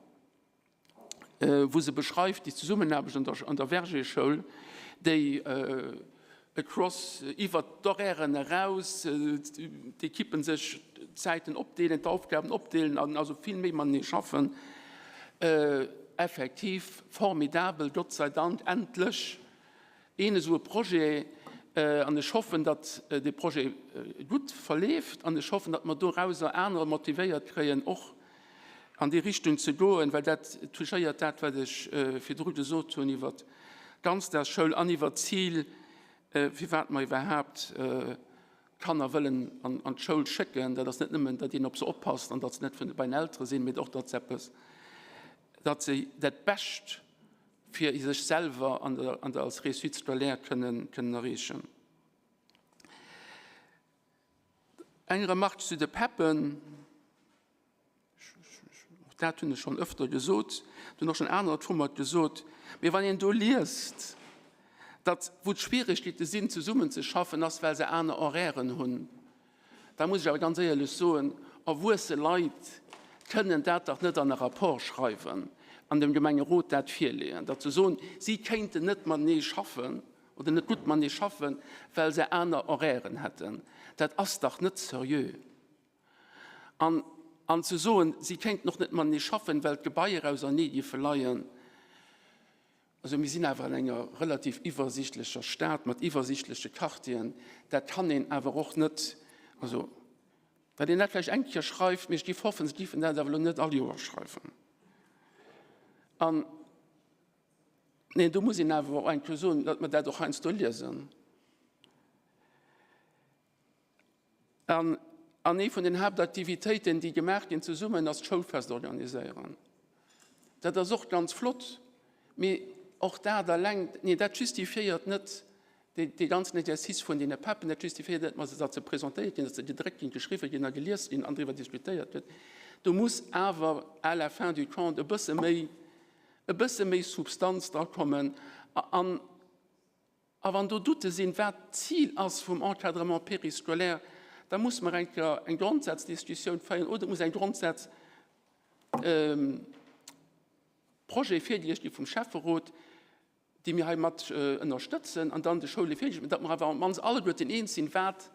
wou se beschreift déi Zesummenaarbecht an der, an der Verger-Schoul, déi across, iwwert d'Horairen eraus, d'Ekippen sech d'Zäiten opdeelen, d'Aufgaben opdeelen an also vill méi matenee schaffen. Effektiv formidabel, Gott sei Dank, endlech een esou e Projet. An ech hoffen, datt dee Projet gutt verleeft an ech hoffen, datt mer dorauser anerer motivéiert kréien, och an déi Richtung ze goen, well dat touchéiert dat, wat ech virdru gesot hunn iwwert d'Ganzdagsschoul an iwwert d'Zil, firwat mer iwwerhaapt d'Kanner wëllen an d'Schoul schécken. Dat ass net nëmmen, datt een op se oppasst an datt se net bei den Eltere sinn, mee och, datt se eppes, datt se dat Bescht fir sech selwer an der als Réussite scolaire kënnen erreechen. Eng Remarque zu de PEPen. Och dat hunn ech schonn öfter gesot, do hunn och schonn anerer et vu mer gesot, mee wann een do liest, datt wou d'Schwieregkeete sinn zesummenzeschaffen ass, well se aner Horairen hunn, da muss ech awer ganz éierlech soen, erwuesse Leit kënnen dat dach net an e Rapport schreiwen an dem Gemengerot dat virleeën, datt se soen, si kéinten net matenee schaffen oder net gutt matenee schaffen, well se aner Horairen hätten. Dat ass dach net seriö. An, an ze soen, si kéinten och net matenee schaffen, well d'Gebaier ausernee géife leien. Also mir sinn awer an enger relativ iwwersiichtlecher Stad mat iwwersiichtleche Quartieren. Dat kann een awer och net, also datt een dat vläicht eng Kéier schreift, mee ech géif hoffen, se géifen dat awer elo net all Joer schreiwen. An, nee, do muss een awer och eng Kéier soen, datt mer dat och heiansdo liesen. An, an ee vun den Haaptaktivitéiten, déi gemaach ginn zesummen, ass d'Schoulfest organiséieren. Dat ass och ganz flott, mee och dat alleng, nee, dat justifiéiert net dee ganzen Exercice vun deene PEPen, dat justifiéiert net, datt se presentéiert ginn, datt se gedréckt ginn, geschriwwen ginn a gelies ginn an driwwer diskutéiert gëtt. Do muss awer à la fin du compte e bësse méi, e bësse méi Substanz drakommen an, A wann do Doutte sinn, wat d'Zil ass vum Encadrement périscolaire, da muss mer eng Kéier eng Grondsazdiskussioun féieren oder et muss eng Grondsazprojet virgeluecht gi vum Schäfferot, dee mir hei mat ënnerstëtzen an dann de Schoule virgeluecht ginn, datt mer awer op d'mannst alleguerten eens sinn, wat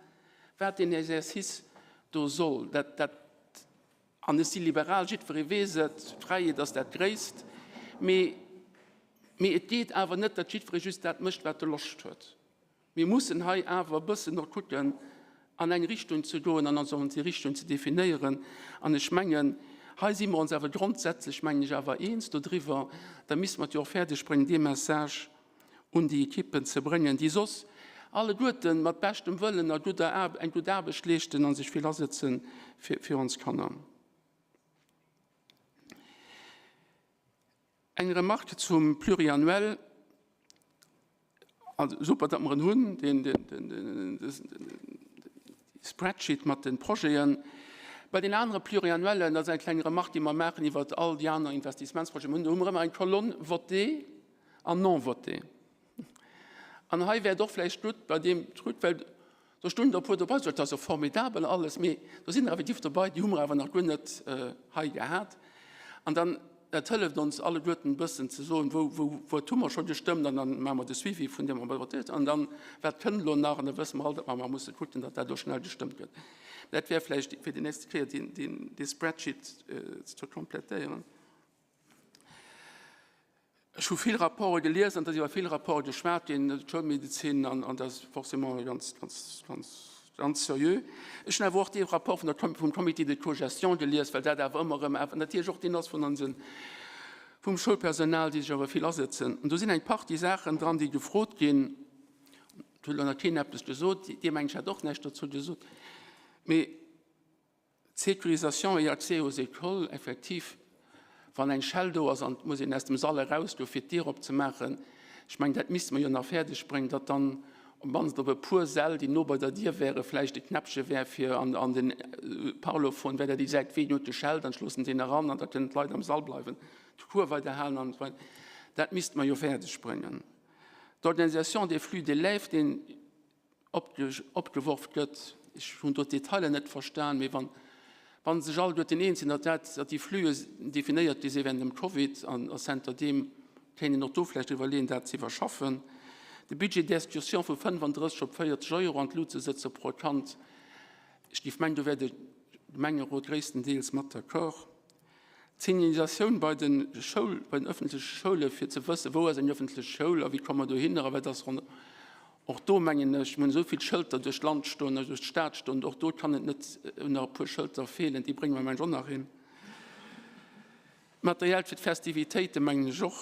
wat deen Exercice do soll. Dat, dat, An ech si liberal, jiddweree weess et, d'Fräiheet ass dat Gréisst, mee, mee et geet awer net, datt jiddweree just dat mécht, wat e Loscht huet. Mir mussen hei awer e bëssen och kucken, an eng Richtung ze goen an ons och déi Richtung ze definéieren. An ech mengen, hei si mer ons awer grondsätzlech, mengen ech, awer eens dodriwwer. Da misste mer et jo och fäerdegbréngen, dee Message un déi Ekippen ze bréngen, déi soss alleguerten mat beschtem Wëllen a gudder eng gutt Aarbecht leeschten a sech vill asëtzen fir ons Kanner. Eng Remarque zum Pluriannuel. Also super, datt mer en hunn, deen, deen, deen, Spreadsheet mat de Projeten. Bei den anere Pluriannuellen, dat ass eng kleng Remarque, déi mer maachen iwwert all déi aner Investissementsprojeten, hu mer ëmmer eng Kolonn voté an non voté. An hei wär et och vläicht gutt bei deem Truc, well do stungen der e puer dobei, dat ass jo formidabel alles, mee do sinn der effektiv dobei, déi hu mer awer nach guer net hei gehat. An dann, dat hëlleft ons alleguerten e bëssen ze soen, wou, wou, wat hu mer scho gestëmmt an dann maache mer de Suivi vun deem, wat mer votéiert hunn. An dann, wat kënnt elo nach? An da wësse mer all, datt mer mar musse kucken, datt dat elo schnell gestëmmt gëtt. Dat wär vläicht fir déi nächste Kéier deen, deen, dee Spreadsheet ze komplettéieren. Ech hu vill Rapporte gelies an et ass iwwer vill Rapporte geschwat ginn, d'Schoulmedezin an dat ass forcément ganz, ganz, ganz, ganz seriö. Ech hunn awer och dee Rapport vun der, vum Comité de cogestion gelies, well dat awer ëmmer erëm awer natierlech och deen ass vun onsen, vum Schoulpersonal, déi sech awer vill asëtzen. An do sinn eng Partie Saachen dran, déi gefrot ginn. Do huet elo nach keen eppes gesot, Dir mengt, ech hätt och näischt dozou gesot. Mee Sécurisation et accès aux écoles, effektiv, wann eng Schell do ass an et muss een aus dem Sall erausgoen, fir d'Dier opzemaachen, ech mengen, dat misste mer jo nach fäerdeg bréngen, datt dann op d'mannst op e puer Säll, déi no bei der Dier wären, vläicht e Knäppche wär fir an an den Parlophon, wär dat déi Säit, ween huet geschellt an ech loossen deen eran an da kënnen d'Leit am Sall bleiwen, de Cours weiderhalen an esou weider. Dat misste mer jo fäerdeg bréngen. D'Organisation des flux d'élèves, deen opgeworf gëtt, ech hunn do d'Detailer net verstan, mee wann, wa sech alleguerten eens sinn, datt dat, datt déi Flüe definéiert gi si während dem Covid an zenter deem kéint een och do vläicht iwwerleeën, dat ze iwwerschaffen. De Budget d'excursion vu 35 op 40 Euro an d'Lut ze sëtze pro Kand, ech géif mengen, do wär de Gemengerot gréisstendeels mat d'accord. D'Signalisatioun bei de Schoul, bei den öffentleche Schoule fir ze wëssen, wou ass eng öffentlech Schoul a wéi komme mer dohinner a wat ass ronderëm. Och do mengen ech, mir hunn esou vill Schëlter duerch d'Land stoen a duerch d'Stad stoen, och do kann et net un nach e puer Schëlter feelen, déi brénge mer mengen ech och nach hin. D'Material fir d'Festivitéite mengen ech och.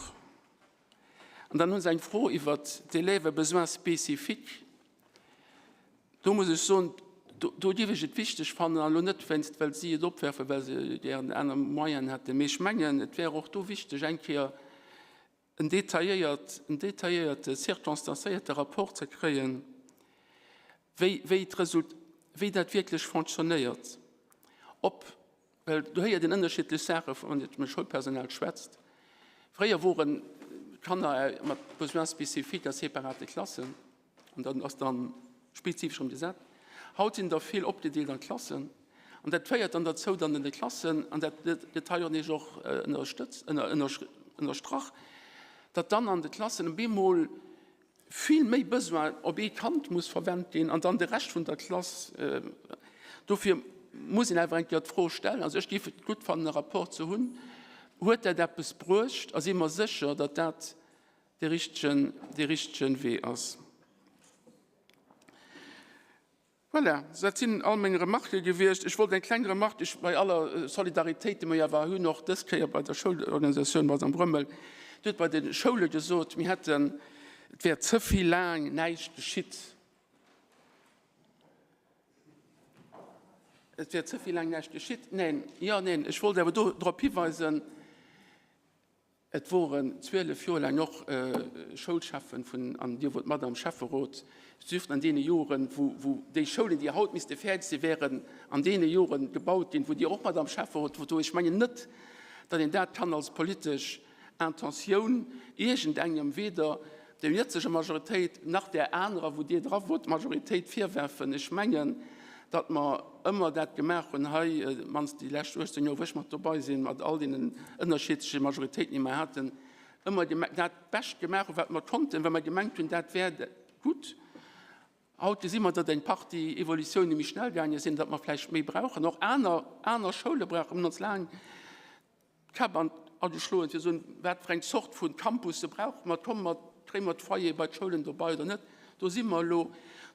An dann hu se eng Fro iwwert d'Élèves à besoins spécifiques. Do muss ech soen, do, do géif ech et wichteg fannen, an elo net wéinst, well si et opwerfen, well se gären aner Moyenen hätten, mee ech mengen, et wär och do wichteg, eng Kéier en detailléiert, en detailléierte, circonstanciéierte Rapport ze kréien, wéi, wéi d'Result, wéi dat wierklech fonctionnéiert, ob Well do héiert een ënnerschiddlech Saache wann een mat Schoulpersonal schwätzt. Fréier woren d'Kanner mat Besoins spécifiques a separate Klassen an dat ass dann spezifesch erëm gesat. Haut sinn der vill opgedeelt an Klassen an dat féiert dann derzou, datt an de Klassen, an dat gëtt hei och nees och ënnerstëtzt, ënnerstrach, datt dann an de Klassen op eemol vill méi Besoin op ee Kand muss verwennt ginn an dann de Rescht vun der Klass. Dofir muss een awer eng Kéier d'Fro stellen, also ech géif et gutt fannen e Rapport ze hunn, huet dat eppes bruecht a si mer sécher, datt dat dee richtegen, dee richtegen Wee ass? Voilà, dat sinn all meng Remarquë gewiescht. Ech wollt eng kleng Remarque, ech, bei aller Solidaritéit, déi mer jo awer hunn, och dës Kéier bei der Schoulorganisatioun, Madame Brömmel, Dir hutt bei de Schoule gesot, mir hätten, et wär ze vill laang näischt geschitt. Et wär ze vill laang näischt geschitt. Neen, jo, neen, ech wollt awer do drop hiweisen, Et woren 12 Joer laang och Schoulcheffen vun, an Dir wort mat am Schäfferot, just an deene Joren, wou, wou déi Schoulen, déi haut misste fäerdeg sinn, wären an deene Joren gebaut ginn, wou Dir och mat am Schäfferot wort. Ech mengen net, datt een dat kann als politesch Intentioun iergendengem, weder der jëtzeger Majoritéit nach där anerer, wou Dir dra wort, Majoritéit virwerfen. Ech mengen, datt mer ëmmer dat gemaach hunn hei, mannst déi lescht 18 Joer, wou ech mat dobei sinn, mat all deenen ënnerschiddleche Majoritéiten, déi mer haten, ëmmer dat Bescht gemaach hunn, wat mer konnten, well mer gemengt hunn, dat wär gutt. Haut gesi mer, datt eng Partie Evolutiounen méi schnell gaange sinn, datt mer vläicht méi brauchen, och aner, aner Schoule brauchen. Mir hunn ons laang d'Käpp an ageschloen, fir ze soen, wat fir eng Zort vu Campusse brauche mer, komme mer, kréie mer d'Foyere bei d'Schoulen dobei oder net. Do si mer elo.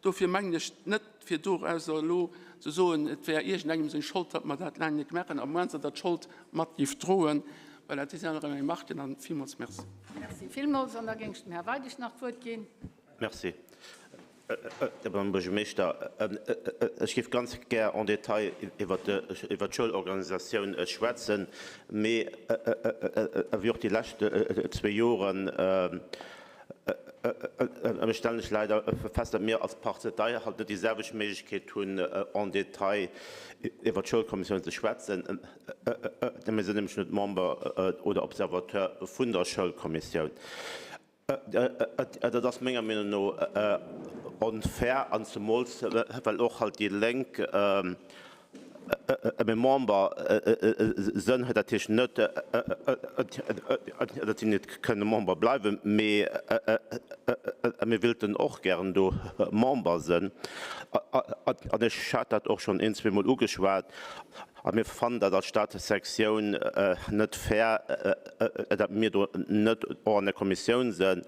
Dofir mengen ech net, fir dorauser elo ze soen, et wär iergendengem seng Schold, datt mer dat laang net gemaach hunn, à moins datt Der d'Schold mat géift droen. Voilà, dat sinn awer meng Remarken an villmools Merci. Merci villmools. An da géing ech dem Här Weidig nach d'Wuert ginn. Merci, Här Buergermeeschter. Ech géif ganz gär en détail iwwert d'Schoulorganisatioun schwätzen, mee wéi och déi lescht zwee Joren stellen ech leider fest, datt mir als Partei halt net déi selwecht Méiglechkeet hunn, en détail iwwert d'Schoulkommissioun ze schwätzen. Mir sinn nämlech net Member oder Observateur vun der Schoulkommissioun. Dat ass menger Meenung no onfair, an zemools well och halt déi Lénk ebe Member sënn. Dat heescht net, datt si net kënne Member bleiwen, mee mir wéilten och gären do Member sënn. An ech hat dat och schonn een, zweemol ugeschwat. A mir fannen dat als Stadsektioun net fair, datt mir do net och an der Kommissioun sënn.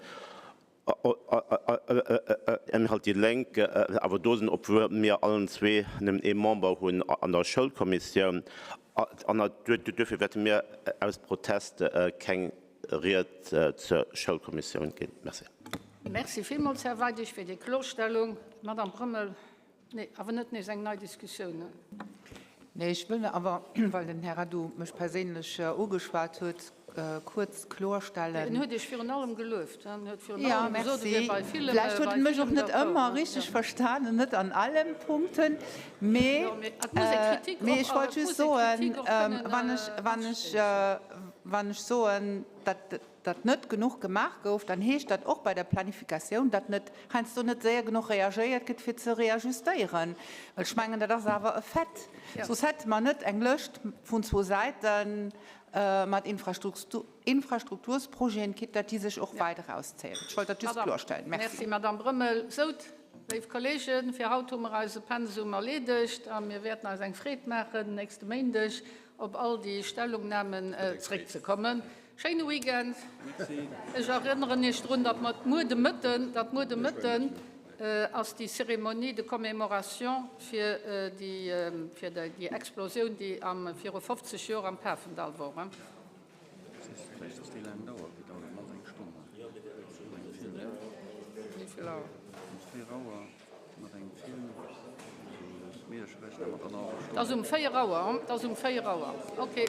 Mir halt déi Lénk awer do sinn, obwuel mir allen zwee nëmmen ee Member hunn an der Schoulkommissioun. An duerfir wäerte mir aus Protest keng Ried zur Schoulkommissioun ginn. Merci. Merci villmools, Här Weidig, fir déi Klorstellung. D'Madame Brömmel. Nee, awer net nees eng nei Diskussioun. Nee, ech wëll awer, well den Här Radu mech perséinlech ugeschwat huet, kuerz klorstellen. En huet Iech virun allem gelueft. En huet virun allem gesot, e wier bei villem. Vläicht huet en mech och net ëmmer richteg verstanen, net an allen Punkten, mee ech wollt just soen, wann ech, wann ech. Wann ech soen, datt datt net genuch gemaach gouf, dann heescht dat och bei der Planifikatioun, datt net heiansdo net séier genuch reagéiert gëtt, fir ze reajustéieren. Well ech mengen, dat ass awer e Fait. Soss hätte mer net eng Lëscht vun zwou Säite mat Infrastruktursprojeten, quitte datt déi sech och wäit erauszéien. Ech wollt dat just kloerstellen. Merci. Merci, Madamm Brömmel. Sou, léif Kolleegen, fir haut hu mer eise Pensum erleedegt a mir wäerten eis eng Freed maachen, nächste Méindeg op all déi Stellungnamen zréckzekommen. Schéine Weekend. Ech erënneren Iech drun, datt mer muer de Mëtten, datt muer de Mëtten ass déi Cérémonie de commémoration fir déi, fir déi Explosioun, déi am, viru 50 Joer am Pafendall wor. Wéi vill Auer? Et ass um 4 Auer, et ass um 4 Auer. Okay.